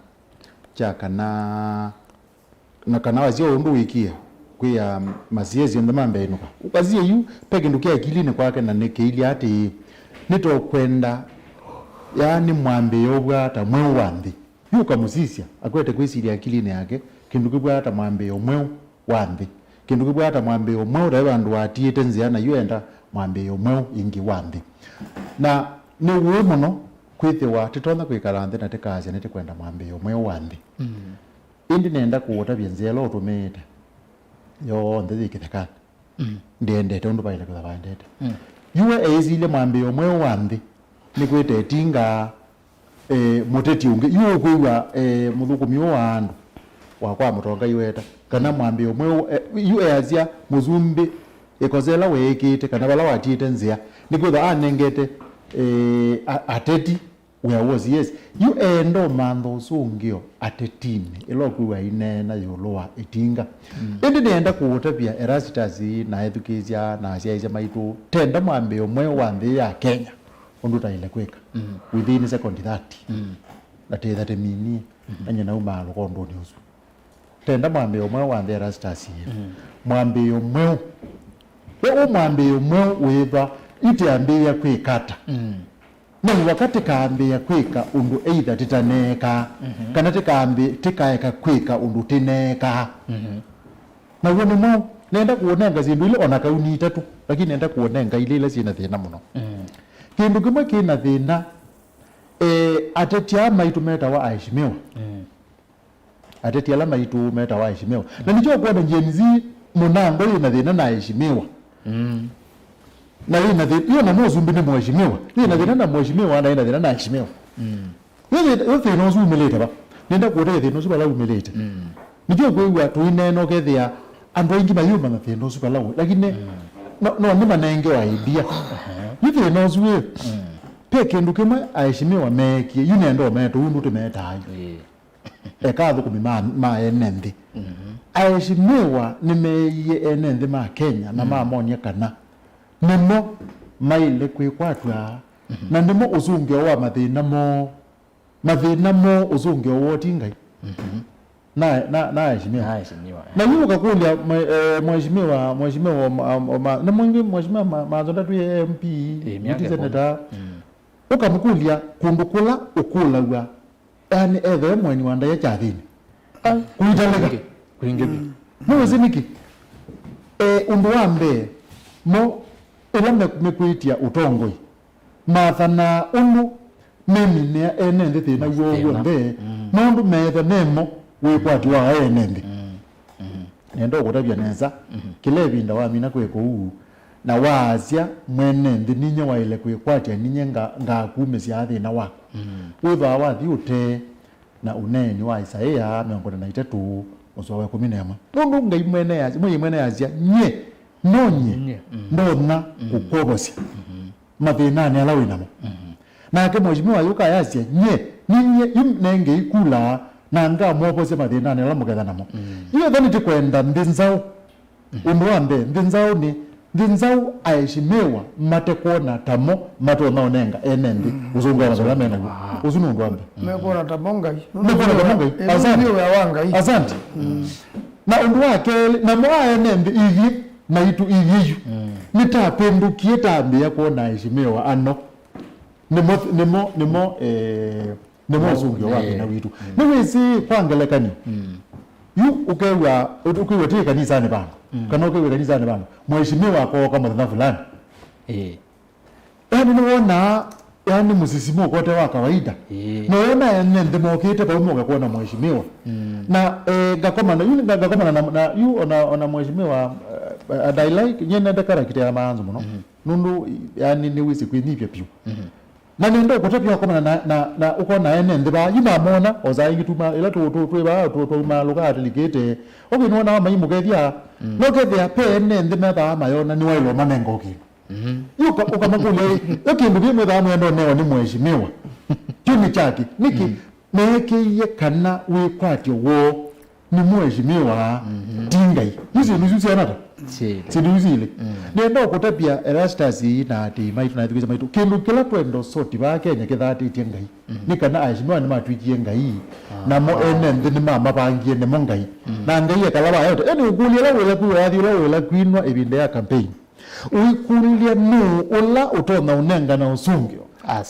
kya kana, na kana wasya ũndũ wĩkie kwĩa masiesi onthe mambe ĩnũka. Ũkasye yu, ve kĩndũ kĩ akilinĩ kwake na nĩkĩilye atĩĩ, nĩtokwenda, yaani mwambĩĩo ũvwaa ta mweũ wa nthĩ. Yu ũkamũsisya, akwete kwĩsilya akilinĩ yake, kĩndũ kĩvwaa ta mwambĩĩo mweũ wa nthĩ. Kĩndũ kĩvwaa ta mwambĩĩo mweũ, ta vandũ watiĩte nzĩa na yu enda mwambĩĩo mweũ ĩngĩ wa nthĩ. Na nĩ ũĩ mũno kwĩthĩwa tĩtonya kwĩkala nthĩ na tĩkaasya nĩtĩkwenda mwambĩĩo mweũ wa nthĩ. Mm. Ĩndĩ nenda kũũtavya nzĩa ĩla ũtũmĩĩte yonthe yĩ kĩthekanĩ. Mm. Ndĩendete ũndũ vaĩle kwĩtha vaendete. Mm. Yu we eĩsilye mwambĩĩo mweũ wa nthĩ nĩ kwĩta ĩtinga, eh, mũteti ũngĩ. Yu ũkwĩw'a, eh, mũthũkũmi ũũ wa andũ wa kwa mũtonga iweta, kana mwambĩĩo mweũ, eh, yu easya mũsumbĩ ĩkosa ĩla weekĩte, kana vala watiĩte nzĩa, nĩ kwĩthwa anengete, eh, a-, ateti wĩa wosi, yes. Yu eenda ũmantha ũsũngĩo atetinĩ, ĩla ũkwĩw'a aineena ĩũlũ wa ĩtinga. Mm. Ĩndĩ nĩenda kũũtavya Erastus na ethukĩĩsya na asyaĩĩsya maitũ, tenda mwambĩĩo mweũ wa nthĩ ya Kenya ũndũ ũtaĩle kwĩka, mm, within second thirty. Mm. na tĩtha tĩminie, na nyie naumaalũka ũndũnĩ ũsu. Tenda mwambĩĩo mweũ wa nthĩ Erastus ĩĩ. Mwambĩĩo mweũ. We ũ mwambĩĩo mweũ wĩthwa itĩambĩĩa kwĩka ata? Na yu wakati kaambĩĩa kwĩka ũndũ either tĩtaneekaa, kana tĩkaambĩ-, tĩkaeka kwĩka ũndũ tĩneekaa. Naw'o nĩ mweũ. Nenda kũũnenga syĩndũ ilĩ, ona kau nĩ itatũ, lakini nenda kũũnenga ilĩ ila syĩ na thĩna mũno. Kĩndũ kĩmwe kĩ na thĩna, eh, ateti aa maitũ metawa aheshimiwa. Ateti ala maitũ metawa aheshimiwa. Na nĩkyo ũkwona Gen Z mũnango yĩ na thĩna na aheshimiwa. Na yĩ na thĩ-, yĩ na mũsumbĩ nĩ mheshimiwa. Yĩ na thĩna na mheshimiwa, na yĩ na thĩna na aheshimiwa. Yo thĩ-, yo thĩna ũsu umĩlĩte va? Nenda kũũtavya thĩna ũsu vala umĩlĩte. Nĩkyo ũkwĩw'a tũineena ũkethĩa andũ aingĩ mayũmanya thĩna ũsu vala ũĩ. Lakini no, no nĩmanengewa idea. Yu thĩna ũsu ĩ, ve kĩndũ kĩmwe aheshimiwa meekie, yu nenda ũmete ũndũ tũmetaa yu. Eka athũkũmi ma, ma ene nthĩ. Aheshimiwa nĩmeeie ene nthĩ ma Kenya na mamonia kana nĩmo maĩle kwĩkwatw'a na nĩmo ũsũngĩo wa mathĩna moo. Mathĩna moo ũsũngĩo woo ti Ngai. Na, na, na aheshimiwa. Na aheshimiwa, eh. Na yu ũkakũlya mwe-, eh, mheshimiwa, mheshimiwa wa ma-, wa ma-, na mwingĩ mheshimiwa ma-, Mathonda twĩ M P, eh, deputy senator. Ũkamũkũlya kũndũ kũla ũkũlaw'a, yani, ethĩwe mũeni wa ndaĩa kyathĩnĩ. Ai. Kũitalĩka. Kũingĩ. Kũingĩ vyũ. Nĩwĩsĩ nĩkĩ? Eh, ũndũ wa mbee, mo, ĩla me-, mekwĩtya ũtongoi, mathanaa ũndũ meminĩa ene nthĩ thĩna woo w'onthe, nũndũ meetha nemo wĩkwatyo wa ene nthĩ. Nenda ũkũtavya nesa, kĩla ĩvinda wamina kwĩka ũu, na waasya, "Mwene nthĩ, ninyie waĩle kwĩkwatya, ninyie nga-, ngakumĩsya thĩna waku." Wĩthwaa wathi ũtee na ũneeni wa Isaia mĩongo ĩna na itatũ, mũsoa wa ĩkũmi na ĩmwe. Nũndũ Ngai mwene yasya, Mwĩai mwene yasya, "Nyie, no nyie, ndonya kũkwovosya mathĩnanĩ ala wĩ namo." Nake mheshimiwa ayũka ayasya, "Nyie, ninyie yu nengei kula, na ngamwovosya mathĩnanĩ ala mũketha namo." Yu ethwa nĩtĩkwenda nthĩ nzaũ. Ũndũ wa mbee, nthĩ nzaũ nĩ, nthĩ nzaũ aheshimiwa mate kwona tamo matonya ũnenga ene nthĩ ũsũngĩo wa mathĩna me naw'o. Ũsu nĩ ũndũ wa mbee. Mekwona tamo Ngai. Mekwona tamo Ngai. Asante. Nĩ wĩa wa Ngai. Asante. Na ũndũ wa kelĩ, namo a ene nthĩ ithyĩ, maitũ ithyĩ yu, nĩtapĩndũkie tambĩĩa kwona aheshimiwa ano. Nĩmo, nĩmo, nĩmo, eh, nĩmo ũsũngĩo wa thĩna witũ. Nĩwĩsĩ, kwa ngelekany'o, yu ũkew'a, ũkew'a twĩ kanisanĩ vandũ, kana ũkew'a kanisanĩ vandũ, mheshimiwa akooka mũthenya fulani. Ĩĩ. Yani nĩwonaa, yani mũsisimũko ũte wa kawaida. Ĩĩ. Na wona ene nthĩ mokĩte vau moka kuona mheshimiwa. Na, eh, ngakomana, yu nga-, ngakomana na, na, yu ona, ona mheshimiwa, eh, and I like, nyie nende character ya Maanzo mũno. Nũndũ, yani, nĩwĩsĩ kwĩnyivya vyũ. Na nenda ũkũtavya ũkomana na, na, na ũkona ene nthĩ vaa, yu namona, o saa ingĩ tuma, ĩla tũ, tũ, twĩ vaa, tũ, twaumaalũka atelikĩte. Okay, nĩwonaa maimũkethya, no kethĩa pe ene nthĩ methaa mayona nĩwaĩlwa manenga o kĩndũ. Yu ũka-, ũkamakũlya, "Ĩ, yo kĩndũ kĩ mwĩthaa mwenda ũnewa nĩ mheshimiwa? Kyu nĩ kyakĩ? Nĩkĩ?" Meekĩie kana wĩkwatyo woo nĩ mheshimiwa, ti Ngai. Yu syĩndũ isu syana ta? Syĩlĩ. Syĩndũ isu syĩlĩ. Nenda ũkũtavya Erastus na atĩĩ maitũ na athukĩĩsya maitũ, kĩndũ kĩla twenda ũsoti vaa Kenya kĩthatĩtye Ngai. Nĩ kana aheshimiwa nĩmatw'ĩkie Ngai, namo ene nthĩ nĩmamavangie nĩmo Ngai. Na Ngai ekala vaa yote. Eni ũkũlya ũla wĩla kwĩ wathi, ũla wĩla kwinwa ĩvinda ya campaign. Ũikũlya nũũ ũla ũtonya ũnengana ũsũngĩo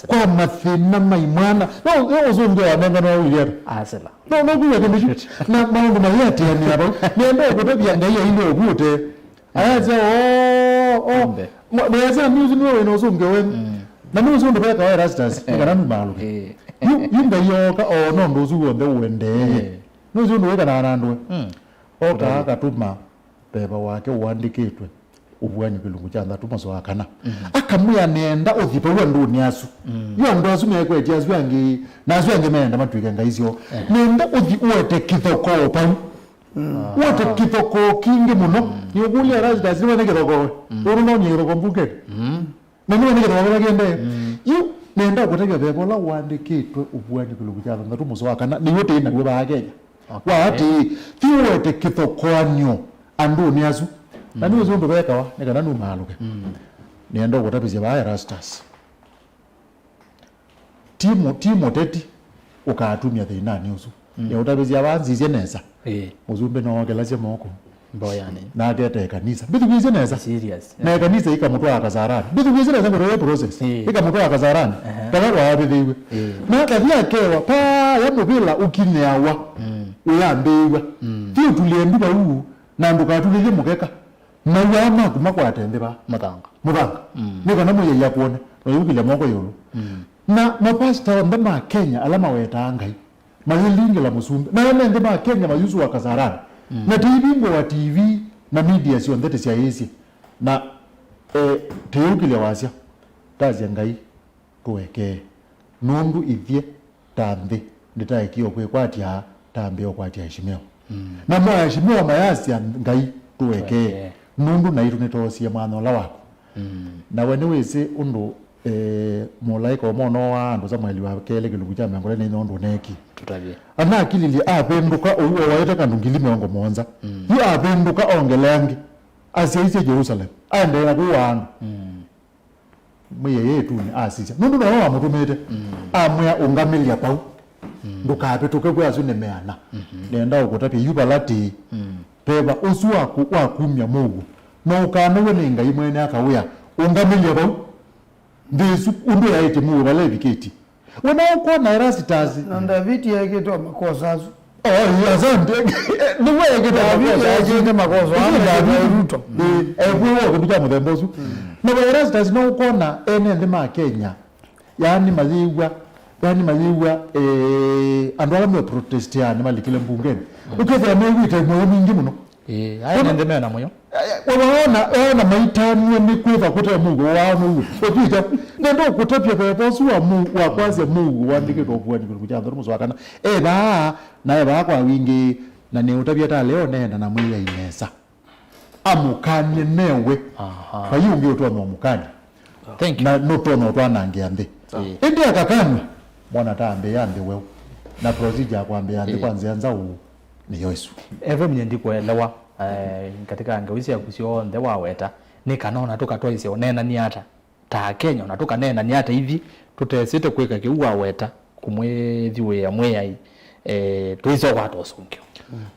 kwa mathĩna ma imwana? No, no ũsũngĩo wanenganwa ũilyata? Asila. No, no kwĩw'a kĩndũ kyu. Na maũndũ mayĩatĩanĩa vau. Nĩenda ũkũtavya Ngai ailye ũvute. Ayasya, "Oo, oo." Mbe. Mwa-, nĩasya, "Nĩ ũsu nĩwe wĩna ũsũngĩo wenyu." Na nĩ ũsu ũndũ vekawa Erastus, nĩ kana numaalũke. Ĩĩ. Yu, yu Ngai ooka, oona ũndũ ũsu w'onthe ũendee. Ĩĩ. Nĩ ũsu ũndũ wĩkanaa na andũ. Oka akatũma veva wake ũandĩkĩtwe. Ũvuany'o kĩlungu kya nthatu mũsoa wa kana. Akamwĩa, "Nĩenda ũthi vau andũnĩ asu." Yu andũ asu mekwetye asu angĩ, na asu angĩ meenda matw'ĩke ngai syoo. Nĩenda ũthi ũete kĩthokoo vau. Ũete kĩthokoo kingĩ mũno. Nĩũkũlya Erastus nĩwene kĩthokoo we? Ũndũ ndonie kĩthokoo mbungenĩ. Na nĩwene kĩthokoo kĩla kĩendee. Yu nĩenda ũkũtavya veva ũla ũandĩkĩtwe ũvuany'o kĩlungu kya thanthatũ mũsoa wa kana, nĩw'o tĩĩ naw'o vaa Kenya. Wa atĩĩ, thi ũete kĩthokoan'yo andũnĩ asu. Na nĩwĩsĩ ũndũ vekawa, nĩ kana numaalũke. Nĩenda ũkũtavĩsya vaa Erastus. Ti mũ-, ti mũteti. ũkatumya thĩnanĩ ũsu. Mm. Nĩũtavĩsya vaa nzisye nesa. Ĩĩ. Mũsumbĩ nookelasya moko. Mboyanĩ. Na aketa ĩkanisa. Mbĩthukĩĩsye nesa. Serious. Na ĩkanisa ikamũtwaa kasarani. Mbĩthukĩĩsye nesa ngũtavya process. Ĩĩ. Ikamũtwaa kasarani. Ehe. Kana waavĩthĩiwe. Ĩĩ. Na akathi akewa paya mũvĩla ũkinĩawa. Mm. Ũyambĩĩw'a. Mm. Thiĩ ũtulie ndu vau. Na ndũkatulĩlye mũkeka. Mawaa maku makwate nthĩ vaa. Mũthanga. Mũthanga. Mm. Nĩ kana Mwĩai akwone. Na ũyũkĩlya moko ĩũlũ. Mm. Na mapasita onthe ma Kenya ala mawetaa Ngai, mayĩlingĩla mũsumbĩ. Na ene nthĩ ma Kenya mayusũa kasarani. Mm. Na tĩivingũwa T V na media syonthe tĩsyaĩĩsye. Na, eh, tĩyũkĩlya wasya, tasya Ngai, tũekee. Nũndũ ithyĩ ta nthĩ ndĩtaekie o kwĩkwatya, tambĩa ũkwatya Aheshimiwa. Mm. Na mo Aheshimiwa mayasya Ngai, tũekee. Tũekee. Nũndũ naitũ nĩtoosie mwanya ũla waku. Mm. Na we nĩwĩsĩ ũndũ, eh, mũlaĩka ũmwe ũnooaa andũ Samueli wa kelĩ kĩlungu kya mĩongo ĩlĩ na inya ũndũ ũneekie. Tũtavye. Anakililye avĩndũka ũu owaĩte kandũ ngili mĩongo mũonza. Mm. Yu avĩndũka ongelea angĩ. Asyaisye Jerusalem. Aendeea na kũaa andũ. Mm. Mwĩai ĩtunĩ asisya. Nũndũ nowe wamũtũmĩte. Mm. Amwĩa, ũngamĩlya pau. Mm. Ndũkavĩtũke kwĩ asu nĩ meana. Mm-hmm. Nenda ũkũtavya yu vala tĩĩ. Mm. Veva ũsu waku wakumya mũuo. No ũkanew'e nĩ Ngai mwene akawĩa. Ũngamĩlya vau. Nthĩ ĩsu ũndũ yaĩtye mũuo vala ĩvikĩtye. We no ũkwona Erastus. Na Ndaviti ekĩte makosa asu. Oh, yeah, asante. Nĩwe ekĩte Ndaviti makosa asu. Ekĩte makosa asu. Ndaviti. Ruto. Eh, eh, kwĩ woko kucha mũthemba ũsu. Mm. Na we Erastus no ũkwona ene nthĩ ma Kenya. Yaani mayĩw'a, yaani mayĩw'a, eh, andũ ala me protest yaani malikile mbungeni. Mm. Ũkethĩa mewĩte moyo mingĩ mũno. Ĩĩ, aya nĩ nthĩ mena mũyo. Waona, waona maitanĩe nĩ kwĩva kũte mũuo wao nũu. Ũtwĩta, nenda ũkũtavya veva ũsu wa mu-, wa kwasya mũuo wandĩkĩtwe ũvuanĩ kĩlungu kya nthĩ mũsoa kana. Evaa, na evaa kwa wingĩ, na nĩ ũtavya ta leo neenda na Mwĩai nesa. Amũkany'e newe. Aha. Vai ũngĩ ũtonya ũmũkany'a. Thank you. Na nũtonya ũtwanangĩa nthĩ. Ĩĩ. Ĩndĩ akakany'a, mwana ta ambĩĩa nthĩ weũ. Na procedure ya kwambĩĩa nthĩ kwa nzĩa nzaũ. Nĩyo ĩsu. Eve mwenye ndikuelewa, eh, katika ngeu syaku syonthe waweta, nĩ kana ona tũkatwaisye ũneenani ata ta Akenya, ona tũkaneenani ata ithi tũtesĩte kwĩka kĩu waweta, kũmwĩthyũĩa Mwĩai, eh, tũisokwata ũsũngĩo.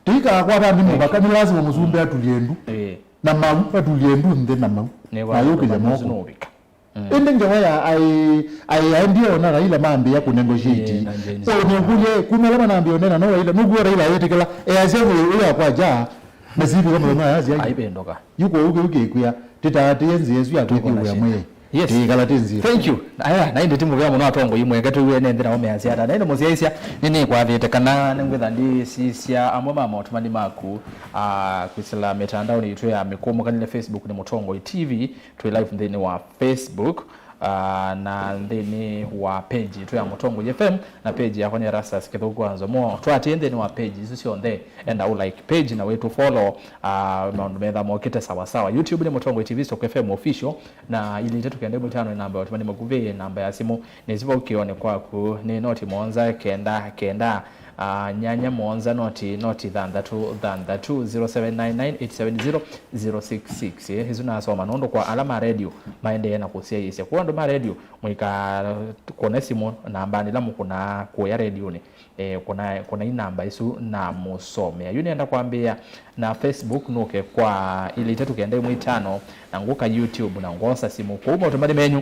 Tũikakwata nĩ mũvaka, nĩ lazima mũsumbĩ atulie ndu. Eh. Na mau, atulie ndu nthĩ na mau. Nĩ na yũkĩlya moko. Nũvika. Mm. Ĩndĩ ngewa ya aĩ-, aĩ-, aendie ona Raila mambĩĩa kũnegotiate. Ĩĩ, na Gen Z. Ũnĩkũlye, kuma ala manambĩĩa ũnena no Raila, nũkwĩwa Raila ayĩtĩkĩla, easya mwĩĩ ũya kwa ja, na sivika mũthenya ayasya. Aipĩndũka. Yu kwoou kĩu kĩkwĩa, tĩtaatĩe nzĩa ĩsu ya kwĩthyũĩa Mwĩai. Yes. Tĩĩkala tĩ nzĩa. Thank you. Aya, na ĩndĩ timũkĩa mũno atongoi mweke tũw'e nĩ nthĩ nao measya ata. Na ĩndĩ mũsyaĩĩsya, nĩnĩkwathĩte kana nĩngwĩtha ndĩsisya amwe ma maũtũmani maku, ah, kwĩsĩla mĩtandaonĩ yitũ ya mĩkũmũkanĩle. Facebook nĩ Mũtongoi T V, twĩ live nthĩnĩ wa Facebook, ah, na nthĩnĩ wa page yitũ ya Mũtongoi F M, na page yakwa nĩ Erastus Kĩthũku wa Nzomo. Twatie nthĩnĩ wa page isu syonthe, enda ũ like page na wĩtũ follow, ah, maũndũ metha mokĩte sawa sawa. YouTube nĩ Mũtongoi T V stroke F M official, na ilĩ itatũ kenda ĩmwe itano nĩ namba ya ũtũmani makuvĩ, namba ya simũ nĩ sivau kĩonĩ kwaku, nĩ noti mũonza kenda kenda. Ah, nyanya mũonza noti, noti thanthatũ thanthatũ, zero seven nine nine eight seven zero zero six six. Eh, isu nasoma nũndũ kwa ala ma redio maendee na kũsyaĩĩsya. Kwa andũ ma redio, mũikakũne simũ nambanĩ ila mũkũnaa kũya redionĩ. Eh, kũna, kũna inamba isu na mũsomea. Yu nĩenda kwambĩĩa na Facebook, nũke kwa ilĩ itatũ kenda ĩmwe itano, na ngũka YouTube, na ngwosa simũ. Kũu maũtũmani menyu,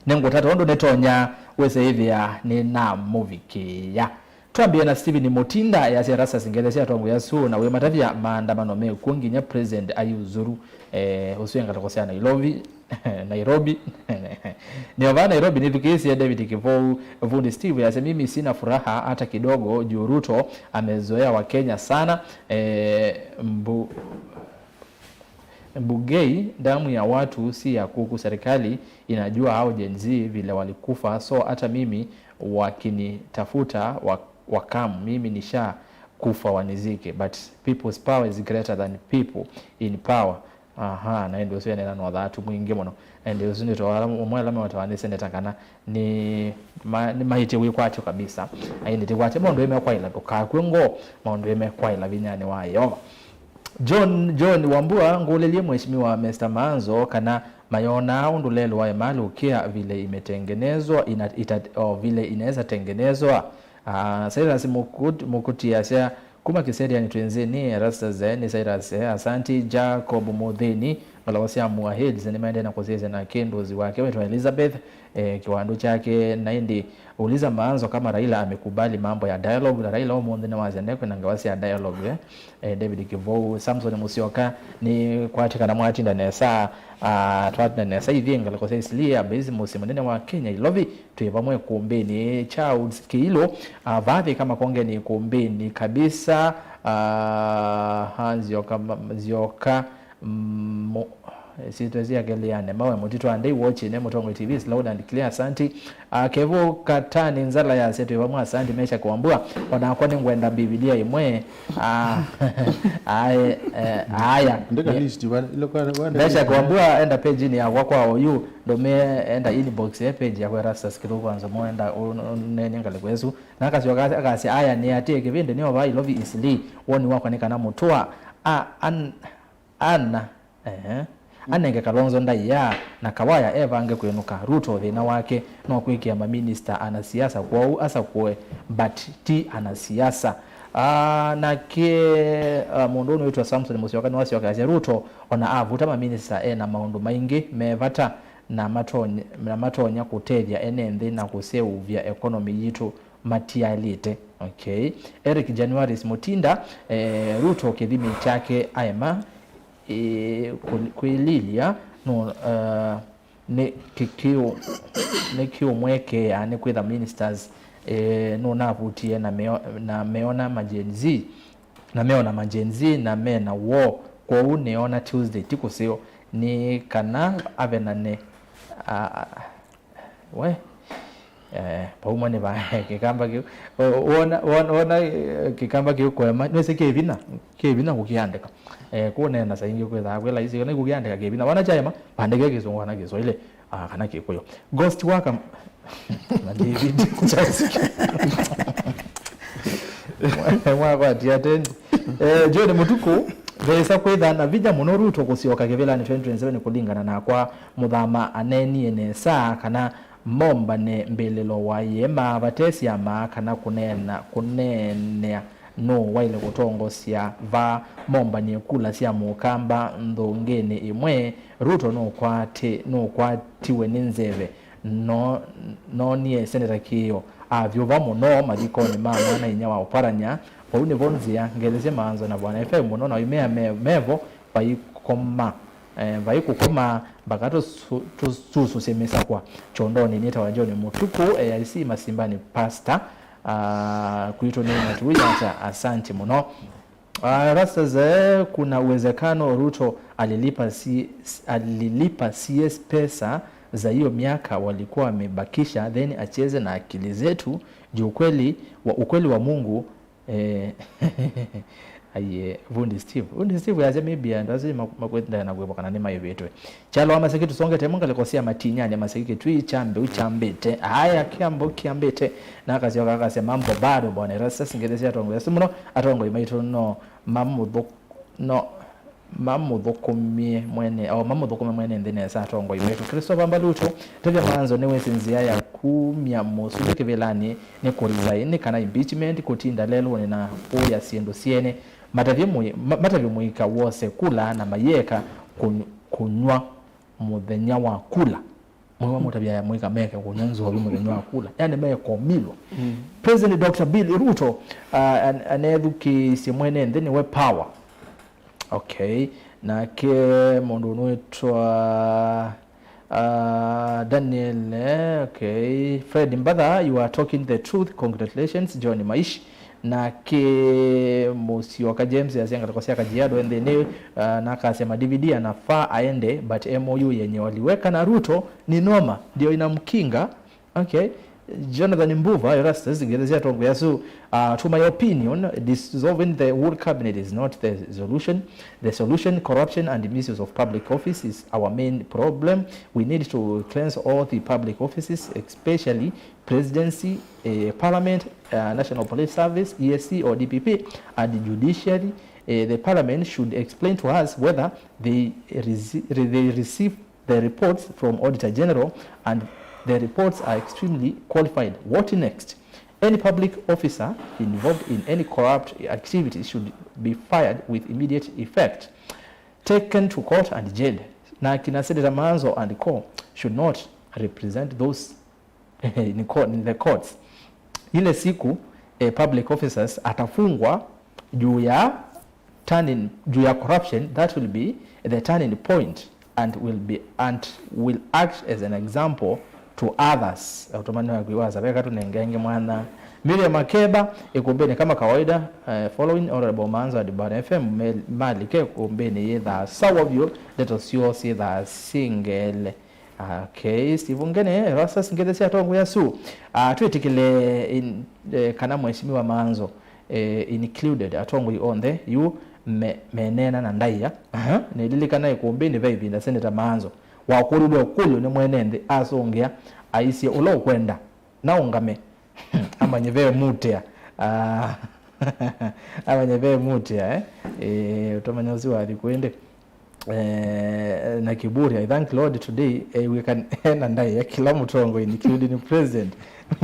nĩngũtata ũndũ nĩtonya wĩse ĩthĩa nĩnamũvikĩĩa. Twambĩe na Stephen Mutinda, easya Erastus ngelesya atongoi asu na wĩmatavya maandamano mekw'o nginya president aiuzuru, eh, ũsu e ngalĩko sya Nairobi, Nairobi. Nĩo vaa Nairobi nĩthukĩĩsye David Kivou, Vundi Steve, easya mimi sina furaha hata kidogo juu Ruto amezoea Wakenya sana, eh, mbu-, Bugei, damu ya watu si ya kuku. Serikali inajua hao Gen Z vile walikufa, so hata mimi wakinitafuta wa-, wakamu, mimi nisha kufa wanizike, but people's power is greater than people in power. Aha, na ĩndĩ ũsu ene na ũthatu mwingĩ mũno. Na ĩndĩ ũsu nĩ to ala, ũmwe ala mewatawa nĩ seneta kana nĩ ma-, nĩ maĩtye wĩkwatyo kabisa. Na ĩndĩ tĩkwatya maũndũ ĩmekwaĩla ndũkakw'e ngoo, maũndũ ĩmekwaĩla vinyanĩ wa Yeova. John, John Wambua, ngũlĩlye Mheshimiwa Mister Maanzo kana mayonaa ũndũ lelũ wa Emali ũkĩa vile imetengenezwa, ina-, ita-, o, vile inaweza tengenezwa. Ah, Cyrus Mukut-, Mukuti asya, kuma Kiseriani twĩ nzĩnĩ, Erastus, eh, nĩ Cyrus, eh, asanti. Jacob Mũthĩni, ngalĩko sya Mua Hills, nĩmaendee na kũsyaĩĩsya na kĩndũzi wake wĩtwa Elizabeth, eh, kĩwandũ kyake, na ĩndĩ uliza Maanzo kama Raila amekubali mambo ya dialogue, na Raila ũmũnthĩ nĩwasya ndekwenda ngewa sya dialogue, eh. Eh, David Kivou, Samson Musyoka, nĩ kwatĩ kana mwatinda nesa, ah, twatinda nesa ithyĩ ngalĩko sya Eastleigh, Abezi, mũsyĩ mũnene wa Kenya, Ilovi, twĩ vamwe ĩkũmbĩnĩ. Charles Kĩilũ, ah, vaa Thĩka Makongeni ĩkũmbĩnĩ kabisa, ah, ah, Nzyoka, ma-, Nzyoka, mm, mo-, syĩtwa syake lĩane, mawe mũtitũ andei watching, eh, Mũtongoi T V is loud and clear, asanti. Ah, Kevo Katani Nzala yasya twĩ vamwe, asanti. Mesha Kwambua, onakwa nĩngwenda Mbivilia ĩmwe. Ah, ae, eh, aya. Ndeka list, wa-, ilo kwa, wa-, Mesha Kwambua, enda page-inĩ yakwa kwa oyu, ndũmĩe, enda inbox, eh, page yakwa Erastus Kĩthũku Anzomo, enda ũ-, ũ-, ũneenye ngalĩko ĩsu. Na akasyoka akasya, aya, nĩatĩe kĩvĩndĩ nĩova Ilovi Eastleigh, woni wakwa nĩ kana mũtũa, a, an-, Ana, ehe, anenge Kalonzo ndaĩa, na Kawaya evange kwĩnũka. Ruto thĩna wake no kwĩkĩa maminista anasiasa, kwoou asakũe, but ti anasiasa. Ah, nake, ah, mũndũ ũnĩ wĩtwa Samson Musyoka nĩwasyokeasya Ruto ona avuta maminista e na maũndũ maingĩ me vata na matonya, na matonya kũtethya ene nthĩ na kũseũvya economy yitũ matialĩte. Okay. Eric Januaris Mutinda, eh, Ruto kĩthimi kyake aema, eh, kũ-, kwĩlilya no, eh, nĩ kĩkĩũ, nĩ kĩũmwekea nĩ kwĩtha ministers, eh, nũnavutie na meo-, na meona ma Gen Z, na meona ma Gen Z na mena woo, kwoou nĩona Tuesday ti kũseo, nĩ kana avenane, a, a, We. Eh, pauma nĩ va kĩkamba kĩu. O-, wona, wona, wona, eh, kĩkamba kĩu kũema, nĩsĩ kĩ vinya, kĩ vinya kũkĩandĩka. Eh, kũneena saa ingĩ kwĩthaa kwĩ laisi, kana kũkĩandĩka kĩ vinya. Wana kyaema, vandĩke Kĩsũngũ kana Kĩswaili, ah, kana Kĩkũyũ. Ghost worker, na David Chelsea. Mwakwatia tendi. Eh, John Mũtukũ, vesa kwĩtha na vinya mũno Ruto kũsyoka kĩvĩlanĩ twenty twenty-seven kũlingana nakwa. Mũthama aneenie nesa kana mombane mbĩlĩlo wa ĩema vate syama kana kũneena, kũneenea nũũ waĩle kũtongosya vaa. Mombanie kula sya mũkamba nthũngĩnĩ ĩmwe. Ruto nũkwati-, nũkwatiwe nĩ nzeve. No-, noonie Seneta Kĩĩo avyũva mũno mathikonĩ ma mwana-inyia wa Oparanya. Vau nĩvo nzĩa ngethesye Maanzo na Bwana F M mũno na imea me-, mevo vaikoma. Eh, vai kũkoma mbaka tũsu-, tũsusũsye mĩsakwa kyondonĩ. Nĩtawa John Mũtukũ, A I C Masimbani, pastor, ah, kwitũ nĩ Matuya ata, asanti mũno. Ah, Rastas, eh, kuna uwezekano Ruto alilipa C-, alilipa C S pesa za hiyo miaka walikuwa wamebakisha, then acheze na akili zetu, juu ukweli wa, ukweli wa Mungu. Eh, aiye, Vundi Steve. Vundi Steve yasya maybe andũ asu mak-, makwenda na kwĩvo kana nĩmaĩvĩtwe. Kyalo wa Maseki tũsongete mo ngalĩko sya Matinyani ya Maseki Kĩtui kya mbeu kyambĩte. Aya, kĩambo kyambĩte. Na akasyoka akasya mambo bado, bwana Erastus, ngethesya atongoi asu mũno, atongoi maitũ no mamũthũ-, no mamũthũkũmie mwene, o mamũthũkũme mwene nthĩ nesa atongoi maitũ. Christopher Mbaluto, tethya Maanzo nĩwĩsĩ nzĩa ya kumya mũsumbĩ kĩvĩlanĩ nĩ kũ resign kana impeachment, kũtinda lelũnĩ na kũya syĩndũ syene. Matavye mũi-, ma-, matavye mũika wose kula na mayeka kũny-, kũnyw'a mũthenya wa kula. Mwiwa mũtavya ya mũika meke kũnyw'a nzovi mũthenya wa kula. Yani meko milo. Mm. President Doctor Bill Ruto, uh, an-, anethukĩĩsye mwene nthĩ nĩwe power. Okay. Nake mũndũ ũnwĩtwa, uh, Daniel, eh, okay. Fred Mbatha, you are talking the truth. Congratulations, John Maish. Nake Mũsyoka James asya ngalĩko sya Kajiado nthĩnĩ, uh, na akasya ma D V D anafaa aende, but M O U yenye waliweka na Ruto ni noma, ndio inamkinga. Okay. Jonathan Mbuva, Erastus, ngelesya atongoi asu, uh, to my opinion, dissolving the whole cabinet is not the solution. The solution, corruption and misuse of public office is our main problem. We need to cleanse all the public offices, especially presidency, eh, parliament, uh, National Police Service, E A C or D P P, and judiciary. Eh, the parliament should explain to us whether they rece-, they receive the reports from Auditor General, and the reports are extremely qualified. What next? Any public officer involved in any corrupt activities should be fired with immediate effect, taken to court and jailed. Na kina Senator Maanzo and co should not represent those in court, in the courts. Ile siku, eh, public officers atafungwa juu ya turning, juu ya corruption, that will be the turning point and will be, and will act as an example to others. Ũtũmani wa kwĩwasa veka tũnengenge mwana. Miriam Makeba, ikumbini kama kawaida, eh, following Honorable Maanzo and Bwana F M, me-, malike ikumbini yĩthaa sawa vyũ, ndeto syoo syĩthaa singele. Okay, Steve Ngene, Erastus Ngethesya, atongoi asu. Ah, twĩtĩkĩle in-, eh, kana Mheshimiwa Maanzo, eh, included atongoi onthe yu me-, meneena na ndaĩa. Aha, nĩlilikana ikumbini ve ĩvinda Senator Maanzo wakũlilwe ũkũlyo nĩ mwene nthĩ, asũngĩa, aisye, "Ũla ũkwenda naũngame, amanye ve mũtĩa." Ah, amanye ve mũtĩa, eh? Eh, ũtũmanya ũsu wathi kwĩndĩ. Eh, na kiburi, I thank Lord today, eh, we can ena ndaĩa kĩla mũtongoi, including president,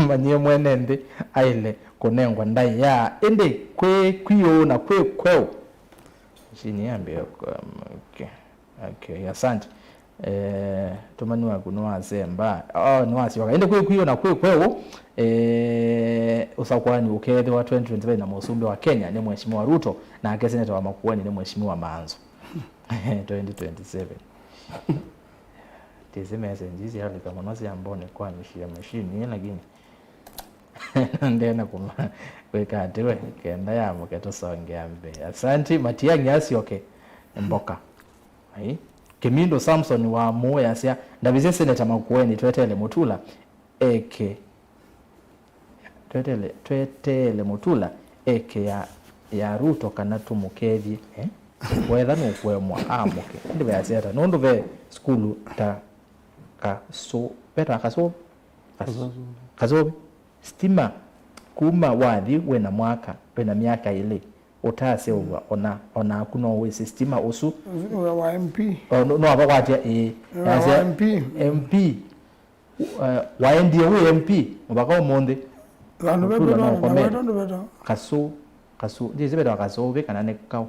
manyie mwene nthĩ aile kũnengwa ndaĩa. Ĩndĩ kwĩ kwĩũ na kwĩ kweũ? Chini yambia, um, okay. Okay, asante. Eh, ũtũmani waku nĩwasemba. Oh, nĩwasyoka. Ĩndĩ kwĩ kwĩũ na kwĩ kweũ, eh, ũsakũani ũkeethĩwa twenty twenty-five na mũsumbĩ wa Kenya nĩ Mheshimiwa Ruto, nake seneta wa Makueni nĩ Mheshimiwa Maanzo. Twenty twenty-seven. Tisi message ici alika mũno sya mbone kwanyishia machine ĩ, lakini ndena kuma kwĩka atĩ we, kenda yamũke tũsongea mbee. Asanti, Matiang'i asyoke mboka. Ai. Kĩmindũ Samson wa Mũũ yasya, ndavisye Seneta Makueni, tweteele Mũtula eke. Tweteele, tweteele Mũtula eke ya, ya Ruto kana tũmũkethye, eh? Wetha nũkũemwa, amũke. Ĩndĩ veasya ata? Nũndũ ve sukulu ta Kasu-, vetawa Kasu-, Kasu-, Kasũvĩ. Stima kuma wathi wĩna mwaka, wĩna myaka ĩlĩ, ũtaseũvw'a ona, onaku no wĩsĩ stima ũsu. Ũsu nĩ wa M P. O, no, no avakwatya, ĩĩ. Nĩ wa M P. M P. Uh, waendie wĩ M P mũvaka ũmũnthĩ. Vandũ ve Mũtula no vetawa, ũkomete. Vandũ vetawa. Kasu-, Kasu-, ndiĩsĩ vetawa Kasũvĩ kana nĩ kaũ.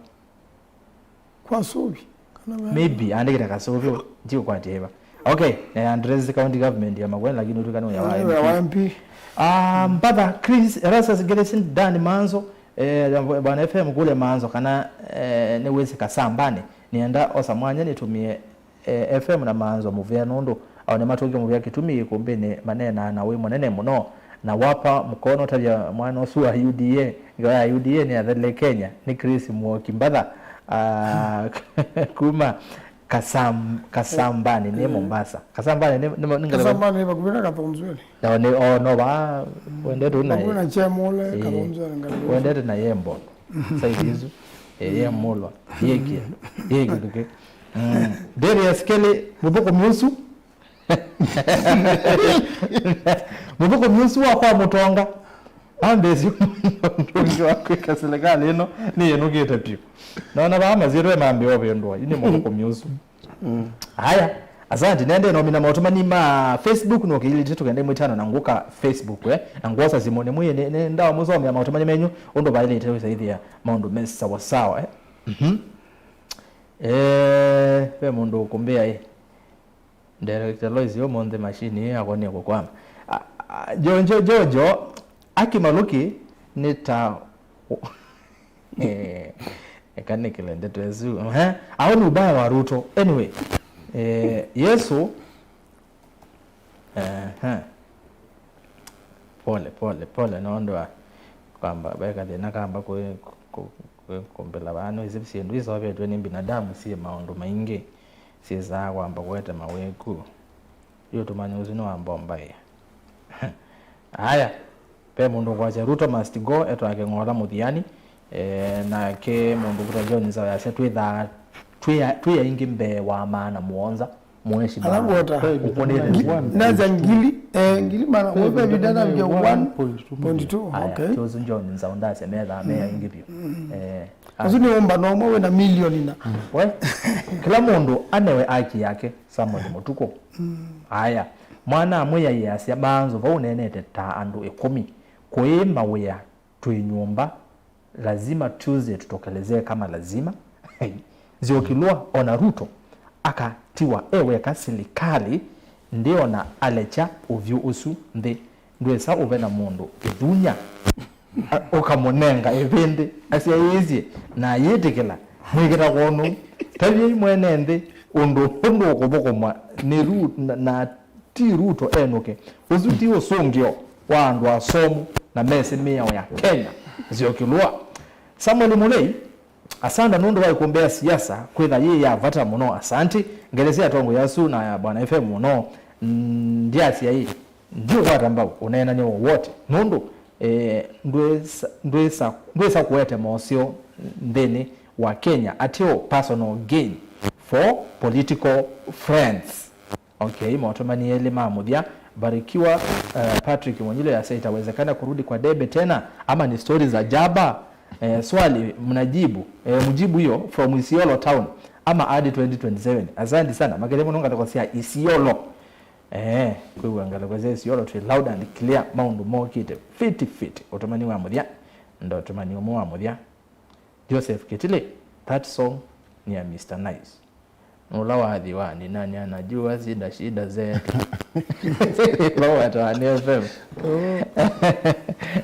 Kwa Suvi, kana ve- Maybe andĩkĩte Kasũvĩ, ndiũkwatya ĩva. Okay, eh, address county government ya Makueni, lakini ũtwĩka nĩ ya wa M P. Ya wa M P. Ah, Brother Chris, Erastus Ngeresin, Dan Manzo, eh, Bwana F M kule Manzo, kana, eh, nĩ wĩsĩ Kasambani. Nĩenda osa mwanya nĩtũmĩe, eh, F M na Manzo mũvea, nũndũ ao nĩmatũkie mũvea kĩtumi ikumbĩnĩ maneenaa na wĩ mũnene mũno. Na wapa mũkono ũtavya mwana ũsu wa U D A, ngewa ya U D A nĩ athele Kenya, nĩ Chris Muoki Mbatha, ah, kuma Kasam-, Kasambani, nĩ Mombasa. Kasambani nĩ, nĩ, nĩ ngalĩko? Kasambani nĩ vakuvĩ na Kathonzweli. Na nĩ, o, no va, wendete na Vakuvĩ na Chemule, ĩĩ, Kathonzweli ngalĩko. Wendete na Yembo. Saizi isu. Ĩĩ, Yemulwa. Yĩkia. Yĩkĩtũke. Mm. Darius Kelly, mũthũkũmi ũsu. Mũthũkũmi ũsu wa kwa Mũtonga ambĩĩsye ũndũ ũngĩ wa kwĩka silikalĩ ĩno nĩyĩnũkĩte vyũ. Nona vaa masyĩtwa mambĩĩa ũvĩndũa, yu nĩ mũthũkũmi ũsu. Mm. Haya, asante. Nende nomina maũtũmani ma Facebook, nũkĩilĩte tũkenda ĩmwe ĩtano na ngũka Facebook, eh? Na ngwosa simũ nĩ mwĩe, nĩ, nĩ ndawa mũsomea maũtũmani menyu ũndũ vaĩlĩte wĩsaithĩa maũndũ me sawa sawa, eh? Mhm. Eh, ve mũndũ ũkũmbĩa, eh? Director Lois, ũmũnthĩ machine ĩyo yakonie kũkwama. Ah, ah, Jojo, Jojo, Aki Maluki nĩ ta, eh, eka nĩkĩle ndeto ĩsu. Ehe, au ni ubaya wa Ruto. Anyway, eh, Yesu, ehe. Pole, pole, pole, nũndũ wa kwamba, veka thĩna kamba kwĩ, kũ-, kwĩ, kũmbĩla vaa, nĩwĩsĩ syĩndũ isovetwe nĩ binadamu syĩ maũndũ maingĩ. Syĩsaa kwamba kũete mawĩku. Yu tũmanya ũsu nĩ wa mbombaĩa. Aya, ve mũndũ ũkwasya Ruto must go, etwaa Kĩng'ola Mũthiani, eh, nake mũndũ ũkwĩtwa John Nzau yasya twĩthaa twĩ a-, twĩ aingĩ mbee wa maana mũonza, Mheshimiwa. Alafu ota. Ũkũnĩte. Ngi-, naza ngili, eh, ngili maana, wewe vidana vya one point two. Aya, okay. Kyosu John Nzau ndasya methaa me aingĩ vyũ. Eh, asu nĩ ũmbano ũmwe wĩna milioni na. We, kĩla mũndũ anewe aki yake. Samuel Mũtukũ. Mm. Aya, mwana amwĩaĩe asya, Maanzo vau neenete ta andũ ĩkũmi. Kũĩ mawĩa twĩ nyũmba, lazima Tuesday tutokelezee kama lazima. Nzioki Lua ona Ruto akatiwa e weka silikalĩ, ndiona alekya ũvyũ ũsu nthĩ. Ndwĩsa ũve na mũndũ ĩthunya, a- ũkamũnenga ĩvĩndĩ asyaĩĩsye na ayĩtĩkĩla mwĩkĩta kwonũ. Tavyai mwene nthĩ ũndũ ũndũ ũkũthũkũmwa nĩ Ru- na, na ti Ruto enũke. Ũsu ti ũsũngĩo wa andũ asomu na mesĩ mĩao ya Kenya. Nzioki Lua. Samuel Mulei, asanda nũndũ wa ikumbĩa siasa kwĩtha yĩ ya vata mũno. Asanti. Ngelesya atongoi asu na Bwana F M mũno. Ndyasya ĩ, ndiũkwata mbau ũneenany'a wowote nũndũ eh, ndwĩsa, ndwĩsa, ndwĩsa kũete moseo nthĩnĩ wa Kenya ateo personal gain for political friends. Okay, maũtũmani elĩ ma mũthya. Barikiwa, uh, Patrick Monyilo yasya itawezekana kurudi kwa debe tena ama ni stori za jaba? Eh, swali mnajibu, eh, mjibu hiyo from Isiolo town ama hadi twenty twenty-seven. Asante sana. Makele mũno ngatoko sya Isiolo. Eh, kwĩw'a ngalĩko sya Isiolo twĩ loud and clear, maũndũ mokĩte fiti fiti. Ũtũmani wa mũthya, ndo ũtũmani ũmwe wa mũthya. Joseph Kitile, that song ni ya Mister Nice. Nũla wathi wa ni nani anajua shida shida zetu. Loweta wa N F M.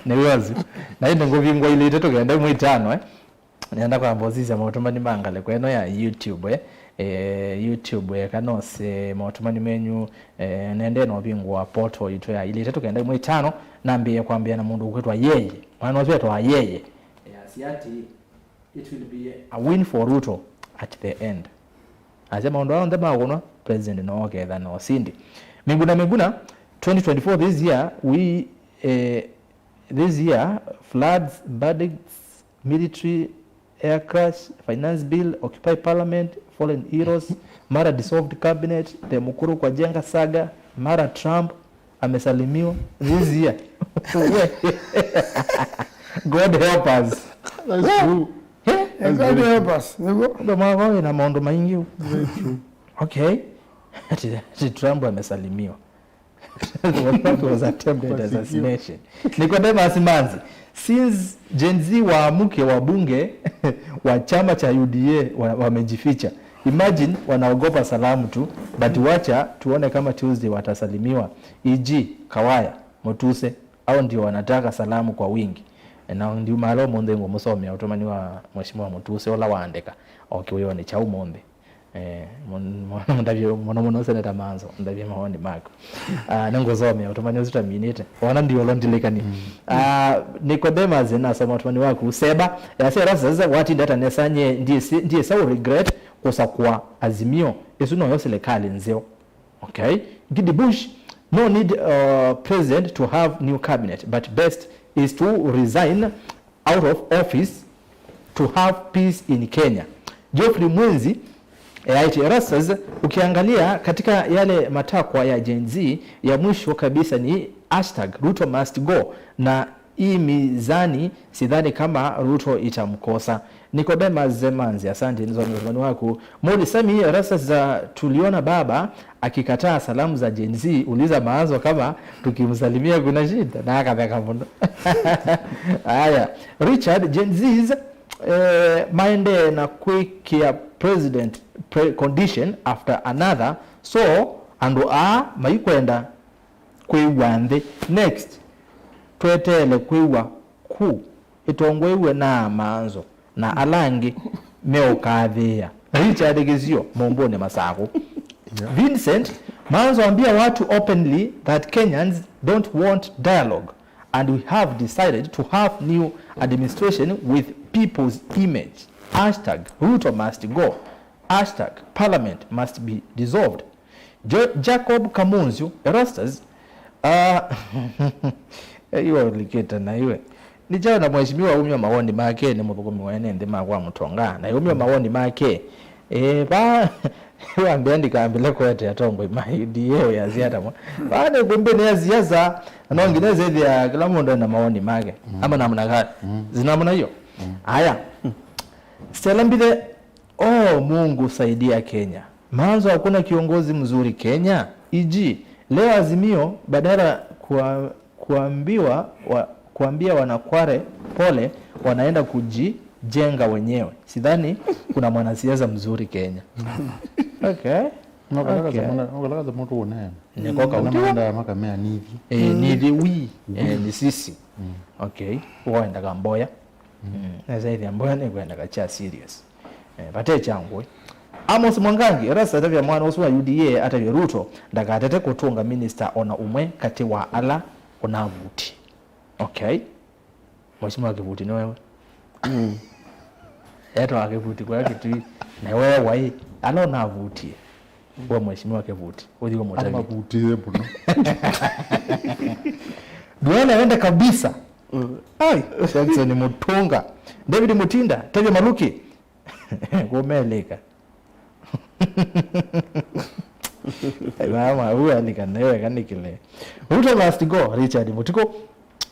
Nĩ wazi. Na ĩndĩ ngũvingwa ilĩ itatũ kenda imwe itano, eh. Nenda kwamba ũsisya maũtũmani ma ngalĩko ĩno ya YouTube, eh. Eh, YouTube, eh, kana ũse maũtũmani menyu, eh, nende na ũvingũa portal itũ ya ilĩ itatũ kenda imwe itano, nambĩĩe kwambĩa na mũndũ ũkwĩtwa Yeye. Mwana ũsu etwa Yeye. Eh, asya atĩ, it will be a win for Ruto at the end. Asya maũndũ aa onthe makũnwa, president no oketha na ũsindi. Miguna Miguna, twenty twenty-four this year, we, eh, this year, floods, bandits, military air crash, finance bill, occupy parliament, fallen heroes, mara dissolved cabinet, the Mukuru kwa Jenga saga, mara Trump amesalimiwa this year. God help us. That's true. Eh? That's God very help true. Us. Nĩguo. Ndo mwaka wĩ na maũndũ maingĩ. Very true. Okay. Ati, ati Trump amesalimiwa. That was attempted assassination. Nicodemus Manzi, since Gen Z waamke, wabunge wa chama cha U D A wa- wamejificha. Imagine wanaogopa salamu tu, but wacha tuone kama Tuesday watasalimiwa. E G Kawaya, Mutuse, au ndio wanataka salamu kwa wingi. Na ndiumalo mũnthĩ ngũmũsomea ũtũmani wa Mheshimiwa Mutuse ũla waandĩka o kĩwĩonĩ kya ũmũnthĩ. Eh, mũn- mũn- ndavye mũno mũno Seneta Manzo, ndavye maoni maku. Ah, nĩngũsomea ũtũmani ũsu taminĩte. Wona ndiolo ndilikani. Mm. Ah, Nicodemus nasoma ũtũmani waku. Seba, yasya Erastus, watinda ata nesa nye, ndiĩsĩ- ndiĩsa ũregret kũsakũa Azimio. Ĩsu noyo silikalĩ nzeo. Okay. Gidi Bush, no need, uh, president to have new cabinet, but best is to resign out of office to have peace in Kenya. Geoffrey Mwenzi, eh, aiti Erastus, ukiangalia katika yale matakwa ya Gen Z, ya mwisho kabisa ni hashtag Ruto must go, na hii mizani sidhani kama Ruto itamkosa. Nicodemus Zemanzi, asante, nisome utamani waku. Moli Sami, Erastus, za tuliona baba akikataa salamu za Gen Z, uliza Maanzo kama tukimsalimia kuna shida, na akatheka mũno. Haya, Richard, Gen Zs, eh, maendee na kwĩkĩa president pre condition after another, so andũ aa maikwenda kwĩw'a nthĩ. Next, tweteele kwĩw'a ku ĩtongoew'e na Maanzo na ala angĩ meũkathĩĩa. Richard Kĩsio, Mũmbũnĩ Masakũ. Yeah. Vincent, Maanzo ambia watu openly that Kenyans don't want dialogue and we have decided to have new administration with people's image. Hashtag Ruto must go. Hashtag parliament must be dissolved. Jo Jacob Kamunzu, Erastus, ah, iwe ũlikĩte na iwe. Nĩ kyaũ na mheshimiwa umya mawoni make nĩ mũthũkũmi wa ene nthĩ ma kwa mũtonga. Na umya mawoni make. Eh, ba, wambĩa ndikambĩle kwete atongoi ma U D A ya siasa mwa. Ba nĩ kumbe nĩ ya siasa, no nginya zethia kila mũndũ ena mawoni make. Mm. Ama namna gani? Mm. Zinamna hiyo. Mm. Haya. Stella Mbithe, oh, Mungu saidia Kenya. Maanzo hakuna kiongozi mzuri Kenya. E G, leo Azimio badala kua, kuambiwa wa, Kuambia wanakware pole, wanaenda kujijenga wenyewe. Sidhani kuna mwanasiasa mzuri Kenya. Okay. Nokalakaza Okay. mwana, nokalakaza mũndũ ũneena. Nĩko Kana kautiwa. Maenda makamea nithi. Eh, nithi wi. Eh, ni sisi. Okay. Waendaga mboya. Mm. Nesa ithi mboya nĩ kwendaga cha serious. Eh, vate changwe. Amos Mwangangi, Erastus atavya mwana ũsu wa U D A atavye Ruto ndakatete kũtũnga minister ona ũmwe katĩ wa ala ũnavuti. Okay. Mheshimiwa Kivuti nĩ wewe. Etwa Kivuti kwa Kitui. Na wewe wai ala ũnavutie. We Mheshimiwa Kivuti. Ũthi ũmũtavye. Amavutie mũno. Duela wende kabisa. Ai, Jackson Mutunga. David Mutinda, Tevye Maluki. Kũmelĩka. Mama, huyu alika nawe kanikile. Ruto must go, Richard Mutiko.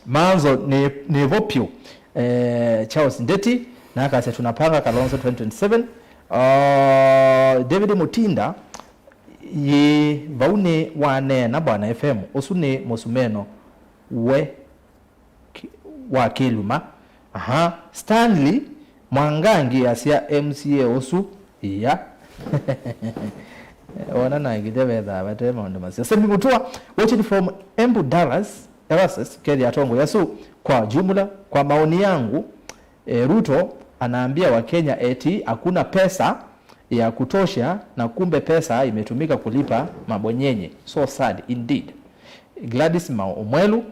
Manzo nĩ, nĩ vo pyũ. Eh, Charles Ndeti, na akasya tunapanga Kalonzo twenty twenty-seven. Uh, David Mutinda, yĩ vau nĩ waneena Bwana F M, ũsu nĩ mũsumeno we ki-, wa kĩluma. Aha, Stanley Mwangangi asya M C A ũsu, iya. Wona na ngithe vethaa vate maũndũ masio. Semi Mutua, watching from Embu, Dallas, Erastus, Kenya, atongo yasu kwa jumla, kwa maoni yangu, eh, Ruto anaambia Wakenya eti hakuna pesa ya kutosha na kumbe pesa imetumika kulipa mabwenyenye. So sad indeed. Gladys Maumwelu,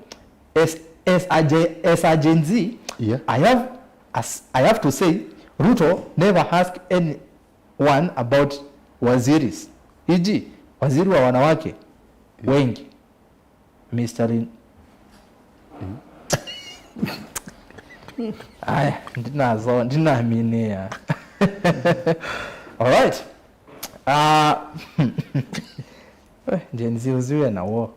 As, as, a, Gen- as a Gen Z, Yeah. I have as, I have to say, Ruto never asked anyone about waziris. E G, waziri wa wanawake wengi. Mister Lin- Aya, ndinazo, ndinaminia. Alright. Uh, Gen Z uziwe na wo.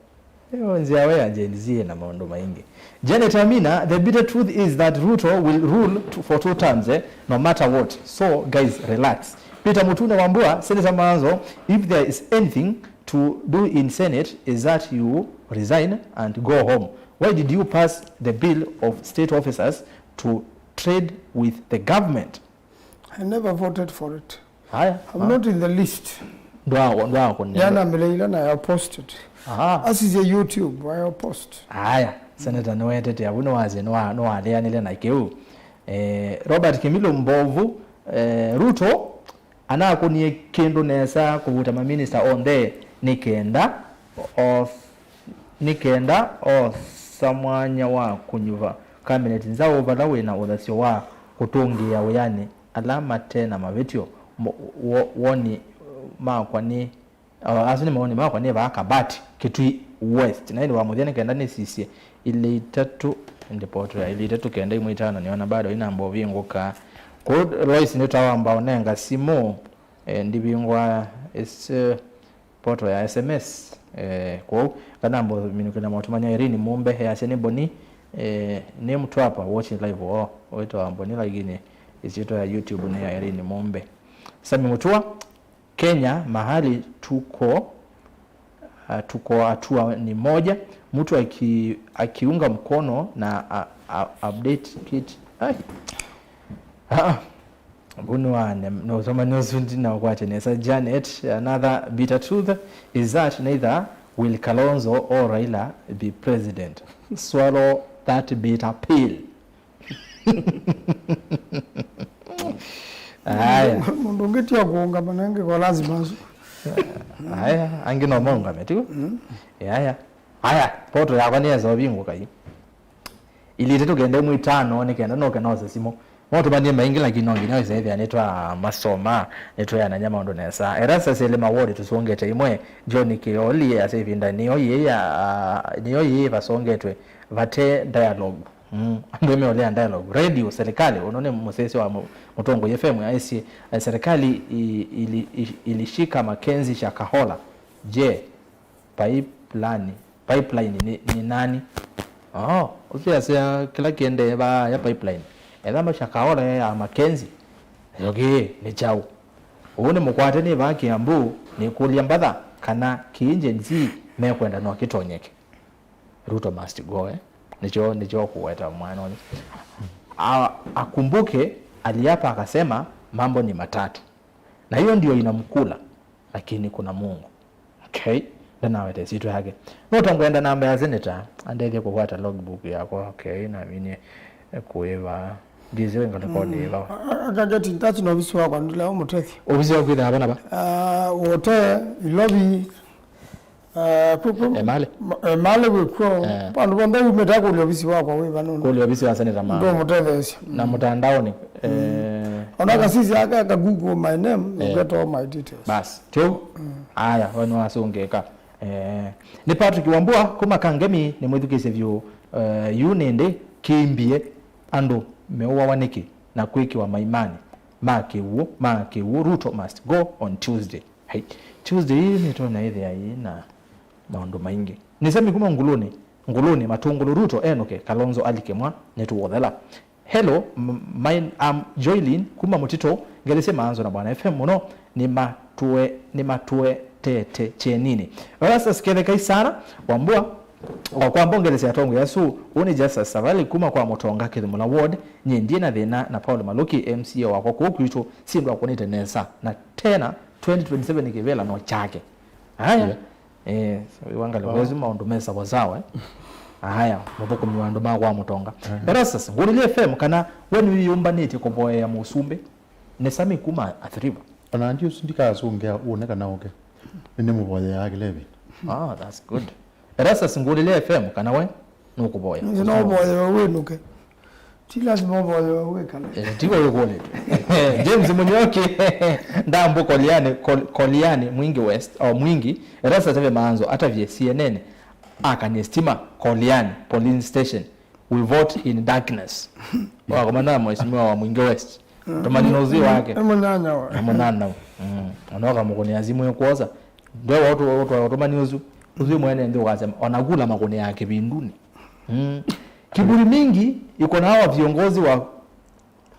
Yo, nzĩa we ya Gen Z na maũndũ maingĩ. Janet Amina, the bitter truth is that Ruto will rule to, for two terms, eh, no matter what. So, guys, relax. Peter Mutune Wambua, Senator Manzo, if there is anything to do in Senate is that you resign and go home. Why did you pass the bill of state officers to trade with the government? I never voted for it. Haya. I'm not in the list. Ndwako, ndwako ni. Jana mleila na I opposed it. Aha. As is a YouTube, I opposed. Haya, Senator nĩwetete avu nĩwasye nĩwa- nĩwaleanile na kĩu. Eh, Robert Kimilu Mbovu, eh, Ruto anakũnie kĩndũ nesa kũvuta maminista onthe nĩ kenda os- nĩ kenda osa mwanya wa kũnyuva cabinet nzaũ vala wĩna ũthasyo wa kũtũngĩĩa wĩanĩ ala mate na mavĩtyo. Mo- wo- woni makwa nĩ, o, asu nĩ mawoni makwa nĩ vaa Kabati, Kitui West. Na ĩndĩ wa mũthya nĩ kenda nĩsisye ilĩ itatũ, ndipotera ilĩ itatũ kenda imwe itano nĩona bado inamba ũvingũka. Kũu Lois nĩtawamba ũnenga simũ, eh, ndivingwa ĩsĩ poto ya S M S. Eh, kwoou kana mbominũkĩla motũmanya Irene Mumbe yasya nĩ Boni, eh, nĩ Mtwapa watching live. Oo, wĩtawa Boni lakini ĩsyĩtwa ya YouTube nĩ ya Irene Mumbe. Sami Mutua, Kenya mahali tuko, ah, tuko hatua ni moja, mtu aki, akiunga mkono na a, a, update kit. Ai. Ah, ah. Mbuni wa ne- no soma no sundi na kwate nesa Janet. Another bitter truth is that neither will Kalonzo or Raila be president. Swallow that bitter pill. Aya. Mũndũ ũngĩ ti akũũngama nange kwa lazima asu. Aya, angĩ no maũngame, tiguo? Aya. Aya, poto yakwa nĩ eza ũvingũka yu. Ilĩ itatũ kenda ĩmwe itano nĩ kenda noke nose simũ. Motũmanie maingĩ lakini no nginya wĩsethĩa nĩtwa masoma, nĩtweanany'a maũndũ nesa. Erastus Elima Ward tũsũngĩte imwe, John Kĩoli ase ĩvinda nĩyo yĩĩ ya, nĩyo yĩĩ vasongetwe vate dialogue. Mm. Andũ meũlea dialogue. Radio, serikali, ũno nĩ mũsesi wa Mũ- Mũtongoi F M aisye, eh, serikali i- ili- i- ilishika Mackenzie Shakahola. Je, pipeline, pipeline ni, ni nani? Oh, ũsu yasya kĩla kĩendee vaa ya pipeline. Ethamba Shakahola ya Mackenzie. Okay, nĩ kyaũ? Ũũ nĩ mũkwate nĩ vaa Kiambu, nĩ kũlya mbatha kana kĩĩ Gen Z mekwenda no kĩtonyeke. Ruto must go, eh? Nĩkyo, nĩkyo kũweta mwana ũyũ. A-, akumbuke aliapa akasema, "Mambo ni matatu. Na hiyo ndio inamkula, lakini kuna Mungu." Okay. Ndanaweta ĩsyĩtwa yake. No tangwenda namba ya senator, andethye kũkwata logbook yakwa. Okay, naminie kũĩva. Ndĩsĩ ngalĩkonĩ ĩva. I, I can get in touch na ofisi wakwa, ndila ũmũtethya. Ofisi yaku ĩthaa vana va? Ah, wote, Ilovi, ah, ku, ku, Emali? Ma-, Emali wĩkw'o. Eh. Vandũ vonthe umĩte kũlya ofisi wakwa wĩ vanu. Kũlya ofisi wa senator ma. Ndũmũtetheesya. Na mũtandaonĩ, eh, ona kasisi aka ka Google my name, you get all my details. Bas, kĩu. Aya, we nĩwasũngĩka. Eh, nĩ Patrick Wambua kuma Kangemi, nĩ mwĩthukĩĩsye vyũ. Eh, yu nĩndĩ kĩmbie andũ meũawa nĩkĩ na kwĩkĩwa maimanĩ ma kĩw'ũ, ma kĩw'ũ, Ruto must go on Tuesday. Hai, Tuesday ĩĩ nĩtonya ĩthĩa ĩĩ na maũndũ maingĩ. Nĩ Sami kuma Nguluni, Nguluni, Matũngũlũ, Ruto enũke, Kalonzo alike mwa, nĩtũũthela. Hello, m-, mine, I'm Joylin kuma Mũtitũ, ngelesye Maanzo na Bwana F M mũno, nĩmatũe-, nĩmatũetete kyeninĩ. Erastus Kethekai sana, Wambua, o kwamba ngelesye atongoi asu, ũũ nĩ Justus Savali kuma kwa Mũtonga Kĩthimũla Ward, nyie ndiĩ na thĩna na Paul Maluki, M C A wakwa kũu kwitũ, syĩndũ akũnĩte nesa, na tena twenty twenty-seven kĩvĩla no kyake. Aya. Yeah. Eh, so, wangale kwezi maũndũ me sawa sawa, eh. Aya, mũthũkũmi wa andũ ma kwa Mũtonga. Erastus, ngũlĩlye F M kana we nĩwĩyũmbanĩtye kũvoyea mũsumbĩ? Nĩ Sami kuma Athi River. Ona ndi ũsu ndikasũngĩa ũne kana ũke. Nĩnĩmũvoyeaa kĩla ĩvinda. Ah, that's good. Erastus, ngũlĩlye F M kana we nũkũvoya? Nĩnũvoyewa wĩnũke. Ti lazima ũvoye wĩkale. Eh, tigo yũkũlĩtwe. James Mũnyoki, Ndambũ Koliani, Kol-, Koliani, Mwingi West, o Mwingi, Erastus atavye Maanzo, atavye C N N, akanie stima, Koliani, polling station, we vote in darkness. Wakomana na mheshimiwa wa Mwingi West. Tũmani na ũzio wake. Nĩ mũnyanyawa. Nĩ mũnyanyawa. Mm. Ona ũkamũkũnĩa simũ ĩkwosa. Ndwe wa ũtũ-, ũtũ-, ũtũmani ũsu. Ũsu mwene nthĩ ũkasema, ona kula makũnĩ ya kĩvindunĩ. Mm. Kiburi mingi iko na hawa viongozi wa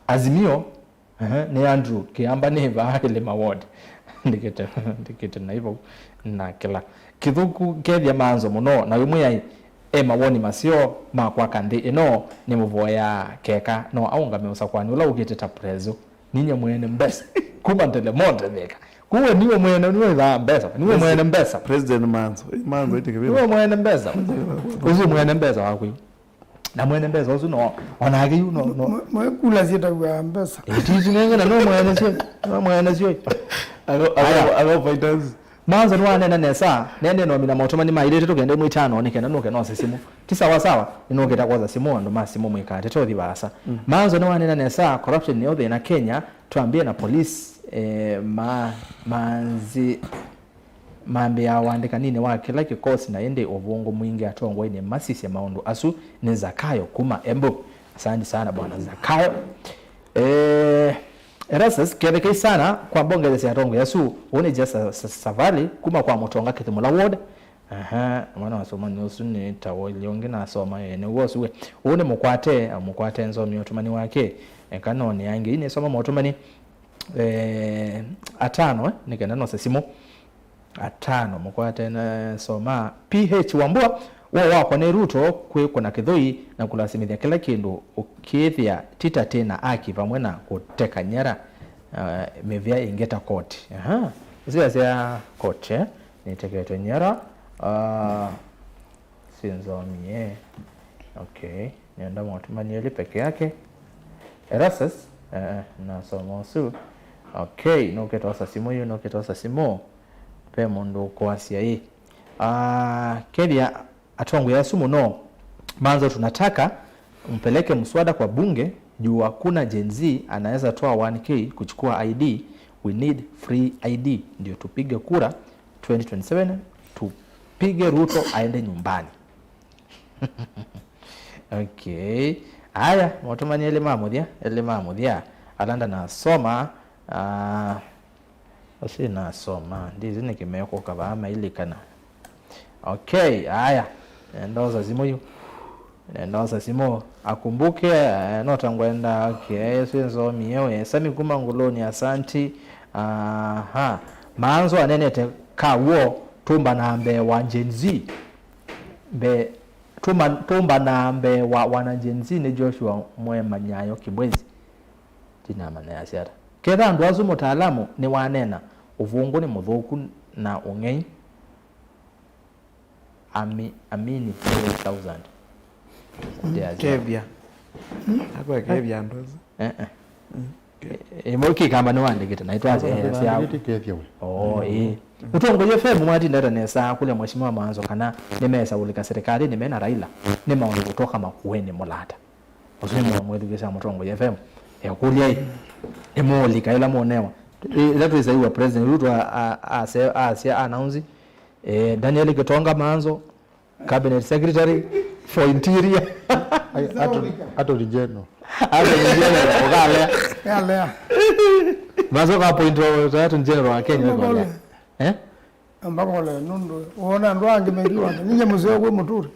Azimio. Ehe, nĩ Andrew Kĩamba nĩ vaa Ĩlĩma Ward. Ndikĩte, ndikĩte na hivyo na kĩla. Kĩthũku kethya Maanzo mũno, na wĩmwĩai e mawoni maseo ma kwaka nthĩ ĩno, nĩmũvoyaa keka no aũngame ũsakũani ũla ũkĩte ta prezo. Ninye mwene mbesa. Kuma Telemonte Thika. Kuwe niwe mwene, niwe ithaa mbesa. Niwe mwene mbesa. President Maanzo. Maanzo ĩtĩkĩvĩla. Niwe mwene mbesa. Ũsu mwene mbesa waku. Na mwene mbesa ũsu no, onake yu no, no. Mwe-, mwe kula syĩtaw'a mbesa. Eh, titi nenge na no mwene syo. No mwene syo. Ago, ago, ago finance. Maanzo nĩwaneena nesa, nende nomina maũtũmani mailĩte tũkende mwĩtano nĩ kenda nũke nose simũ. Ti sawa sawa, nĩnũkĩte kwosa simũ, andũ ma simũ mwĩkatete ũthi vaasa. Mm. Maanzo nĩwaneena nesa, corruption nĩyo thĩna Kenya, twambie na police, eh, ma, manzi, mambĩaa ũandĩkaninĩ wa kĩla kĩkosi na ĩndĩ ũvũngũ mwingĩ atongoinĩ masisye maũndũ asu. Nĩ Zakayo kuma Embu. Asante sana bwana Zakayo. Eh, Erastus, kethekei sana kwa mbongelesya atongoi asu. Ũũ nĩ Jasa Sa-, Savali kuma kwa Mũtonga Kĩthimũla Ward. Aha, mwana wasoma nĩ ũsu nĩ tawo ilĩ ũngĩ nasoma, eh, nĩ ũsu we. Ũũ nĩ mũkwate, mũkwate nzomi ũtũmani wake. Eka no nĩ angĩ, nĩ soma mũtũmani, eh, atano, eh, nĩ kenda nose simũ. Atano, mũkwate na soma. P H Wambua, woo wakwa nĩ Ruto kwĩkũna kĩthũi na kũlasimĩthya kĩla kĩndũ ũkĩthĩa tita tĩna aki vamwe na kũteka nyara, uh, mĩvĩa ĩngĩ ta koti. Aha. Ũsu yasya koti, eh? Nĩteketwe nyara. Uh, sinzomie. Okay. Nĩenda maũtũmani elĩ peke yake. Erastus, eh, nasoma ũsu. Okay, nũkĩtosa simũ yu, nũkĩtosa simũ. Ve mũndũ ũkwasya ĩ. Ah, kethĩa atongoi asu mũno, Maanzo, tunataka mpeleke mswada kwa bunge juu hakuna Gen Z anaweza toa one K kuchukua I D. We need free I D ndio tupige kura twenty twenty-seven, tupige Ruto aende nyumbani. Okay. Aya, maũtũmani elĩ ma mũthya, elĩ ma mũthya. Ala ndanasoma, ah, Ũsu nasoma, ndĩsĩ nĩkĩ mekũka vaa mailikana. Okay, aya. Nendosa simũ yu. Nendosa simũ. Akumbuke, eh, no ta ngwenda, okay, ĩsu nzomie we. Sami kuma Nguluni, asanti. Aha. Maanzo anenete kaw'o tũmba na mbee wa Gen Z. Mbee Tũma-, tũmbanaa mbee wa wana Gen Z nĩ Joshua Mwemanyayo Kibwezi. Ndinamanya yasya ata. Ketha andũ asu mũtaalamu nĩwaneena, ũvũngũ nĩ mũthũku na ũng'ei. Ami-, amini eight thousand. Ndĩasya. Kevya. Akwe kevya andũ asu. Eh, eh. Ĩmwe kĩkamba nĩwandĩkĩte na itwasya. Andĩkĩte kethya we. Oo, ĩĩ. Mũtongoi F M mwatindata nesa kũlya Mheshimiwa Maanzo kana nĩmesa ũlika serikalini mena Raila, nĩ maũndũ kũtoka makueni mũlata. Ũsu nĩ mwĩthukĩsya Mũtongoi F M. Ekũlya ĩ, nĩmũũlika ĩla mũnewa. Ĩ, ĩla twĩsaiwa President Ruto a-, a-, ase-, asya announce, eh, Daniel Gitonga Maanzo, Cabinet Secretary for Interior. Ai, Attorney, Attorney General. Attorney General, ũkalea. Yalea. Masoka appoint wa Attorney General wa Kenya, ũkalea. Eh? Mbakole, nũndũ wona andũ angĩ mekiwa ata, ninye mzee kwĩ mũturi.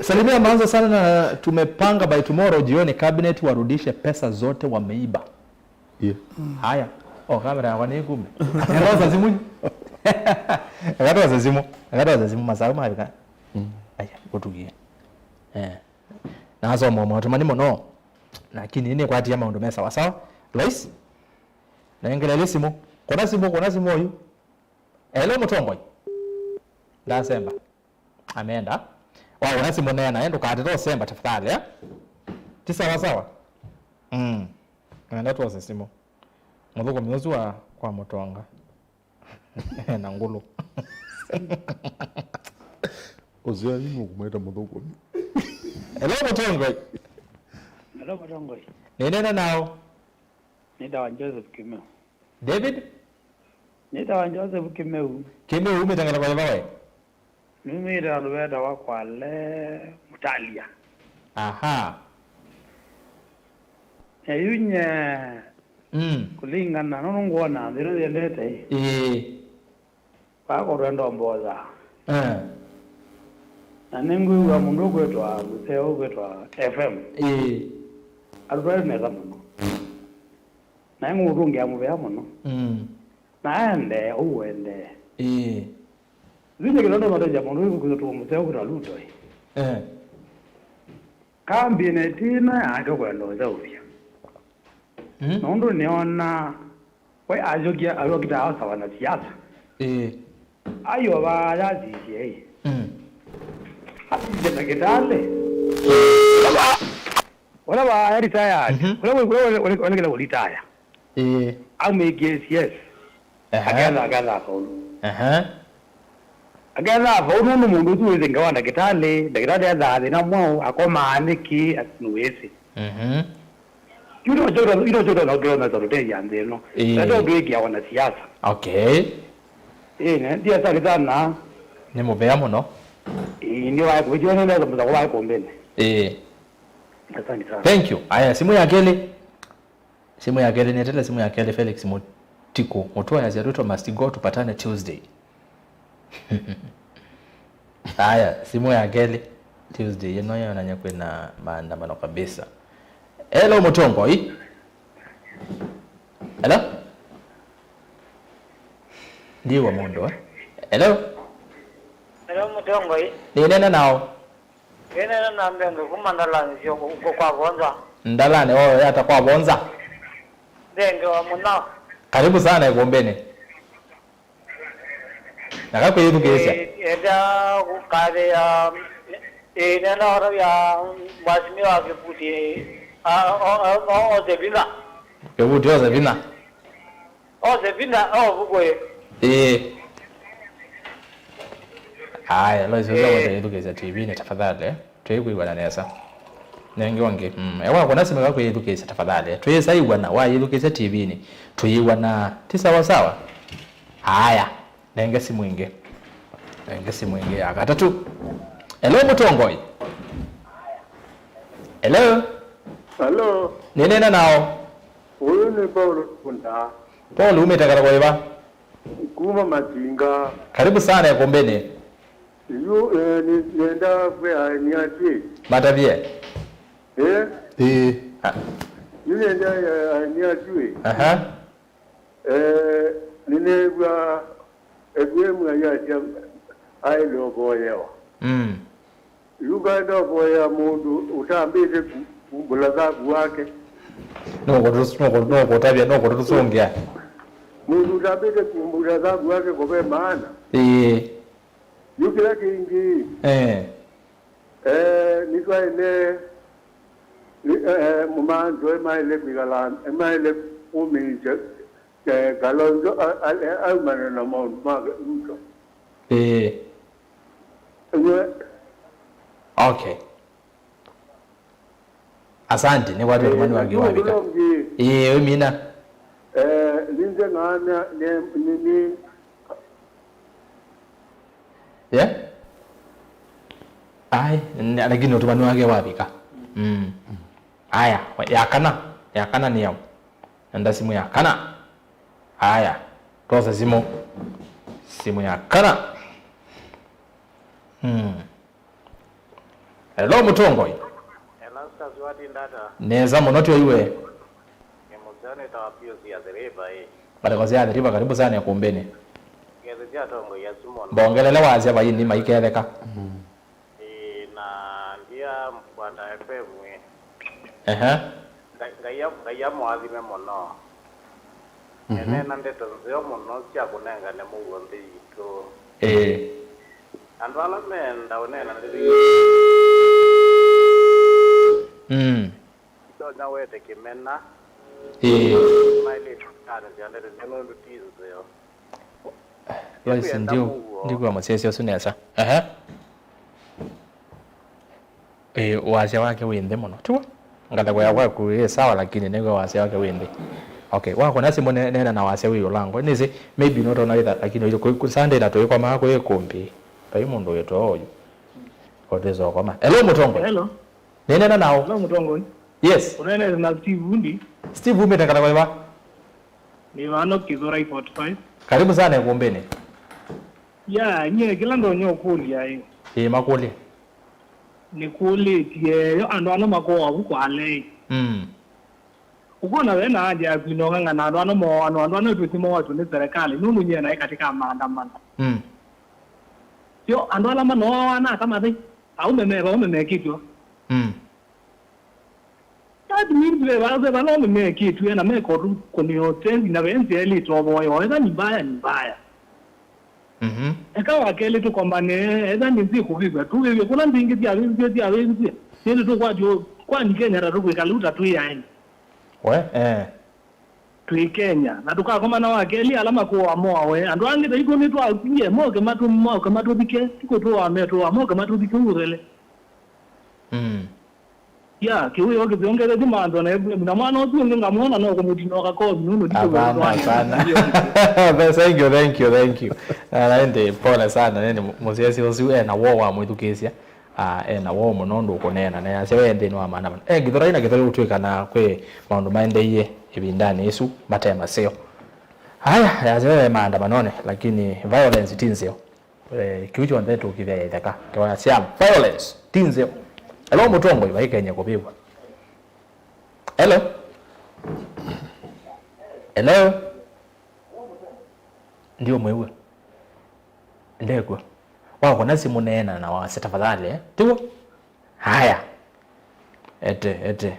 Salimia Maanzo sana na tumepanga by tomorrow jioni cabinet warudishe pesa zote wameiba. Yeah. Haya. O kamera yakwa nĩ kumbe. Akatosa simu. Akatosa simu. Akatosa simu masaa mavika. Mm. Aya, ũtukie. Eh. Nasoma mwatumani mũno. Lakini nĩ kwatia maũndũ me sawa sawa. Lois. Nengelele simu. Kuna simu, kuna simu oyu. Hello, Mũtongoi. Ndasemba. Ameenda. Waona simu neena, eh, ndũkatete ũsemba tafadhali, eh? Ti sawa sawa? Mm. Nenda twose simu. Mũthũkũmi ũsu wa kwa Mũtonga. Na ngũlũ. Ũseo yu nũkũmwĩta mũthũkũmi. Hello, Mũtongoi. Hello, Mũtongoi. Nĩneena nao. Nĩtawa Joseph Kimeu. David? Nĩtawa Joseph Kimeu. Kimeu, umĩte ngalĩko yĩva we? Numĩte vandũ vetawa Kwale Mutalia. Aha. Na yu nye, mm, kũlingana nũndũ ngwona nthĩ ĩno yendete ĩ. Ĩĩ. Vaa kũtwenda ũmboza. Eh. Na nĩngwĩw'a mũndũ ũkwĩtwa mũseo ũkwĩtwa F M. Ĩĩ. Atũtwae nesa mũno. Na ngũmũtũngĩa mũvea mũno. Mm. Na aendee ũu ũendee. Ĩĩ. Yu nĩ kĩla ndũmatethya mũndũ ũkwĩtwa mũseo ũkwĩtwa Ruto ĩ. Eh. Kambĩnĩ ĩtina yake kwenda ũseũvya. Mm. Nũndũ nĩona we ayũkia ayũkita aosa wanasiasa. Ĩĩ. Ayova ayasisye ĩ. Mm. Asisye ndakĩtalĩ. Ũla wa retire. Mhm. Ũla ũla ũla ũla ũla retire. Ĩĩ. Aumĩkie C S. Ehe. Aketha aketha afaulu. Ehe. Aketha afaulu nũndũ mũndũ ũsu wĩsĩ ngewa ndakĩtalĩ, ndakĩtalĩ ethaa thĩna mwaũ, akomaa nĩkĩ, nĩwĩsĩ. Mhm. Yu no kyo yu no kyo no kyo na solo tei ya nthĩ ĩno. Ĩĩ. Na ndio ndio ya wanasiasa. Okay. Ĩĩ, ne ndio sana sana. Nĩ mũvea mũno. Ĩĩ, ndio wa kujua ndio na mzako wa kombeni. Ĩĩ. Asante sana. Thank you. Aya, simu ya kelĩ. Simu ya kelĩ, nĩetele simu ya kelĩ, Felix Mũtikũ. Mũtũa yasya, "Ruto must go, tupatane Tuesday." Aya, simu ya kelĩ, Tuesday, ĩno yonany'a kwĩna maandamano kabisa. Hello, Mũtongoi. Hello? Ndiwa mũndũ, eh? Hello? Hello, Mũtongoi. Nĩneena nao. Ĩnena na mbenge kuma Ndalani syo ku-, ku-, kwa Vonza. Ndalani, oh, yata kwa Vonza. Mbenge wa mũno. Karibu sana ikumbini. Na kakwĩyĩthukĩĩsya. Ĩ, enda kũkathĩa, ĩ, nenda ũtavya mheshimiwa Kĩvuti, a, o, o, o, ose vinya. Kĩvuti ose vinya. Ose vinya, o, vuku ĩ. Ĩĩ. Aya, Lois, ũsa, eh, wata yĩthukĩĩsya T V-nĩ, tafadhali, eh? Twĩkwĩw'ana nesa. Nengi wangi. Mm. Ewa, kuna simu kakwĩthukĩĩsya, tafadhali. Twĩsaiw'ana, wayĩthukĩĩsya T V-nĩ. Tũyĩw'ana. Ti sawa sawa? Aya. Nenge simu ĩngĩ. Nenge simu ĩngĩ ya katatũ. Hello, Mũtongoi. Hello. Hello. Nĩneena nao. Ũyũ nĩ Paulo Kunda. Paul, umĩte katako ĩva? Kuma Matinga. Karibu sana ikumbini. Yu, eh, ni, nenda kwĩa ni atĩ. Matavye. Eh? Ĩĩ. Ah. Ni nenda, eh, ni atĩ. Aha. Eh, nĩnĩw'a F M ayasya aĩle ũvoyewa. Mm. Yu kaenda ũvoya mũndũ ũtambĩte ku-, kumbũla thavu wake. Nũkũtũ-, nũkũ-, nũkũtavya, nũkũtũsũngĩa. Mũndũ ũtambĩte kumbũla thavu wake kũve maana. Ĩĩ. Yu kĩla kĩngĩ. Eh. Eh, nĩtwaĩle, eh, mũmanthũ emaĩle kwĩkala, emaĩle kũmĩĩsya, eh, Kalonzo a-, a-, aumane na maũndũ ma Ruto. Ĩĩ. Ĩwe. Okay. Asante, nĩ kwatw'a tũmani wake wavika. Ĩĩ, ũmina. Eh, ninze ng'ana, ne, ni, ni. Yeah? Ai, ne, lakini ũtũmani wake wavika. Mm. Aya, ya kana, ya kana nĩ yau. Enda simu ya kana. Aya, twosa simu. Simu ya kana. Mm. Hello, Mũtongoi. Erastus, watinda ata? Nesa mũno, twĩ iwe. Nĩ mũseo nĩtawa Pius ya The River, ĩ. Ngalĩko sya The River, karibu sana ĩkũmbĩnĩ. Ngethĩ sya atongoi asu mono. Mbongelele wasya vaini maiketheka. Ĩ, na ndia mkwata F M, ĩ. Ehe. Ngai, Ngai am-, Ngai amũathime mũno. Mhm. Eneena ndeto nzeo mũno sya kũnengane mũuo nthĩ yitũ. Ĩĩ. Andũ ala meenda ũneena ndeto isu, mm, ndonya wete kĩmena. Ĩĩ. Maĩlĩte kũtanĩsya ndeto nzeo nũndũ ti nzeo. Lois, ndikwenda ndiu-, mũuo. Ndikw'a mũsyaĩĩsya ũsu nesa. Ehe. Ĩĩ, wasya wake wĩ nthĩ mũno. Tiw'o? Ngathagwa ya kwaku ĩ sawa, lakini nĩw'e wasya wake wĩ nthĩ. Okay, wakũna simũ ne-, neena na wasya wĩ ũlango. Nĩsĩ, maybe nũtonya wĩtha, lakini ũyũ kũ-, kũ-, Sunday na tũikomaa kwĩ ĩkũmbĩ. Vai mũndũ wĩtwa oyu. Kotwĩsa ũkoma. Hello, Mũtongoi. Hello. Nĩneena nao. Hello, Mũtongoi. Yes. Ũneenete na Steve Vundi. Steve, umĩte Ngalĩko ĩva? Nĩ vano Kĩthũrai forty-five. Karibu sana ĩkũmbĩnĩ. Ya, nyie kĩla ndonya ũkũlya ĩ. Ĩĩ, makũlye. Nĩkũlĩtye yo andũ ala makũawa vu Kwale. Mm. Ũkwona ve na haja ya kwinong'ang'ana andũ ala mooanwa, andũ ala twĩsĩ mooatw'e nĩ serikali, nũndũ nyie naĩ katĩ ka maandamano. Mm. Yo andũ ala manooawa na aka mathei, aũme me vaũme mekĩtw'e. Mm. That means ve va-, ve vala ũme mekĩtw'e na meka ũndũ kũnĩ osenzi na ve nzĩa ĩlĩte ũvoya, etha ni mbaya, ni mbaya. Mhm. Eka wa kelĩ tũkomane, etha nĩ nzĩ kũvĩvw'a, tũvĩvw'e kũla nthĩ ingĩ syavĩvw'e, syavĩvw'e. Nĩndĩ tũkwatyo, kwani Kenya ta tũkwĩkala ũu ta twĩ aeni. We, eh. Twĩ Kenya, na tũkakomana wa kelĩ ala makũa moawe. Andũ angĩ taitũ nĩtwasie, moke matũ-, moke matũthike, ti kũtũa metũa, moke matũthike ũthele. Mm. Ya, kĩwĩoo kĩsiongethe ti mantho na Ephraim, na mwana ũsu ũngĩ ngamwona no kũmũtinoka kovi, nũndũ ti kũwĩa. Hapana, hapana. Thank you, thank you, thank you. Na, na ĩndĩ pole sana, nĩ mũsyaĩĩsya ũsu ena woo wa mwĩthukĩĩsya. Ah, ena woo mũno ũndũ ũkũneena, na yasya we nthĩnĩ wa maandamano. Eh, Gĩthũrai na Gĩthũrai gũtw'ĩka na kwĩ maũndũ maendeeie ĩvindanĩ ĩsu mate maseo. Aya, yasya we maandamanonĩ, lakini violence ti nzeo. Eh, kĩu kyonthe tũkĩthya ĩtheka. Kĩwasya violence ti nzeo. Hello, Mũtongoi, vaikenye kũvĩvw'a. Hello? Hello? Ndiũmwĩw'a. Ndekw'a. Wakũna simũ neena na wasya tafadhali, eh? Tiw'o? Haya. Ete, ete,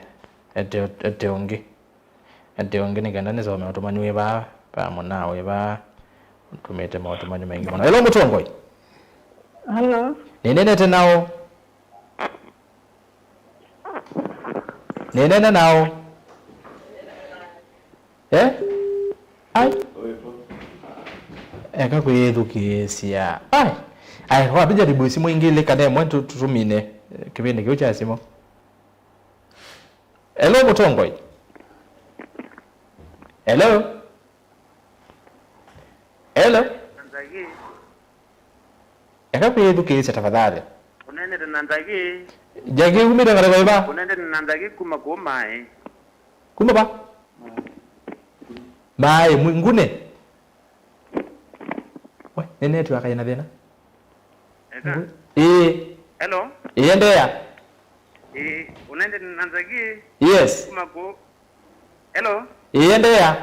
ete, ete ũngĩ. Ete ũngĩ nĩ kenda nĩsome ũtũmani wĩ vaa, vaa mũnaa wĩ vaa. Ũtũmĩte maũtũmani maingĩ mũno. Hello, Mũtongoi. Hello. Nĩnenete nao. Nĩnene nao. Eh? Ai. Eka kwĩthukĩĩsya. Ai. Ai, wambĩja ribũ simũ ingĩ ilĩ kana ĩmwe tũ-, tũtũmine, eh, kĩvĩndĩ kĩu kya simũ. Hello, Mũtongoi. Hello. Hello. Nzagi. Eka kwĩthukĩĩsya tafadhali. Ũneenete na Nzagi. Njagi umĩte Ngalĩko ĩva? Ũneenete na Nzagi kuma kũu Maĩ. Kuma va? Maĩ, Mwingune? We, nĩ network yĩna thĩna. Eka. Ĩĩ. Hello? Ĩĩ, endeea. Ĩĩ, ũneenete na Nzagi. Yes. Kuma kũu. Hello? Ĩĩ, endeea.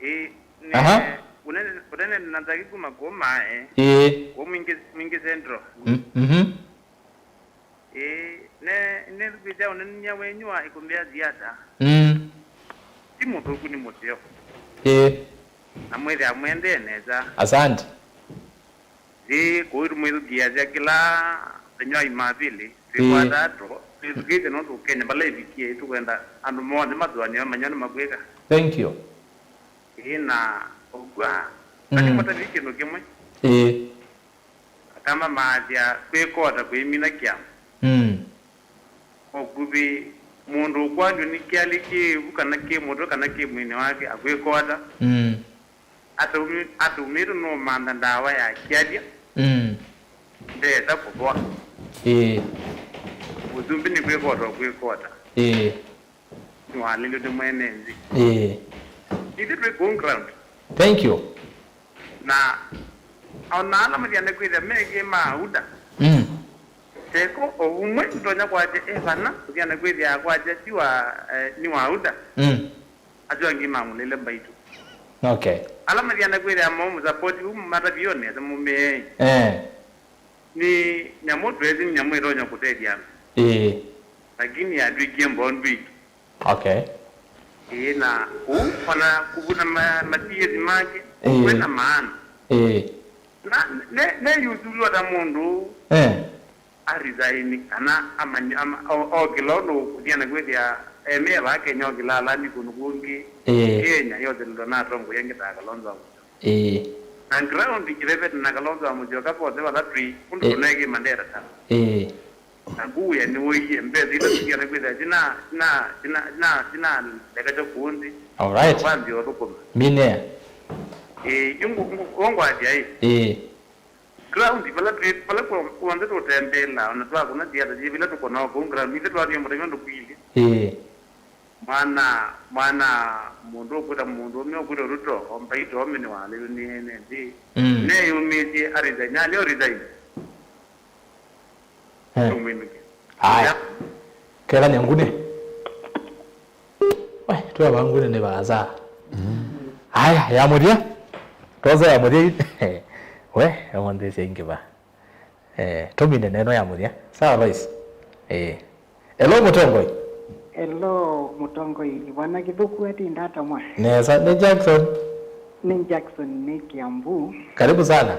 Ĩĩ, nĩ, aha, ũnene, ũnene na Nzagi kuma kũu Maĩ. Ĩĩ. Kũu Mwingi, Mwingi Central. Mm, mhm. Nĩthukĩĩsya ũnenany'a wenyu wa ĩkũmbĩ ya Ziada. Mm. Ti mũthũku, nĩ mũseo. Ĩĩ. Na mwĩthĩa mwendee nesa. Asante. Ĩĩ, kũu tũmwĩthukĩĩasya kĩla mũthenya wa Jumapili. Ĩĩ. Twĩkwata tũ, twĩthukĩĩsye nũndũ Kenya vala ĩvikie, tũkwenda andũ monthe masũanĩwe manywa nĩ makwĩka. Thank you. Ĩĩ, na ũkw'a. Mm. Ati mũtavie kĩndũ kĩmwe. Ĩĩ. Akamba maasya kwĩkota kwĩmina kĩama. Mm. Kwa ũkuvĩ, mũndũ ũkwatw'e nĩ kĩalĩ kĩvu kana kĩ mũtwe kana kĩ mwĩnĩ wake akwĩkota. Mm. Ataumi-, ataumĩtwe nũmantha ndawa ya kĩalya. Mm. Ndesa kũvoa. Ĩĩ. Ũsumbĩ nĩ kwĩkota ũkwĩkota. Ĩĩ. Nĩwalĩlwe nĩ mwene nthĩ. Ĩĩ. Ithyĩ twĩ kũu ground. Thank you. Na ona ala mathiana kwĩthĩa mekĩ ma UDA. Mm. Teko o ũmwe ndonya kwasya e vana, ũthiana kwĩthĩa kwasya si wa, eh, nĩ wa UDA. Mm. Asu angĩ mamũlĩle mbaitũ. Okay. Ala mathiana kwĩthĩa mo mũsapoti u matavio nesa mũmĩei. Eh. Nĩ nyamũ twesi nĩ nyamũ ĩtonya kũtethya andũ. Ĩĩ. Lakini yatwĩkie mbondwiki. Okay. Ĩĩ, na kũu ona kũvuna ma-, matiesi make, ĩĩ, kwena maana. Ĩĩ. Na ne, ne yuthulwa ta mũndũ, eh, arisaini kana amanya, ama, o, okĩla ũndũ kũthiana kwĩthĩa emea vaa Kenya okĩla alani kũndũ kũngĩ. Ĩĩ. Kenya yothe ndo natongoia ngĩ ta Kalonzo wa Musyoka. Ĩĩ. Na ground ĩvevete na Kalonzo wa Musyoka vothe vala twĩ, ũndũ, ĩĩ, tũnekĩ Mandera ta. Ĩĩ. Na kũu ya nĩwĩie mbesa ila tũtiana kwĩthĩa tina, tina, tina, tina, tina leka kya kũũ nthĩ. All right. Kwambia ũthũkũma. Minea. Ĩĩ, yu ngũ-, ngũ-, ũngwasya ĩ. Ĩĩ. Ground, vala twĩ, vala kwa-, kuonthe tũtembeela, ona twakũna siasa syĩ, vila tũkonawa kũu ground, ithe twathiĩ mũthenya ndũkwilye. Ĩĩ. Mwana, mwana mũndũ ũkwĩta mũndũũme ũkwĩtwa Ruto, o mbaitũ ome nĩwalĩlwe nĩ ene nthĩ. Mm. Neyũmĩĩsye a resign, alĩ o resign. Eh. Tũmwĩnũkya. Aya. Ya. Kethania ngune. We, tweva ngune nĩ vaasa. Mm. Aya, ya mũthya. Twosa ya mũthya. We, emonthĩsya ingĩ va. Eh, tũmine neno ya mũthya. Sawa, Lois? Eh. Hello, mũtongoi. Hello, mũtongoi. Nĩ vana kĩthũku ati ndatamwa. Nesa, nĩ Jackson. Nĩ Jackson, nĩ Kiambu. Karibu sana.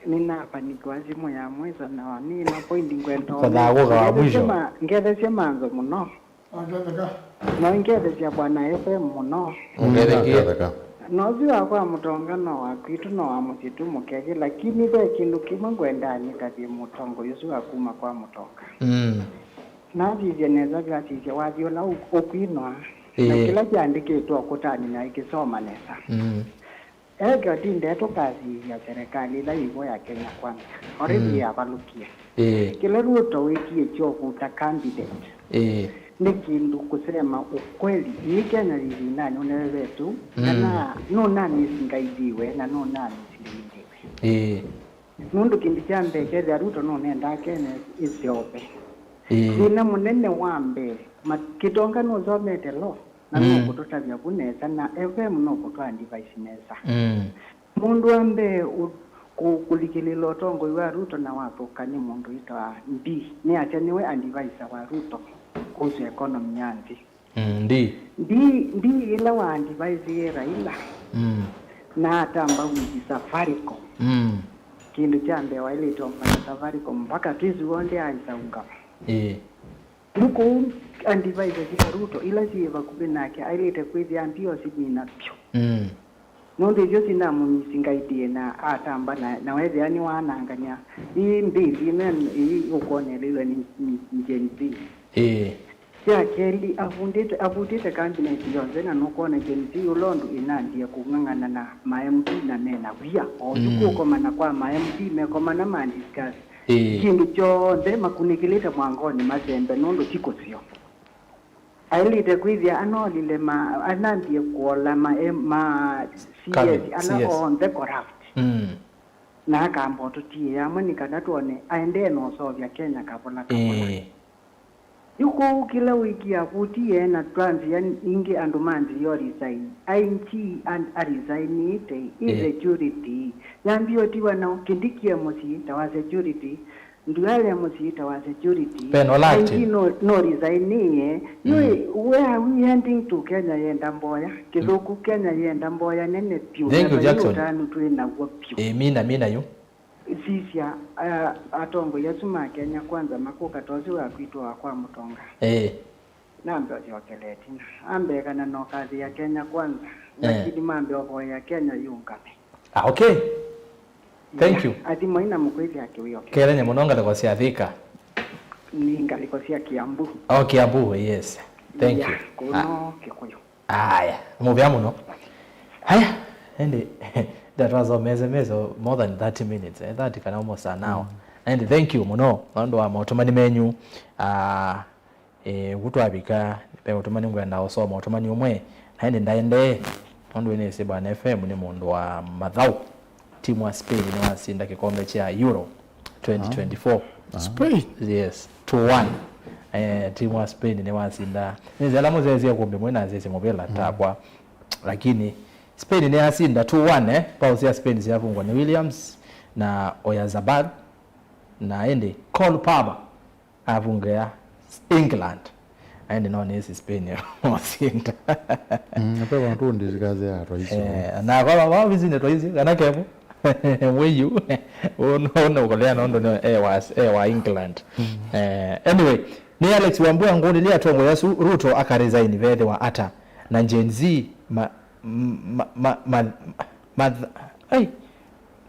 Nĩnavanikiwa simũ ya mwiso na nĩ na point ngwenda. Kana kũka wa mwisho. Ngethesya ma-, ngethesya manzo mũno. Angetheka. No ngethesya Bwana F M mũno. Ũngethekie. Angetheka. Na ũsu wa kwa mũtonga no wa kwitũ, no wa mũsyĩ tu mũkeke, lakini ve kĩndũ kĩmwe ngwenda nĩtavye mũtongoi ũsu wa kuma kwa mũtonga. Mm. Nasisye nesa vyasisya wathi ũla ũ-, ũkwinwa, na, ĩĩ, kĩla kyandĩkĩtwe ũkũtanĩ na ĩkĩsoma nesa. Mm. Eke ũtinde tũkasisya serikali ĩla yĩvo ya Kenya Kwanza. Already, mm, yavalũkie. Ĩĩ. Kĩla Ruto wĩkie kyo kũta candidate. Ĩĩ. Nĩ kĩndũ kũsema ũkweli. Ĩĩ Kenya yĩ ĩvindanĩ ũnene vetũ, mm, kana nũnamisi ngaithiwe na nũnamisi ngaithiwe. Ĩĩ. Nũndũ kĩndũ kya mbee kethĩa Ruto nũnendaa Kenya ĩseũve. Ĩĩ. Thĩna mũnene wa mbee, ma-, Kĩtonga nũsomete law, na, mm, nũkũtũtavya vu nesa, na F M nũkũtwa advice nesa. Mm. Mũndũ wa mbee ũ-, kũ-, kũlikĩlĩla ũtongoi wa Ruto na wathũka nĩ mũndũ wĩtawa Ndii. Nĩasya nĩwe advisor wa Ruto kuhusu economy ya nthĩ. Mm, Ndii. Ndii, Ndii ĩla wa advise ye Raila, mm, na atamba with Safaricom. Mm. Kĩndũ kya mbee waĩlĩte ũmanya Safaricom mpaka twĩsĩ w'onthe aĩsa ũngama. Ĩĩ. Yu kũu advisor sya Ruto ila syĩ vakuvĩ nake aĩlĩte kwĩthĩa mbio simina vyũ. Mm. Nũndũ ivyo sinamũmisi ngaidie na atamba na, na wethĩa nĩwanangany'a. Ii mbĩli ĩno ĩĩ ũkwona ĩlĩlwe nĩ, nĩ, nĩ Gen Z. Ĩĩ. Sya kelĩ, avundĩte, avutĩte cabinet yonthe na nũkwona Gen Z ũla ũndũ ĩnambie kũng'ang'ana na ma M P na mena wia. O ũtukũ, mm, ũkomana kwa ma M P, mekomana ma discuss. Ĩĩ. Kĩndũ kyonthe makunĩkĩlĩte mwangonĩ masembe nũndũ ti kũseo. Aĩlĩte kwĩthĩa anolile ma, anambie kũola ma, ma C S, kana C S, onthe corrupt. Mm. Na akamba ũtũtiĩe amwe nĩ kana twone aendee na ũseũvya Kenya kavũla kavũla. Ĩĩ. Yu kũu kĩla wĩkie avũtie na twa nzĩa ingĩ andũ ma nzĩa o resign. I G and a resignĩte, ĩĩ, security. Yambie ũtiwa nao, Kindiki e mũsyĩ, ta wa security. Nduale mũsiita wa security. Ben Ola Aiti active. No, no resignie. Yui, where are we heading to? Kenya yenda mboya. Kĩthũku, Kenya yenda mboya nene piũ. Thank you, na Jackson. Ũtanu twĩ naw'o piũ. Ĩĩ, mina, mina yu. Sisya, a-, atongoi asu ma Kenya Kwanza makũka ta ũsu wa kwitũ wa kwa Mũtonga. Ĩĩ. Nambe ũsyokele ĩtina. Ambe kana nokathĩa Kenya Kwanza. Eh. Lakini mambe ũvoya Kenya yũngame. Ah, okay. Thank you. Athi mwaina mũkwĩthĩa kĩwĩo kĩu. Kelenya mũno ngalĩko sya Thika. Nĩ ngalĩko sya Kiambu. Oh, Kiambu, yes. Thank you. Kũno Kĩkũyũ. Aya, mũvea mũno. Aya, ende ndatwasomese meso more than thirty minutes, eh, thirty kana almost an hour. Mm. Ende thank you mũno nĩ ũndũ wa maũtũmani menyu. Ah, Eh, ũu twavika, ve ũtũmani ngwenda ũsoma ũtũmani ũmwe, na ĩndĩ ndaendee, nũndũ nĩnĩsĩ Bwana F M nĩ mũndũ wa mathaũ. Timu wa Spain nĩwasinda kĩkombe kya Euro twenty twenty-four. Spain? Yes, two one. Eh, timu wa Spain nĩwasinda. Nĩnzĩ ala mũsyaĩĩsye kũmbĩ mwĩ na nzĩsĩ mũvĩla takwa. Lakini Spain nĩyasinda two one, eh. Bao sya Spain syavungwa nĩ Williams na Oyarzabal. Na ĩndĩ Cole Palmer avungĩa England. Aende no nĩsĩ Spain mosinda. Mm, ape watu ndizikaze ya twaisi. Eh, na kwa baba vizine twaisi kana kevo. Weyu. Uno uno kolea nondo no eh was eh wa England. Mm. Eh, anyway, nĩ Alex Wambua ngũlĩlya atongoĩ asu Ruto aka resign vethĩwa ata na Gen Z ma ma ma ma, ma ai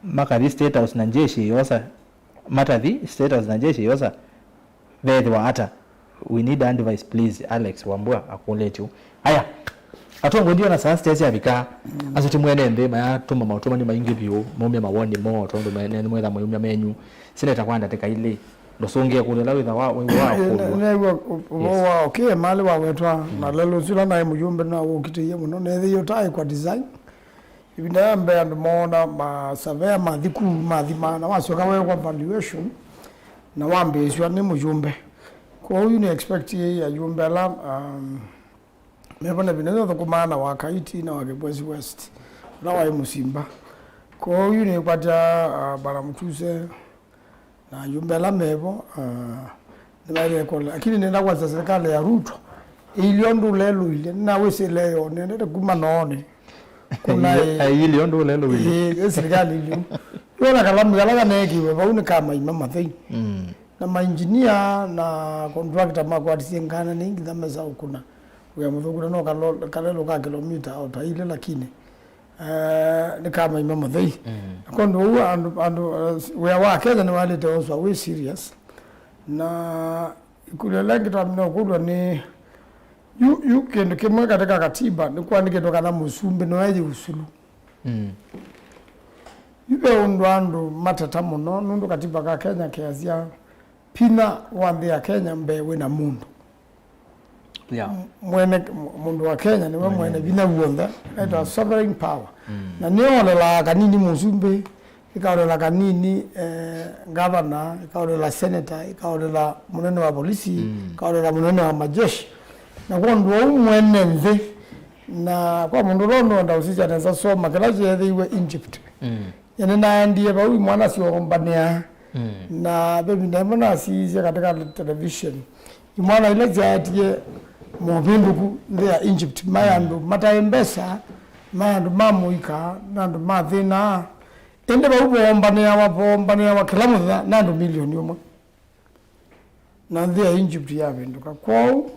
makathi State House na njeshi yosa matathi State House na njeshi yosa vethĩwa ata? We need advice please, Alex Wambua akũlĩtye. Aya, atongoi ndiona saa sitesi avika. Asu ti mwene nthĩ mayatũma maũtũmani maingĩ vyũ maumya mawoni moo tondũ me- nĩ mwetha mayumya menyu. Seneta kwa ndatĩka ilĩ ndũsũngĩe kũlĩla wĩtha wa wĩw'a wa kũlwa. New'a ũvoo wa ũkĩe malĩ wawetwa na lelũ sila naĩ mũyũmbe na wũkitĩie mũno nethĩie ũtaĩ kwa design. Ĩvinda ya mbee andũ moona masavea mathi kuu mathima, na wasyoka weekwa valuation, na wambĩĩsw'a nĩ mũyũmbe. Kwoou yu nĩ expect yĩĩ ayũmbe ala, um, mevo na ĩvinda yĩu ũthũkũmaa na wa Kaiti na wa Kĩbwesi West, ũla waĩ Mũsimba. Kwoou yu nĩkwatya, uh, Bwana Mutuse, na ayumbe ala mevo, ah, nĩmaĩle kũla. Lakini nenda kwasya serikali ya Ruto ĩilye ũndũ ũlelũilye, nĩnawĩsĩle yo nendete kuma noone. Kuna ĩ- Ailye ũndũ ũlelũilye. Ĩ, ĩ serikali ĩilye. Yona kalamu kala kaneekiwe vau nĩ ka maima mathei. Mm. Na mainjinia na contractor makwatisye ngana nĩ nginya mesa ũkuna. Wĩa mũthũku na no kalo- kalelũ ka kilomita o ta ilĩ lakini Eh, nĩ ka maima mathei. Mm. Na kwondũ ũu andũ, andũ, eh, wĩa wa Kenya nĩwaĩlĩte ũswa wĩ serious. Na ĩkũlyo ĩla ĩngĩ twamina ũkũlw'a nĩ yu, yu kĩndũ kĩmwe katika katiba nĩkwandĩkĩtwe kana mũsumbĩ no eye usulu. Mm. Yu ve ũndũ andũ mateta mũno nũndũ katiba ka Kenya keasya vinya wa nthĩ ya Kenya mbee wĩ na mũndũ. Yeah. M- mwene m- mũndũ wa Kenya nĩwe mwene vinya w'onthe, etawa sovereign power. Mm. Na nĩyolelaa kanini mũsumbĩ, ĩkaolela kanini, eh, ngavana, ĩkaolela senator, ĩkaolela mũnene wa polisi, mm, ĩkaolela mũnene wa majeshi. Na kwondũ ũu mwene nthĩ, na kwa mũndũ ũla ũnenda ũsisya nesa soma kĩla kyeethĩiwe Egypt. Mm. Nĩnaendie vau imwana syoombanĩa. Mm. Na ve ĩvinda ĩmwe nasiisye katika television. Imwana ila syaetie movĩndũku nthĩ ya Egypt, maĩ andũ mataĩ mbesa, maĩ andũ ma mũika, na andũ ma thĩna. Ĩndĩ vau voombanĩawa, voombanĩawa kĩla mũthenya na andũ milioni ũmwe. Na nthĩ ya Egypt yavĩndũka. Kwoou,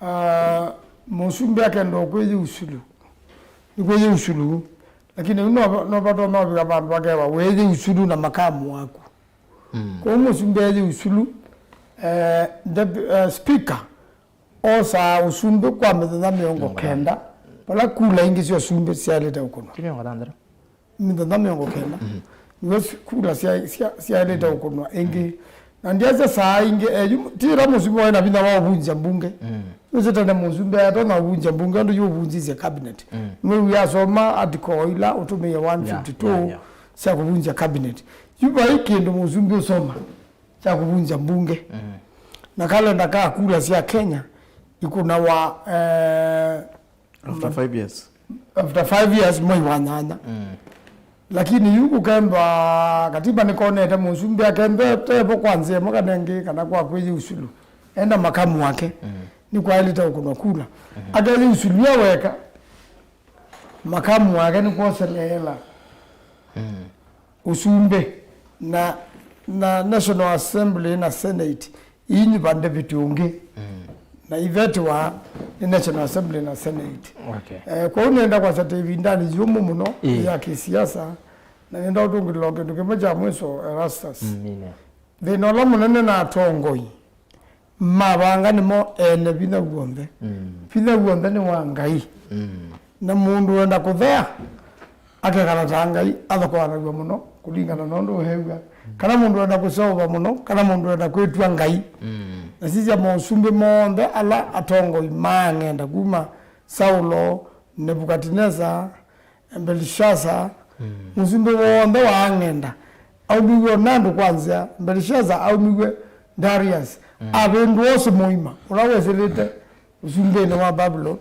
ah, mũsumbĩ akenda ũkwĩyĩ usulu. Nĩkwĩyĩ usulu. Lakini yu no, no vatonya ũvika vandũ vakewa wĩyĩ usulu na makamu waku. Mm. Kwoou mũsumbĩ eyĩ usulu, eh, depu- eh, speaker osaa ũsumbĩ kwa mĩthenya mĩongo kenda, vala kula ingĩ sya ũsumbĩ syaĩlĩte ũkũnwa. Ti mĩongo thanthatũ? Mĩthenya mĩongo kenda. Mhm. Nĩw'o si- kula sya- sya- syaĩlĩte ũkũnwa ĩngĩ. Na ndiasya saa ingĩ, eh, yu- ti ĩla mũsumbĩ waĩ na vinya wa ũvunzya mbunge. Mm. Nĩsĩ tene mũsumbĩ atonya ũvunzya mbunge ũndũ yu ũvunzisye cabinet. Mm. Nĩwĩw'aa asoma article ila ũtũmĩie one fifty-two, yeah, yeah, yeah, sya kũvunzya cabinet. Yu vai kĩndũ mũsumbĩ ũsoma kya kũvunzya mbunge. Mm. Na kalenda ka kula sya Kenya ikũnawa, eh, after five years. After five years, mwei wa nyanya. Mm. Lakini yu kũkemba katiba nĩkonete mũsumbĩ akembete vo kwa nzĩa ĩmwe kana ĩngĩ kana kwa kwĩyĩ usulu. Enda makamu wake. Mm. Nĩkwaĩlĩte ũkũnwa kula. Mm-hmm. Akeyĩ usulu ya weka. Makamu wake nĩkwoseleela. Mm. Ũsumbĩ na, na National Assembly na Senate. Ii nĩ vandeviti ũngĩ. Mm. Na ivetiwa nĩ National Assembly na Senate. Okay. Eh, kwoou nĩenda kwasya ta ĩvindanĩ yũmũ mũno. Ĩĩ. Ya kĩsiasa, na nĩenda ũtũngĩlĩla o kĩndũ kĩmwe kya mwĩso, Erastus. Mm, ĩnĩ. Thĩna ũla mũnene na atongoi mavanga nĩmo ene vinya w'onthe. Mm. Vinya w'onthe nĩ wa Ngai. Mm. Na mũndũ wenda kũthea, akekala ta Ngai, athokoanaw'a mũno kũlingana na ũndũ ũhew'a, kana mũndũ wenda kũseũva mũno, kana mũndũ wenda kwĩtw'a Ngai. Mm. Na sisya, mosumbĩ monthe ala atongoi ma ang'enda, kuma Saulo, Nevukatinesa, Belishasa, mm, mũsumbĩ w'onthe wa ang'enda, aumiw'e na andũ kwa nzĩa. Belishasa aumiw'e Darius, mm, avĩndũa ũsĩ mũima ũla wesĩlĩte ũsumbĩnĩ wa Babylon.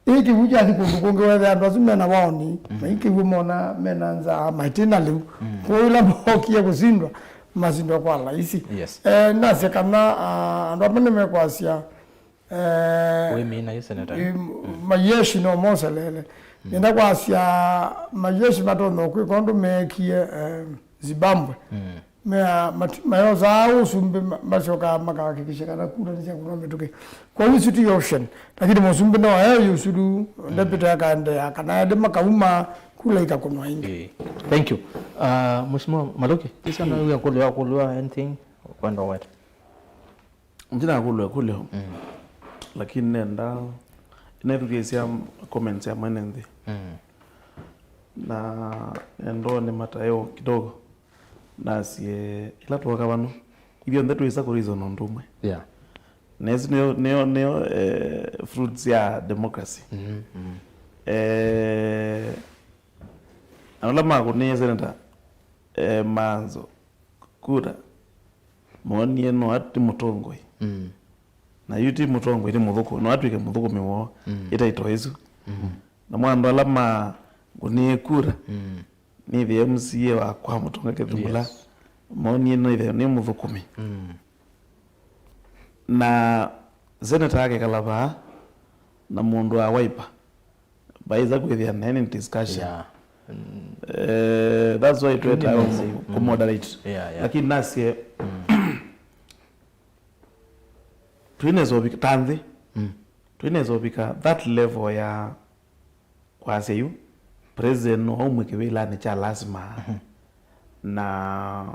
Ĩ kĩw'ũ kyathi kũndũ kũngĩ, wethe andũ asu mena waoni, mm, maikĩw'e mona mena nzaa, maitĩ na lĩu. Mm. Kwoou ĩla mookie kũsindwa, masindwa kwa laisi. Yes. Eh, nasya kana, ah, andũ amwe nĩmekwasya, eh, wĩmina yu seneta. Ĩ, mm, mayeshi no moselele. Mm. Nenda kwasya mayeshi matonya kwĩka ũndũ meekie, eh, Zimbabwe. Mm. Mea-, mati-, mayosaa ũsumbĩ, ma-, masyokaa makahakikisha kana kura nĩ sya kũnwa mĩtũkĩ. Kwoou isu ti option. Lakini mũsumbĩ no aeo yusulu, mm, ndepĩte akaendeea, kana ende makauma, kula ikakũnwa ĩngĩ. Eh, thank you. Uh, Mheshimiwa Maluki, tisa na wia kũlwa, kũlwa anything kwenda wet. Ndinakũlwa kũlyo. Mm. Lakini nenda, nethukĩĩsya comments ya mwene nthĩ. Mm. Na nendoo nĩ mataeo kidogo. Nasye, ĩla twoka vano, ithyonthe twĩsa kũreason ũndũ ũmwe. Yeah. Na ĩsu nĩyo, nĩyo, nĩyo, eh, fruits ya democracy. Mm-hmm. Mm-hmm. Eh, na ala makũnĩe seneta, eh, Manzo kura, moonie no ati mũtongoi. Mm. Na yu ti mũtongoi, nĩ mũthũkũ-, no atw'ĩke mũthũkũmi woo, mm, ĩtaito ĩsu. Mm. Namo andũ ala mangũnĩe kura, mm, nĩthĩe M C A wakwa Mũtũnga Kĩthũngũla, yes, moonie nĩthĩe nĩ mũthũkũmi. Mm. Na seneta akekala vaa na mũndũ wa Wiper, vaĩsa kwĩthĩa na any discussion. Yeah. Mm. Eh, that's why twetae kũmoderate. Yeah, yeah. Lakini nasye, mm, twĩnesa ũvika ta nthĩ, mm, twĩnesa ũvika that level ya kwasya yu, president no aumw'e kĩvĩlanĩ kya lasima. Mhm. Na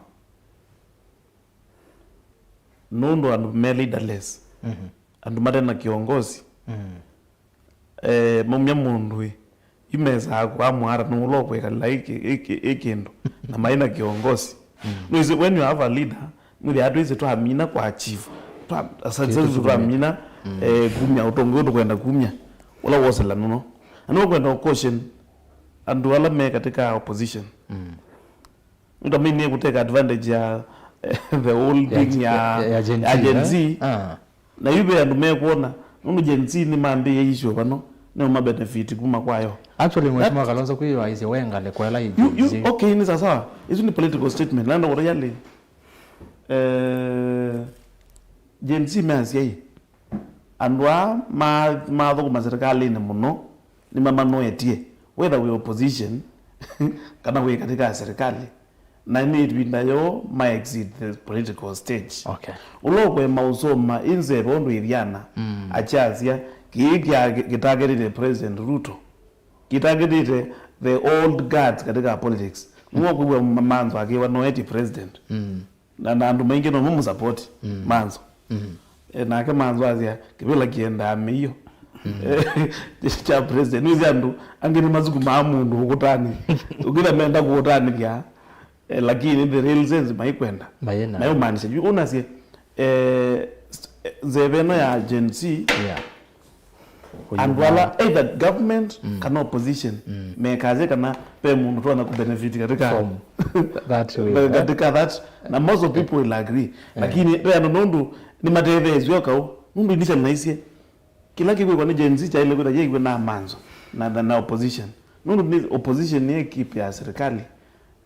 nũndũ andũ me leaderless, mhm, andũ mate na kĩongosi, mhm, eh, maumya mũndũ ĩ, yu mesaa kũamũa ata nũũ ũla ũkwĩkalĩla ĩ kĩ-, ĩ kĩ-, ĩ kĩndũ, na maĩ na kĩongosi. Mm. Nũĩsĩ, when you have a leader, mwĩthĩa twĩsĩ twamina kwa chief. Twa-, successful twamina, mm, eh, kumya ũtongoi ũndũ kwenda kumya. Ũla wosela nũno. Na nĩwĩkwenda ũcaution andũ ala me katika opposition. Mm. Nĩtwamainie kũteka advantage ya, eh, the whole thing ya, ya, ya Gen Z, ya Gen Z. Ah. Na yu ve andũ mekwona, nũndũ Gen Z nĩmambĩĩe issue vano, nĩũma benefit kuma kwayo. Actually, Mheshimiwa Kalonzo kwĩyĩwa aisye we ngalĩko ĩla ĩ Gen Z. You, you, okay, nĩ sawa sawa. Isu nĩ political statement. Naenda kũtaya lĩ. Eh, Gen Z measya ĩ, andũ aa ma-, mathũkũma serikalĩnĩ mũno, nĩmamanoetie, whether wĩ opposition kana wĩ katika ya serikali, na nĩ ĩvinda yoo ma exit the political stage. Okay. Ũla ũkwema ũsoma ĩ nzeve ũndũ ĩthiana, mm, akyasya, kĩĩ kya-, kĩtargetĩte President Ruto, kĩtargetĩte the old guards katika politics. Nĩw'o kwĩw'a ma-, Manzo akĩwa noetie president. Mm. Na, na andũ maingĩ no mamũsapoti, mm, Manzo. Mm. E, nake Manzo asya, kĩvĩla kĩendaa mĩio. Mm. E, kya president. Nĩwĩsĩ andũ angĩ nĩmasukumaa mũndũ ũkũtanĩ. Ũkĩtha menda kũũtanĩthya, e, lakini the real sense maikwenda. Mayĩna. Mayũmaanisha. Yu ũnasye, e, s-, e, nzeve ĩno ya Gen Z, yeah. Andũ ala either government, mm, kana opposition, mm, mekasye kana ve mũndũ twana kubenefit katika form. That way, eh? Katika that, na most of people will agree. Eh. Lakini ve andũ nũndũ nĩmatetheesw'e o kau, nũndũ initially naisye kĩla kĩkwĩkwa nĩ Gen Z kyaĩle kwĩtha yĩiwe na Manzo na, na, na opposition. Nũndũ nĩ opposition nĩ ekipe ya serikali,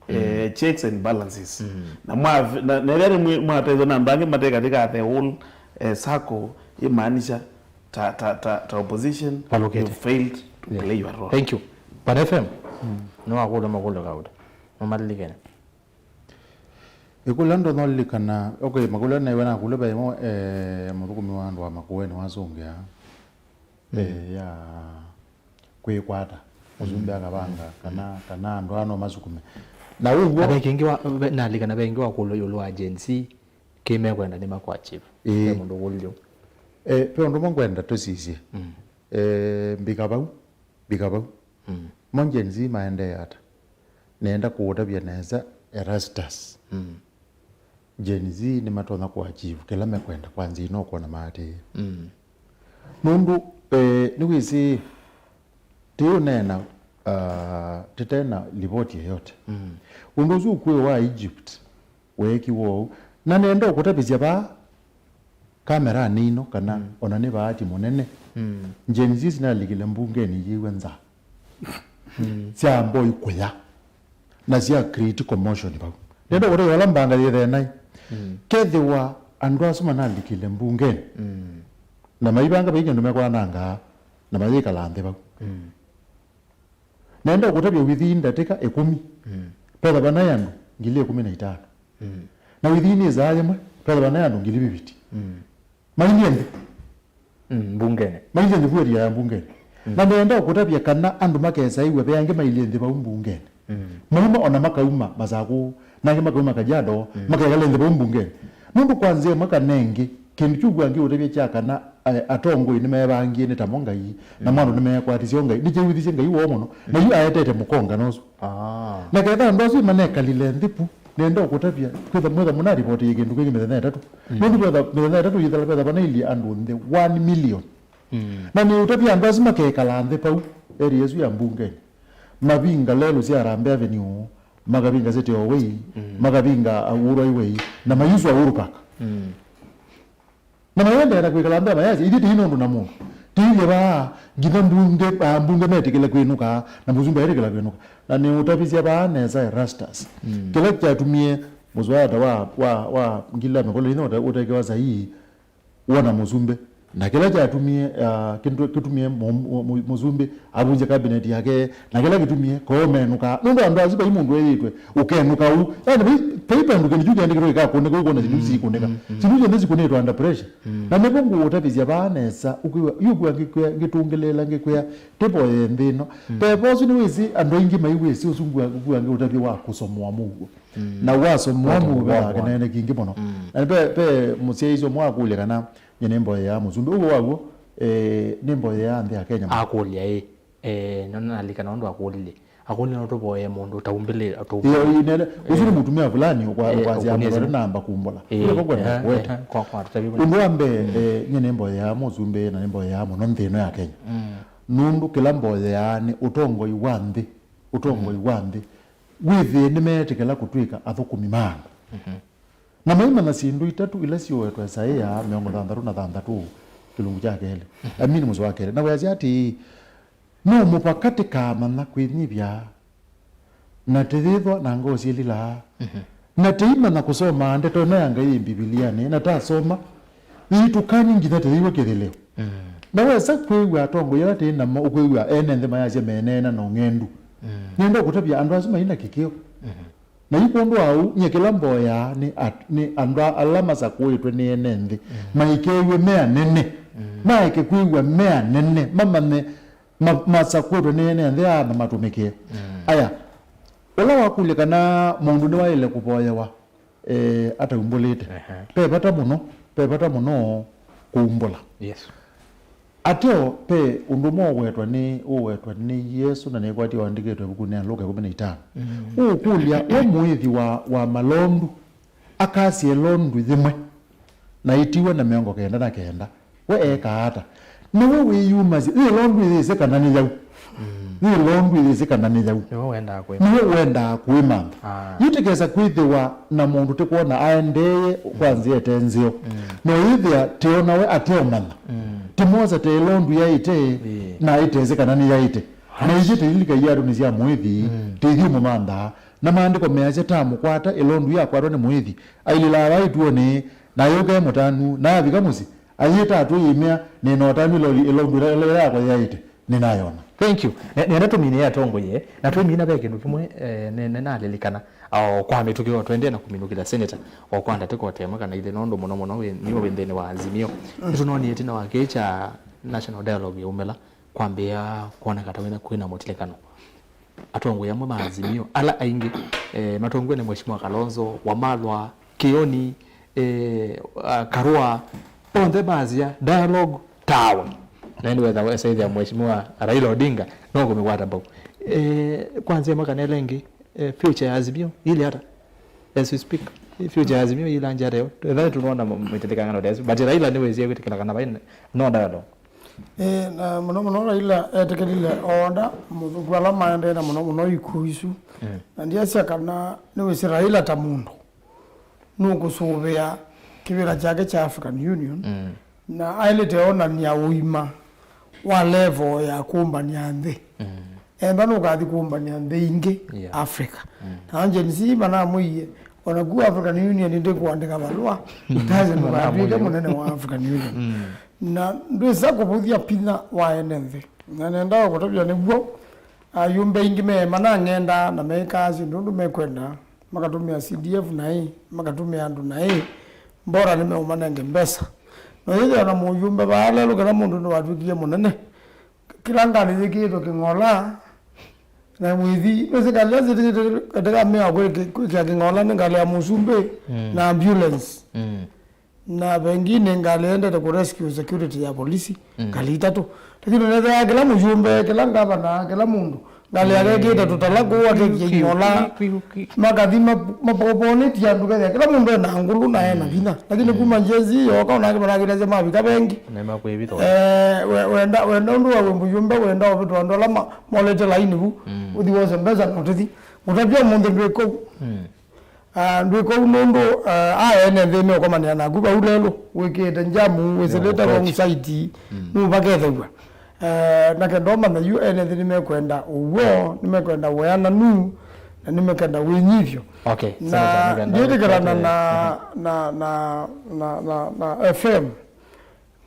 eh, checks and balances. Na mwa-, na, na ĩla nĩ mwa-, mwatethwa na andũ angĩ mate katika the whole, eh, circle, imaanisha ta, ta, ta, ta opposition, Palukĩte. You failed to play your role. Thank you. Pan F M. Nĩwakũlya makũlyo kauta. Nũmalilikene. Ĩkũlya ndono lilikana, okay, makũlyo naiwe nakũlya vaimwe, eh, mũthũkũmi wa andũ wa Makueni wasũngĩa, eh, ya kwĩkwata mũsumbĩ akavanga kana, kana andũ aa no masukume. Na ũw'o. Na ve kĩngĩ wa, ve, nalikana ve ĩngĩ wakũlwa ĩũlũ wa Gen Z, kĩ mekwenda nĩ makwa chief. Ĩĩ. Ve mũndũ ũkũlilye. Eh, ve ũndũ ũmwe ngwenda tũsisye. Eh, mbika vau, mbika vau. Mo Gen Z maendee ata? Nenda kũũtavya nesa Erastus. Gen Z nĩmatonya kũachieve kĩla mekwenda kwa nzĩa ino ũkwona maatĩĩe. Nũndũ, eh, nĩwĩsĩ, tĩũneena, ah, tĩtena livoti yeyote. Ũndũ ũsu ũkw'ĩ wa Egypt weekiwe ũu. Na nenda ũkũtavĩsya vaa kameranĩ ino kana ona nĩ vaati mũnene. Gen Z sinalikile mbungenĩ iyĩw'a nza. Syamboi kũya. Na sya create commotion vau. Nenda kũtavya vala mbanga yĩ thĩnai. Kethĩwa andũ asu manalikile mbungenĩ, na maivanga vai kĩndũ mekwanangaa, na mayĩkala nthĩ vau. Nenda kũtavya within ndatĩka ĩkũmi, petha vanaĩ andũ ngili ĩkũmi na itano. Na within ĩsaa yĩmwe, petha vanaĩ andũ ngili viviti. Mailyĩ nthĩ. Mm, mbungeni. Mailyĩ nthĩ vu area ya mbungeni. Na nenda kũtavya kana andũ makesa ĩw'a ve angĩ mailyĩ nthĩ vau mbungeni. Mauma ona makauma Masakũ, na angĩ makauma Kajiado, makekala nthĩ vau mbungeni. Nũndũ kwa nzĩa ĩmwe kana ĩngĩ, kĩndũ kyu ngw'a ngĩũtavya kya kana, eh, atongoi nĩmeevangie nĩ tamo Ngai, na andũ nĩmeekwatisye o Ngai, nĩkyĩw'ĩthisye Ngai woo mũno. Na yu aetete mũkongano ũsu. Ah. Na ketha andũ asu manekalile nthĩ pu, nenda ũkũtavya, kwĩtha mwĩtha mũnaripotĩe kĩndũ kĩngĩ mĩthenya ĩtatũ. Nũndũ kwĩtha mĩthenya ĩtatũ yĩthela vetha vanailyĩ andũ nthĩ one million. Na nĩũtavya andũ asu makekala nthĩ pau, area ĩsu ya mbungeni. Mavinga lelũ sya Harambee Avenue, makavinga City Hall Way, makavinga, uh, Uhuru Highway, na mayuswa Uhuru Park. Na mayendeea na kwĩkala nthĩ na mayasya, ithyĩ tĩi na ũndũ na mũndũ. Tĩithye vaa, nginya mbunge, ah, mbunge metĩkĩle kwĩnũka, na mũsumbĩ aetĩkĩla kwĩnũka. Na nĩũtavisye vaa nesa Erastus. Kĩla kyatumie mũswada wa, wa, wa ngili ya mĩkolo ĩno ũte-, ũtekewa sahihi, wona mũsumbĩ. Na kĩla kyatumie, ah, kĩndũ kĩtumie mũ-, mũ-, mũ-, mũsumbĩ avunzya cabinet yake, na kĩla kĩtumie koo menũka. Nũndũ andũ asu vai mũndũ ethĩĩtwe ũkenũka ũu. Yani, vai, vai vandũ kĩndũ kyu kĩandĩkĩtwe kĩkakũnĩka, ũkwona syĩndũ isu sikũnĩka. Syĩndũ syonthe sikũnĩtwe under pressure. Na nĩvo ngũũtavĩsya vaa nesa, ũkwĩw'a, yu kwĩa ngĩkwĩa, ngĩtũngĩlĩĩla ngĩkwĩa, tĩvoye nthĩ ĩno. Veva ũsu nĩwĩsĩ andũ aingĩ maiwĩsĩ ũsu ngwĩa, ngwĩa ngĩũtavya wa kũsomoa mũuo. Na wasomoa mũuo veva kĩnene kingĩ mũno. Na ve, ve mũsyaĩĩsya ũmwe wakũlya kana, nye nĩmboyeaa mũsumbĩ. Ũw'o waw'o, eh, nĩmboyeaa nthĩ ya Kenya mũno. Akũlya ĩ. Eh, no nalikana ũndũ akũlilye. Akũlilye no tũvoye mũndũ taumbĩlĩ, atũmbĩlĩ. Ĩyo, ĩnene, ũsu nĩ mũtumĩa fulani ũkwa-, eh, ũkwasya ũkũnĩsye mũndũ namba kumbũla. Eh, ĩla kwa kwenda eh, kũweta. Eh, kwa, kwa, tũtavye ũndũ wa mbee, eh, nye nĩmboyeaa mũsumbĩ na nĩmboyeaa mũno nthĩ ĩno ya Kenya. Nũndũ kĩla mboyeaa nĩ ũtongoi wa nthĩ, ũtongoi wa nthĩ. Wĩthĩe nĩmeetĩkĩla kũtw'ĩka athũkũmi ma andũ. Na maimanya syĩndũ itatũ ila syĩwetwe Isaia mĩongo thanthatũ na thanthatũ, kĩlungu kya kelĩ. Amini mũsoa wa kelĩ. Na weasya atĩĩ, no mũvaka tĩkamanya kwĩnyivya, na tĩyĩthwa na ngoo syĩlilaa, na tĩimanya kũsoma ndeto ĩno ya Ngai yĩ Mbivilianĩ, na tasoma, yĩitũkany'e nginya tĩyĩw'a kĩthĩlĩo. Na wesa kwĩw'a atongoi ala tĩ namo, ũkwĩw'a ene nthĩ mayasya meneena na ũng'endu. Nenda kũtavya andũ asu mai na kĩkĩo. Na yu kwondũ wa ũu, nyie kĩla mboyaa nĩ at-, nĩ andũ a-, ala masakũĩtwe nĩ ene nthĩ, maikew'e me anene, maeke kwĩw'a me anene, mamanye ma-, masakũĩtwe nĩ ene nthĩ aa na matũmĩkĩe. Aya, ũla wakũlya kana mũndũ nĩwaĩle kũvoyewa, eh, ataumbũlĩte. Ve vata mũno, ve vata mũno kũumbũla. Yes. Ateo, ve ũndũ ũmwe ũwetwa nĩ, ũwetwa nĩ Yesũ na nĩkwatĩ waandĩkĩtwe ĩvukunĩ ya Luka ĩkũmi na itano. Ũũkũlya, we mũĩthi wa, wa malondu, akasye ĩlondu yĩmwe, na ĩtiwe na mĩongo kenda na kenda, we ekaa ata? Nĩwe wĩyumasya, yĩ ĩlondu ĩyĩsĩ kana nĩ yau. Yĩ ĩlondu ĩyĩsĩ kana nĩ yau. Nĩwe wendaa kwĩmantha. Nĩwe wendaa kwĩmantha. Ah. Yu tĩkesa kwĩthĩwa na mũndũ tĩkwona aendeeye kwa nzĩa ĩte nzeo. No yĩthĩa tĩona we ateũmanya. Tĩmwosa te ĩlondu yaĩte, na ĩtesĩ kana nĩ yaĩte. Na ithyĩ tũilikaia andũ nĩ sya mũĩthi, tũithyũmũmanthaa. Na maandĩko measya, "Tamũkwata, ĩlondu yakwatwa nĩ mũĩthi, ailĩlaa vaa ĩtuonĩ, na ayũka e mũtanu, na avika mũsyĩ, ayĩta atũi ĩmea, nĩ na ũtanu ĩloli-, ĩlondu ĩla, ĩla yakwa yaĩte, nĩnayona." Thank you. Ne-, nenda tũmine atongoi, na twĩmina ve kĩndũ kĩmwe, eh, ne-, ne-, nalilikana, o kwa mĩtũkĩ o twendee na kũminũkĩla Senator, o kwa ndatĩka o ta ĩmwe kana ilĩ, nũndũ mũno mũno wĩ, nĩwe wĩ nthĩnĩ wa Azimio. Nĩtũnonie ĩtina wa kĩĩ kya National Dialogue yaumĩla, kwambĩĩa kwoneka ta wĩna, kwĩna mũtilĩkano. Atongoi amwe ma Azimio, ala aingĩ, eh, matongoew'e nĩ Mheshimiwa Kalonzo, Wamalwa, Kioni, eh, ah, Karua, onthe masya dialogue tawe. Na ĩndĩ wetha wesa ĩthĩa Mheshimiwa Raila Odinga no kũmĩkwata mbau. Eh, kwa nzĩa ĩmwe kana ĩla ĩngĩ, eh, future ya Azimio ilĩ ata? As we speak, future ya Azimio ilangya ata yo? Ethĩwa tũnona mĩtĩlĩkangano ta ĩsu, but Raila nĩwĩsie kwĩtĩkĩla kana vai no dialogue. Ĩĩ, na mũno mũno Raila etĩkĩlile order mũthũku ala maendee na mũno mũno ikuũ isu. Mm. Na ndiasya kana nĩwĩsĩ Raila ta mũndũ nũkũsũvĩa kĩvĩla kyake kya African Union, mm, na aĩlĩte onany'a ũima wa level ya kũmbany'a nthĩ. Mm. Enda nũkathi kũmbany'a nthĩ ingĩ, yeah, Africa. Mm. Na Gen Z manamwĩie, "Onaku African Union ndĩkũandĩka valũa, taze ndũkatw'ĩke mũnene wa African Union." Mm. Na ndwĩsa kũvũthya vinya wa ene nthĩ. Na nendaa kũtavya nĩw'o, ayumbe aingĩ me manang'endaa na mekaa syĩndũ ũndũ mekwenda, makatũmĩa C D F naĩ, makatũmĩa andũ naĩ, mbora nĩmeũmanenge mbesa. Na yĩthĩwa na mũyumbe vaa lelũ kana mũndũ nĩwatw'ĩkie mũnene, kĩla ngalĩ yĩkĩĩtwe kĩng'ola, na mwĩthi, nũsĩ ngalĩ ila syĩtĩkĩtwe katika mĩao kwĩkĩ-, kwĩkĩa kĩng'ola nĩ ngalĩ ya mũsumbĩ, mm, na ambulance. Mm. Na vengine ngalĩ yendete kũ rescue security ya polisi, mm, ngalĩ itatũ. Lakini ũnethĩaa kĩla mũyumbe, kĩla ngavana, kĩla mũndũ, ngalĩ yake ĩkĩte tũtala kũu akĩkia ing'ola, makathi ma-, mapoponĩtye andũ kethĩa kĩla mũndũ ena ngũlũ na ena vinya. Lakini kuma Gen Z yoka, onake marakilasya mavika vengi. Nĩmakwĩvitha. Eh, we-, wenda, wenda ũndũ wa wĩ mũyumbe, wenda ũvĩtwa andũ ala ma-, molete laini vu, mm, ũthi wose mbesa na ũtĩthi. Ũtavya mũndũ ndwĩ kũu. Mm. Ah, ndwĩka ũu nũndũ, ah, aa ene nthĩ meũkomanĩa naku vau lelũ, wĩkĩĩte njamu, wĩsĩlĩte wrong side, mm, nũvakethew'a. Eh, na kenda ũmanya yu ene nthĩ nĩmekwenda ũw'o, nĩmekwenda weananu, na nĩmekwenda wĩnyivyo. Okay, na Senator, nĩkenda ndiĩtĩkĩlana ũkwate na, na, na, na, na, na F M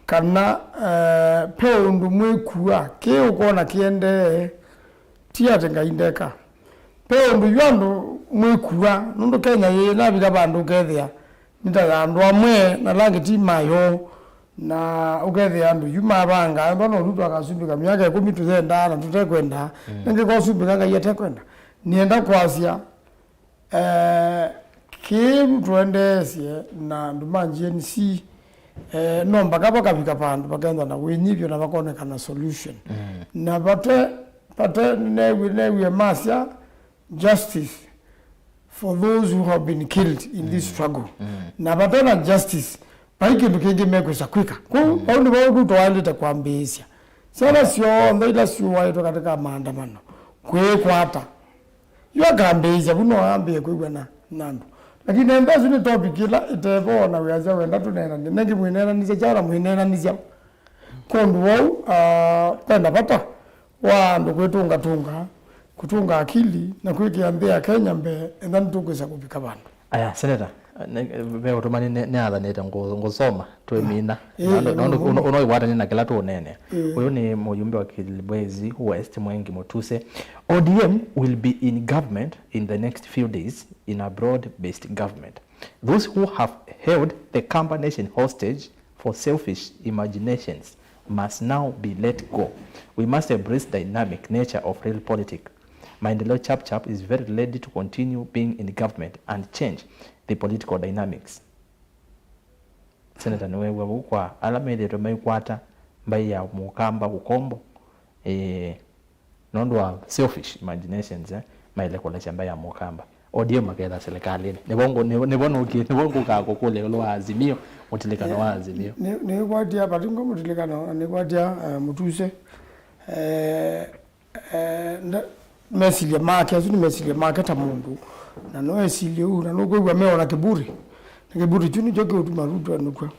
kana, eh, pe ũndũ mwĩkua, kĩ ũkwona kĩendee, ti atĩ Ngai ndeka. Pe ũndũ yu andũ mwĩkua, nũndũ Kenya yĩĩ navika vandũ ũkethĩa nĩ ta ya andũ amwe, na langĩ ti mayo, na ũkethĩa andũ yu mavanga, ethwa no tũ twakasumbĩka myaka ĩkũmi tũyendaa na tũtekwenda, mm, nĩngĩ kosumbĩka Ngai atekwenda. Nĩenda kwasya, eh, kĩu tũendeesye na andũ ma Gen Z, eh, no mpaka vakavika vandũ vakethwa na wĩnyivyo na vakonekana solution. Mm. Na vate, vate newie, newie masya, "Justice for those who have been killed in this struggle." Mm. Na vate na justice, vai kĩndũ kĩngĩ mekwĩsa kwĩka. Kwoou, mm, vau nĩvo ũndũ twaĩlĩte kwambĩĩsya. Syana syonthe ila syũaĩtwe katika maandamano, kwĩkwata. Yu akambĩĩsya vu no ambĩe kwĩw'ana na andũ. Lakini enda ĩsu nĩ topic ĩla ĩtevo na wĩasya wenda tũneenanĩe. Nengĩ mwĩneenanĩsya kyaũ na mwĩneenanĩsya kũndũ vau, ah, vena vata wa andũ kwĩtũngatũnga, kũtũnga akili na kwĩkĩa nthĩ ya Kenya mbee, enda nĩtũkwĩsa kũvika vandũ. Aya, Senator, ne-, ve ũtũmani nĩ, nĩathanĩte ngũ-, ngũsoma, twĩmina. Ĩĩ, nũndũ, nũndũ, nũndũ ũno-, ũno ũiwatane na kĩla tũũneenea. Ĩĩ. Ũyũ nĩ mũyumbe wa Kibwezi West, Mwengi Mutuse. "O D M will be in government in the next few days in a broad-based government. Those who have held the Kamba nation hostage for selfish imaginations must now be let go. We must embrace dynamic nature of real politics. Maendeleo Chap Chap is very ready to continue being in government and change the political dynamics." Senator nĩwew'a vau kwa ala methĩĩtwe maikwata mbaĩ ya Mũkamba kũkombo, eh, nũndũ wa selfish imaginations, eh, maĩle kũlesya mbaĩ ya Mũkamba. O D M maketha silikalĩnĩ. Nĩvo ngũ-, nĩvo, nĩvo nũkie, nĩvo ngũkaa kũkũlya ĩũlũ wa Azimio, mũtilĩkano wa Azimio. Nĩ-, nĩkwatya Patingo mũtilĩkano, na nĩkwatya, eh, Mũtuse. Eh, eh, nda-, mesilya make, asu nĩ mesilya make ta mũndũ. Na no esilye ũu, na nũkwĩw'a meona kĩburi. Na kĩburi kyu nĩkyo kĩũtuma Ruto enũkw'a.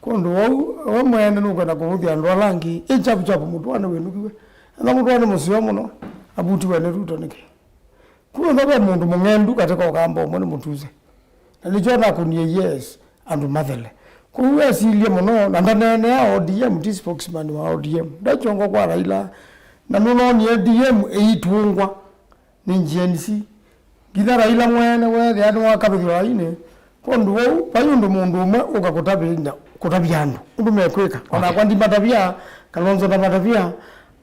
Kwondũ wau, we mwene nũkwenda kũvũthya andũ ala angĩ, ĩ chapu chapu mũtũanĩ wĩnũkiwe. Ethĩwa mũtwe nĩ mũseo mũno, avutiwe nĩ Ruto nĩkĩ? Kwĩ ũtha ve mũndũ mũng'endu katĩ ka ũkamba ũmwe nĩ mũtuse. Na nĩkyo nakunie yes, andũ mathele. Kwoou esilye mũno, na ndaneenea O D M, ti spokesman wa O D M. Ndakyongo kwa Raila, na nũnoonie D M ĩitũngwa nĩ Gen Z. Nginya Raila mwene weethĩa nĩwakavĩthw'a lainĩ. Kwondũ wou, vai ũndũ mũndũ ũmwe ũka kũtavya, kũtavya andũ ũndũ mekwĩka. O nakwa ndimatavya, Kalonzo ndamatavya,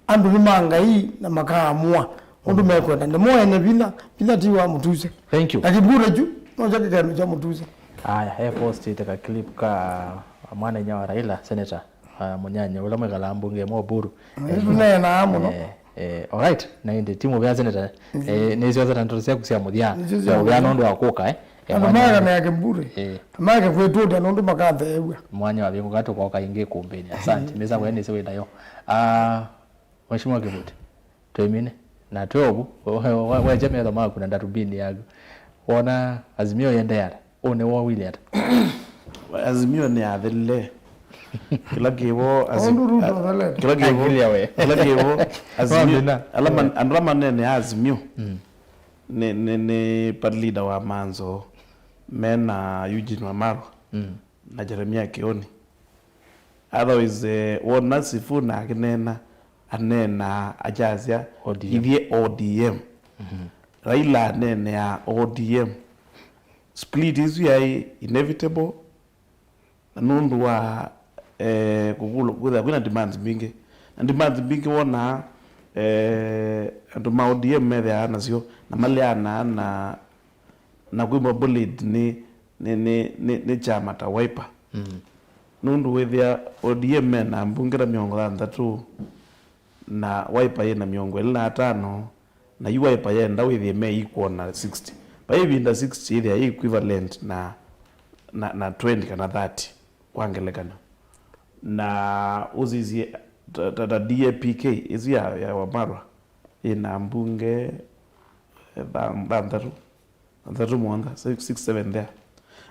andũ nĩ ma Ngai na makaamũa ũndũ mekwenda. Nĩmo ene vinya, vinya ti wa mũtuse. Thank you. Na kĩmbure kyu, no kyo kĩkeno kya mũtuse. Aya, e postĩte ka clip ka mwanainya wa Raila, Senator, ah, Mũnyanya, ũla mwĩkalaa mbunge mwa Oburu. Ĩsu tũneenaa mũno. Eh, eh, alright, na ĩndĩ ti mũvea Senator. Eh, nĩsyosa na ndeto syaku sya mũthya. Nĩsyo sya mũvea mũthya. Nũndũ wa kũka, eh. Eh, andũ mwana- makanea kĩmbure. Eh. Make kwĩtũlya nũndũ makatheew'a. Mwanya wavingũka tũkoka ĩngĩ ĩkũmbĩnĩ. Asante. Mĩsa we nĩsĩ wĩ nayo. Ah, Mheshimiwa Kĩvutĩ, twĩmine. Na twĩ ovu, we- we- wecha metho maku na ndarubini yaku. Wona Azimio yendee ata? Ũũ nĩ wowile ata? Azimio nĩ athelile. Kĩla kĩvo Azi- Ũndũ Ruto athelete. Kĩla kĩvo Akilia we. Kĩla kĩvo Azimio. Wamina. Ala man- andũ ala manene a Azimio. Mm. Nĩ, nĩ, nĩ party leader wa Manzo, me na Eugene Wamalwa, mm, na Jeremiah Kioni. Otherwise, eh, wona Sifuna akĩneena, aneenaa akyasya, O D M. Ithyĩ O D M. Mhm. Raila aneeneaa O D M. Split ĩsu yaĩ inevitable, na nũndũ wa, eh, kũkũlwa, kwĩthĩwa kwĩna demands mbingĩ. Na demands mbingĩ wonaa, eh, andũ ma O D M methĩawa nasyo, na maleanaa na, na kwĩmba bullied nĩ, nĩ, nĩ, nĩ, nĩ kyama ta Wiper. Mm. Nũndũ wĩthĩa O D M mena mbunge ta mĩongo thanthatũ, na Wiper yĩna mĩongo ĩlĩ na atano, na yu Wiper yenda wĩthĩe me equal na sixty. Vai ĩvinda sixty yĩthĩa yĩ equivalent na, na, na twenty kana thirty kwa ngelekany'o. Na ũsisye ta, ta, ta D A P K, ĩsu ya, ya Wamalwa, yĩna mbunge, eh, tha- thanthatũ. Thanthatũ mũonza, six, six, seven there.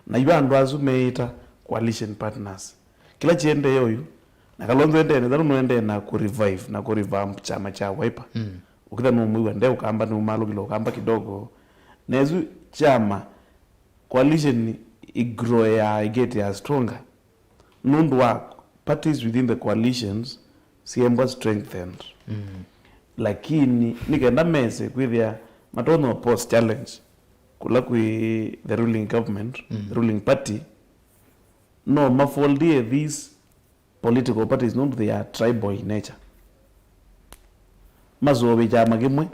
Na yu andũ asu meĩta coalition partners. Kĩla kĩendee oyu, na Kalonzo endee nesa, nũendee na kũ revive na kũ revamp kyama kya Wiper. Mm. Ũkĩtha nũmwĩw'a nde ũkamba nĩumalũkile ũkamba kidogo. Na ĩsu kyama, coalition ĩgroea, ĩgetĩa stronger. Nũndũ wa parties within the coalitions syembwa strengthened. Mm. Lakini nĩ kenda mese kwĩthĩa matonya post challenge kũla kwĩ the ruling government, mm, the ruling party, no mafoldie these political parties nũndũ they are tribal in nature. Masũvĩe kyama kĩmwe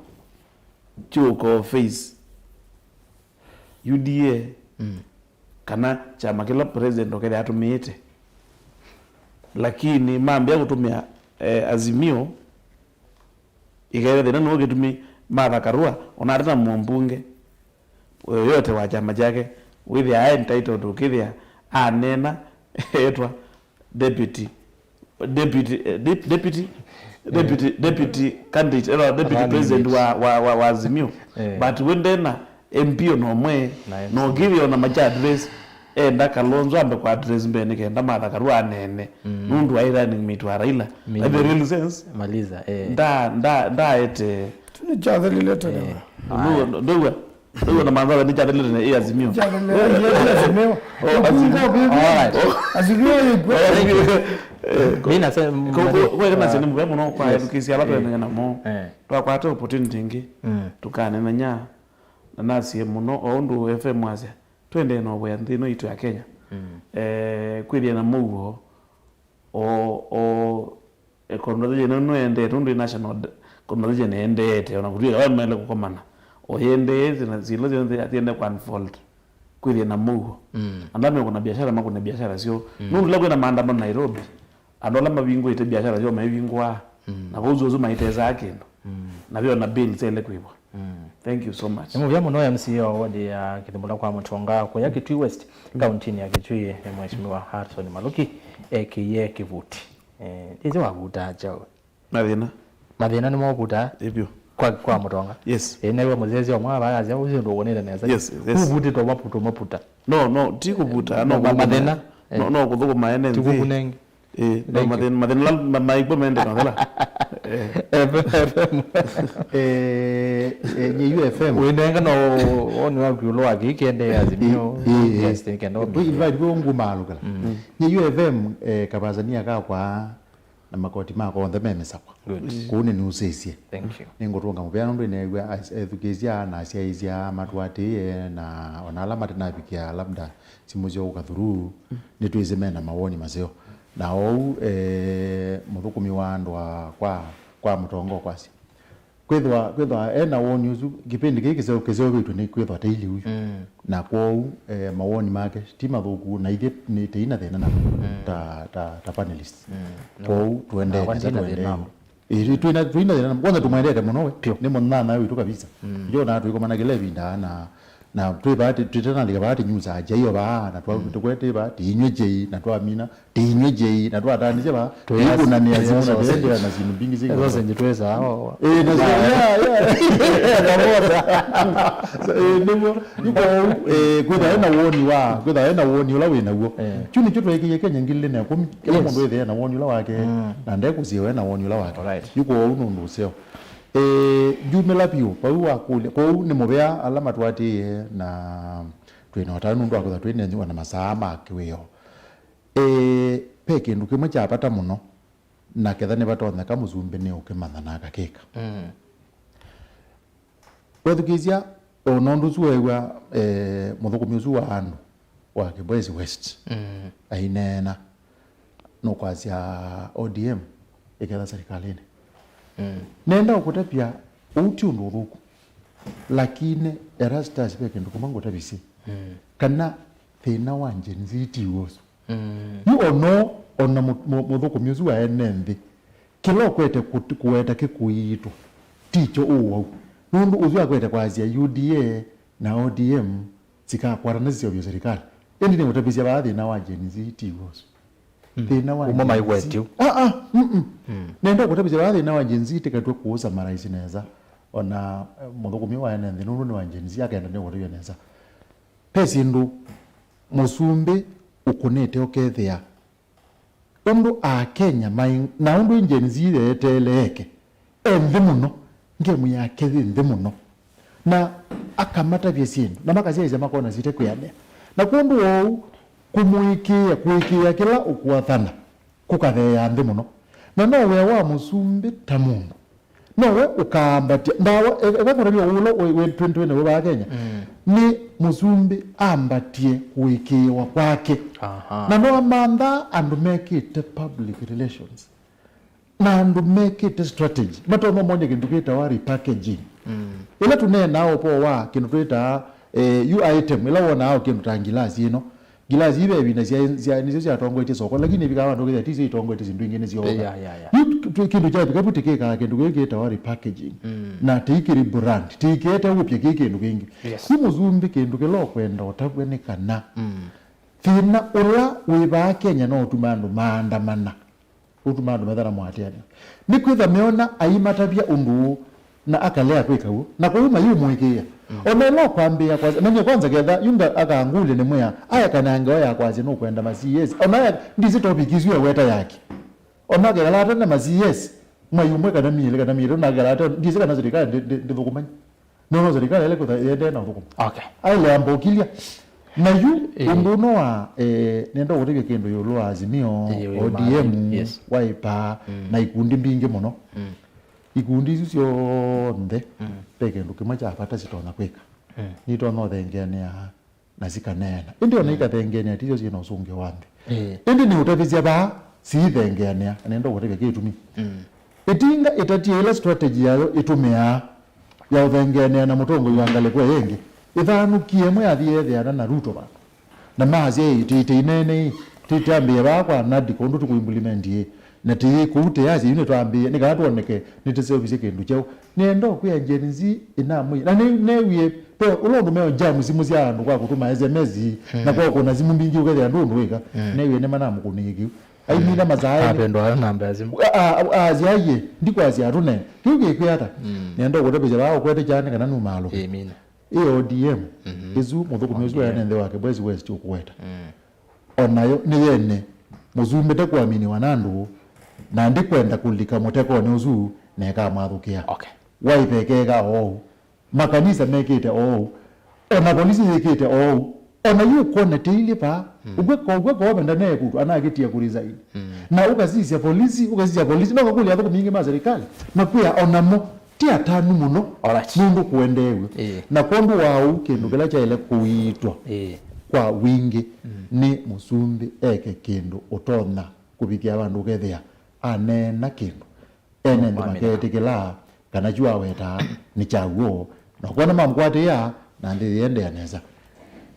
kyũko face U D A, mm, kana kyama kĩla president ũkethĩa atũmĩĩte. Lakini mambĩa kũtũmĩa, eh, Azimio, ĩkethĩa thĩna nĩw'o kĩtumi Martha Karua, ona ate na mũmbunge yoyote wa kyama kyake, wĩthĩa aĩ entitled ũkĩthĩa aneena etwa deputy, deputy, eh, dep- deputy, deputy, deputy candidate, eh, no, deputy president wa, wa, wa, wa Azimio. Eh. But we ndena M P ona ũmwe, na no give ona macha address, enda Kalonzo ambe kwa address mbee nĩ kenda Martha Karua aneene. Mm. Nũndũ aĩ running mate wa Raila. By the real sense, maliza, eh, nda, nda, ndaete. Tũnĩ kyathelile tene. Eh. Ndũa, ndũa. Rĩu ona Martha nĩ kyathelile nĩ Azimio. Kyathelile nĩ Azimio. Oh, Azimio. All right. Azimio yĩkw'a. Mina se- Ko- ko- kweka nasya nĩ mũvea mũno kwa education ala twenene namo. Eh. Twakwata opportunity ĩngĩ. Mm. Tũkanenanya. Na nasie mũno o ũndũ F M wasya, twendee na ũvea nthĩ ĩno itũ ya Kenya. Mm. Eh, kwĩthĩa na mũuo, o, o, e, conversation ĩno nũendete, ũndũ national d- conversation ĩendeete, ona kũtw'ĩka va maĩle kũkomana. O yendeete na syĩla syonthe atiende kũ unfold. Kwĩthĩa na mũuo. Mm. Andũ ala mekũna biashara, makũne biashara syoo. Mm. Nũndũ la kwĩna maandamano Nairobi, andũ ala mavingũĩte biashara syoo maivingũaa. Mm. Na vau ũsu maitesaa kĩndũ. Mm. Na vyona bills ele kwĩvwa. Mm. Thank you so much. Nĩ mũvea mũno M C A wa ward ya Kĩthimũla kwa Mũtonga kũya Kitui West, kauntinĩ ya Kitui, nĩ Mheshimiwa Harrison Maluki, A K A Kĩvuti. Eh, ĩsĩ wavutaa kyaũ? Mathĩna. Mathĩna nĩmo ũvutaa? Ĩvyũ. Kwa, kwa Mũtonga? Yes. Eh, nĩwe mũzezi omwe ava yasya, ũsĩ ũndũ ũkũnĩte nesa. Yes, yes. Ũvutĩtwe maputo maputa. No, no, ti kũvuta, no, no, ma- kũthũkũma. Mathĩna. No, eh, no, kũthũkũma ene nthĩ. Ti kũkunenge. Eh, no, mathĩna, mathĩna la ma- maikwa mende na thela. Eh, F M. Eh, eh, nye U F M. Wĩnenga no woni waku ĩũlũ wa kĩĩ kĩendee Azimio. Eh, eh, eh. Yes, kĩendee. Kwĩ invite kwĩ ngumaalũkĩla. Mm. Nye U F M, eh, kavasania kakwa na makoti makwa onthe me mĩsakwa. Good. Kũu nĩnusĩsye. Thank you. Nĩngũtũnga mũvea nũndũ nĩneew'a as-, ethukĩĩsya na asyaĩĩsya matũatĩĩe na ona ala matinavikĩa labda simũ syoo ũka through, nĩtwĩsĩ mena mawoni maseo. Na ou, eh, mũthũkũmi wa andũ a kwa, kwa mũtongoo kwasya. Kwĩthwa, kwĩthwa ena woni ũsu, kĩpindi kĩĩ kĩseo-, kĩseũvĩtw'e nĩ kwĩthwa ta ili ũyu. Mm. Na kwoou, eh, mawoni make ti mathũku, na ithyĩ nĩ tĩina thĩna na ta, ta, ta panelists. Mm. Kwoou tuendee na nesa, ndina thĩna tuendee namo. Ĩĩ, twĩna, twĩna thĩna namo. Kwanza tũmwendete mũno we. Pio. Nĩ mũnyanya witũ kabisa. Mm. Njo na tũikomana kĩla ĩvinda na, na twĩ vaa, twĩtanalika vaa tĩnyusaa chai o vaa, na twa-, tũkwete vaa, tĩinywe chai, na twamina, tĩinywe chai, na twataanĩsya vaa, tũkunanĩa simũ na tũendea na syĩndũ mbingĩ syĩ. Ĩĩ, na syo, yeah, yeah. Ĩĩ, nĩw'o. Yu kwoou, eh, kwĩthwa ena woni wa, kwĩthwa ena woni ũla wĩ naw'o. Eh. Kyu nĩkyo tweekĩie Kenya ngili ilĩ na ĩkũmi. Kĩla mũndũ ethĩe na woni ũla wake, na ndekũsiĩwa ena woni ũla wake. Alright. Yu kwoou nũndũ ũseo. Eh, njumĩla vyũ, vau wakũlya. Kwoou nĩ mũvea ala matũatĩĩe na twĩ na ũtanu nũndũ wa kwĩthwa twĩ nenyu ona masaa ma kĩwĩoo. Eh, ve kĩndũ kĩmwe kya vata mũno, na ketha nĩvatonyeka mũsumbĩ nĩ ũkĩmanya na akakĩka. Mm. Wethukĩĩsya, o na ũndũ ũsu weew'a, eh, mũthũkũmi ũsu wa andũ wa Kibwezi West, mm, aineena, nũkwasya O D M ĩketha serikalini. Mm. Nenda ũkũtavya, ũu ti ũndũ ũthũku. Lakini Erastus, ve kĩndũ kĩmwe ngũtavisye. Mm. Kana thĩna wa Gen Z ti ũsu. Mm. Yu ono, ona mũ-, mũ-, mũthũkũmi ũsu wa ene nthĩ, kĩla ũkwete kũ-, kũweta kĩkũiitũ, ti kyo ũwau. Nũndũ ũsu akwete kwasya U D A na O D M sikakwatana siseũvye serikali. Ĩndĩ nĩũtavisya vaa thĩna wa Gen Z ti ũsu. Mm. Thĩna wa Gen Z. Uma maiwetyo. Ah, ah, mm, mm. Mm. Nenda kũtavisya vaa thĩna wa Gen Z, tĩkatwe kũũsummarize nesa. Ona, eh, mũthũkũmi wa ene nthĩ, nũndũ nĩ wa Gen Z, akenda nĩũkũtavya nesa. Ve syĩndũ mũsumbĩ ũkũnĩte ũkethĩa ũndũ Akenya mai, na ũndũ Gen Z yeteeleeke, e nthĩ mũno, ngemu yake yĩ nthĩ mũno. Na akamatavya syĩndũ, na makasyaĩĩsya makona site kwĩanĩa. Na kwondũ wa ũu, kũmũĩkĩĩa, kũĩkĩĩa kĩla ũkũathana, kũkatheea nthĩ mũno. Na no wĩa wa mũsumbĩ ta mũndũ. Nowe ũkaambatya ndawa, e-, eka kũtavya ũla wĩ, wĩ, twĩ, twĩ nawe vaa Kenya, mm, nĩ mũsumbĩ ambatie kũĩkĩĩwa kwake. Aha. Na no amanthaa andũ mekĩte public relations. Na andũ mekĩte strategy. Matonya monye kĩndũ kĩtawa repackaging. Mm. Ĩla tũneenaa ũvoo wa kĩndũ twĩtaa, eh, yu item, ĩla wonaa o kĩndũ ta ngilasi ĩno, ngilasi ii ve ĩvinda sya, sya, nĩsyo syatongoetye soko, lakini ĩvikaa vandũ ũkethĩa ti syo itongoetye syĩndũ ingĩ nĩ syooka. Yeah, yeah, yeah. Yu tu-, kĩndũ kya vika vu tĩkĩkaa kĩndũ kĩu kĩtawa repackaging. Mm. Na tĩikĩrĩ brand, tĩikĩete ũkũpya kĩĩ kĩndũ kĩngĩ. Yes. Yu mũsumbĩ kĩndũ kĩla ũkwenda ũtavw'e nĩ kana, mm, thĩna ũla wĩ vaa Kenya no ũtume andũ maandamana. Ũtuma andũ methana mũatĩanĩo. Nĩkwĩtha meona aimatavya ũndũ ũũ, na akalea kwĩka w'o, na kwoou mayĩmũĩkĩĩa. Mm. O na ĩla ũkwambĩĩa kwasya, na nyie kwanza ketha yunga akangũlya nĩmwĩa, aekana ngewa ya kwasya nũkwenda ma C S. O na ya, ndisĩ topic isu eweta yake. O na akekala ate na ma C S, mwai ũmwe kana mĩlĩ kana mĩlĩ, na akekala ate, ndisĩ kana serikali ndĩ-, ndĩ-, ndĩthũkũmany'a. No, no, serikali ĩla kwĩtha ĩendee na ũthũkũmi. Okay. Aile ambokilya. Na yu, eh, ũndũ ũno wa, eh, nenda ũkũtavya kĩndũ ĩũlũ wa Azimio, eh, ũyũ O D M, Maathai, yes, Wiper, mm, na ikundi mbingĩ mũno. Mm. Ikundi isu syonthe, mm, ve kĩndũ kĩmwe kya vata sitonya kwĩka. Mm. Nitonya ũthengeanĩa na sikaneena. Ĩndĩ ona, mm, ikathengeanĩa ti syo syĩ na ũsũngĩo wa nthĩ. Eh. Ĩndĩ nĩ ũtavisya vaa, siithengeanĩa, na nenda ũkũtavya kĩtumi. Mm. Ĩtinga ĩtatie ĩla strategy yayo ĩtũmĩaa ya ũthengeanĩa na mũtongoi wa ngalĩko ĩyo ĩngĩ, ĩthanũkie ĩmwe yathi yeethĩana na Ruto vandũ. Na maasya, "Ĩ, tĩitĩ inene ĩ, tĩitambĩe vaa kwa NADCO ũndũ tũkũimplement ĩ, na tĩĩ kũu tĩyasya yu nĩtwambĩĩe, nĩ kana twoneke nĩtũseũvisye kĩndũ kyeũ." Nĩenda ũkwĩa Gen Z ĩnamwĩ. Na nĩ-, neewie, ve ũla ũndũ meo jam simũ sya andũ kwa kũtũma S M S, mm, na kwa kũna simũ mbingĩ ũkethĩa andũ ũndũ wĩka. Mm. Neewie nĩmanamũkũnĩie kĩu. Aimina masaeni. Apendwa ayo namba ya simu. A, a, a, asya, "Aye, ndikwasya atũne." Kĩu kĩkwĩ ata? Mm. Nenda ũkũtavĩsya vaa ũkwete kyane kana numaalũke. Ĩmina. Ĩ O D M, mhm, ĩsu mũthũkũmi ũsu, O D M, ene nthĩ wake, Bwezi West ũkũweta. Mm. O nayo nĩ yene mũsumbĩte kũaminiwa na andũ, na ndikwenda kũlika mũtekonĩ ũsu, na ĩkamwathũkĩa. Okay. Waitha ĩkeeka oou. Makanisa mekĩte oou. Ona polisi yĩkĩte oou. Ona yu ũkwona tĩilĩ paa. Ũkweka, ũkweka wavenda naye kũtũ, anakĩtia kũresign. Na ũkasisya polisi, ũkasisya polisi, na ũkakũlya athũkũmi ingĩ ma serikali. Makwĩa onamo ti atanu mũno. Alright. Nũndũ kũendeew'e. Ĩĩ. Na kwondũ wa ũu, kĩndũ kĩla kyaĩle kũiitwa Ĩĩ. kwa wingĩ nĩ mũsumbĩ eke kĩndũ ũtonya kũvikĩa vandũ ũkethĩa aneena kĩndũ. Ene nthĩ maketĩkĩla kana kyu awetaa nĩ kya w'o, na kwona mamũkwatĩĩa na nthĩ yĩendeea nesa.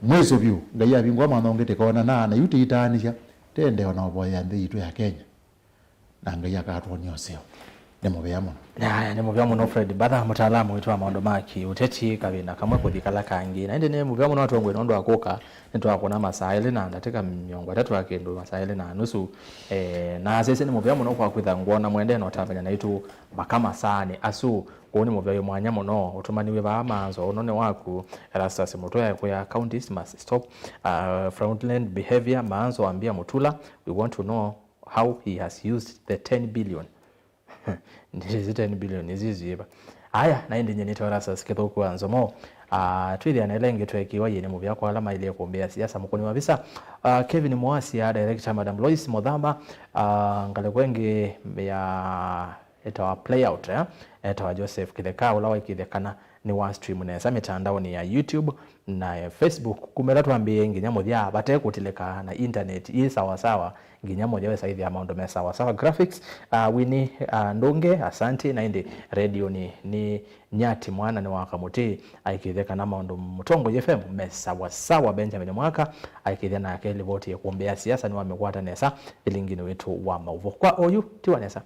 Mwĩso vyũ, Ngai avingũa mwanya ũngĩ tĩkonana, na yu tĩitaanĩsya, tĩendee o na ũvoyea nthĩ yitũ ya Kenya, na Ngai akatwony'a ũseo. Nĩ mũvea mũno. Aya, nĩ mũvea mũno Fred Mbatha, mũtaalamu witũ wa maũndũ ma kĩũteti, kavĩnda kamwe kũthi kala kangĩ. Na ĩndĩ nĩ mũvea mũno atongoi nũndũ wa kũka, nĩtwakũna masaa elĩ na ndatĩka mĩongo ĩtatũ ya kĩndũ, masaa elĩ na nusu. Eh, na asese nĩ mũvea mũno kwa kwĩtha ngwona mwendee na ũtambanya naitũ mpaka masaanĩ asu. Kwoou nĩ mũvea wĩ mwanya mũno ũtũmaniw'e vaa Maanzo, ũnũnĩ waku. Erastus Mũtũya kwĩa Counties must stop uh, fraudulent behavior. Maanzo ambia Mutula, we want to know how he has used the ten billion. Ndĩsĩ ten billion isu isu yĩva. Aya, na ĩndĩ nyie nĩtawa Erastus Kĩthũku wa Nzomo. Ah, twĩthĩana ĩla ĩngĩ tweekĩwa yĩĩ nĩ mũvea kwa ala maĩlĩe kũmbĩa siasa. Mũkũni wa visa, ah, Kevin Mwasia, director Madam Lois Mũthama, ah, ngalĩko ĩngĩ ya etawa Playout, eh? Etawa Joseph Kĩtheka, ũla waĩkĩĩthya kana nĩ wa stream nesa mĩtandaonĩ ya YouTube na, eh, Facebook. Kuma ĩla twambĩĩe nginya mũthya vate kũtilĩka na internet ĩ sawa sawa, nginya mũthya wĩsa ĩthĩa maũndũ me sawa sawa. Graphics, uh, Winnie, uh, Ndũnge, asante. Na ĩndĩ redioni nĩ Nyati mwana nĩ wa Kamũtĩ, aikĩĩthya kana maũndũ Mũtongoi F M me sawa sawa. Benjamin Mwaka aikĩĩthya nake livoti ya kũmbĩa siasa nĩwamĩkwata nesa ĩlinginĩ witũ wa maũvoo. Kwa oyu, tiwa nesa.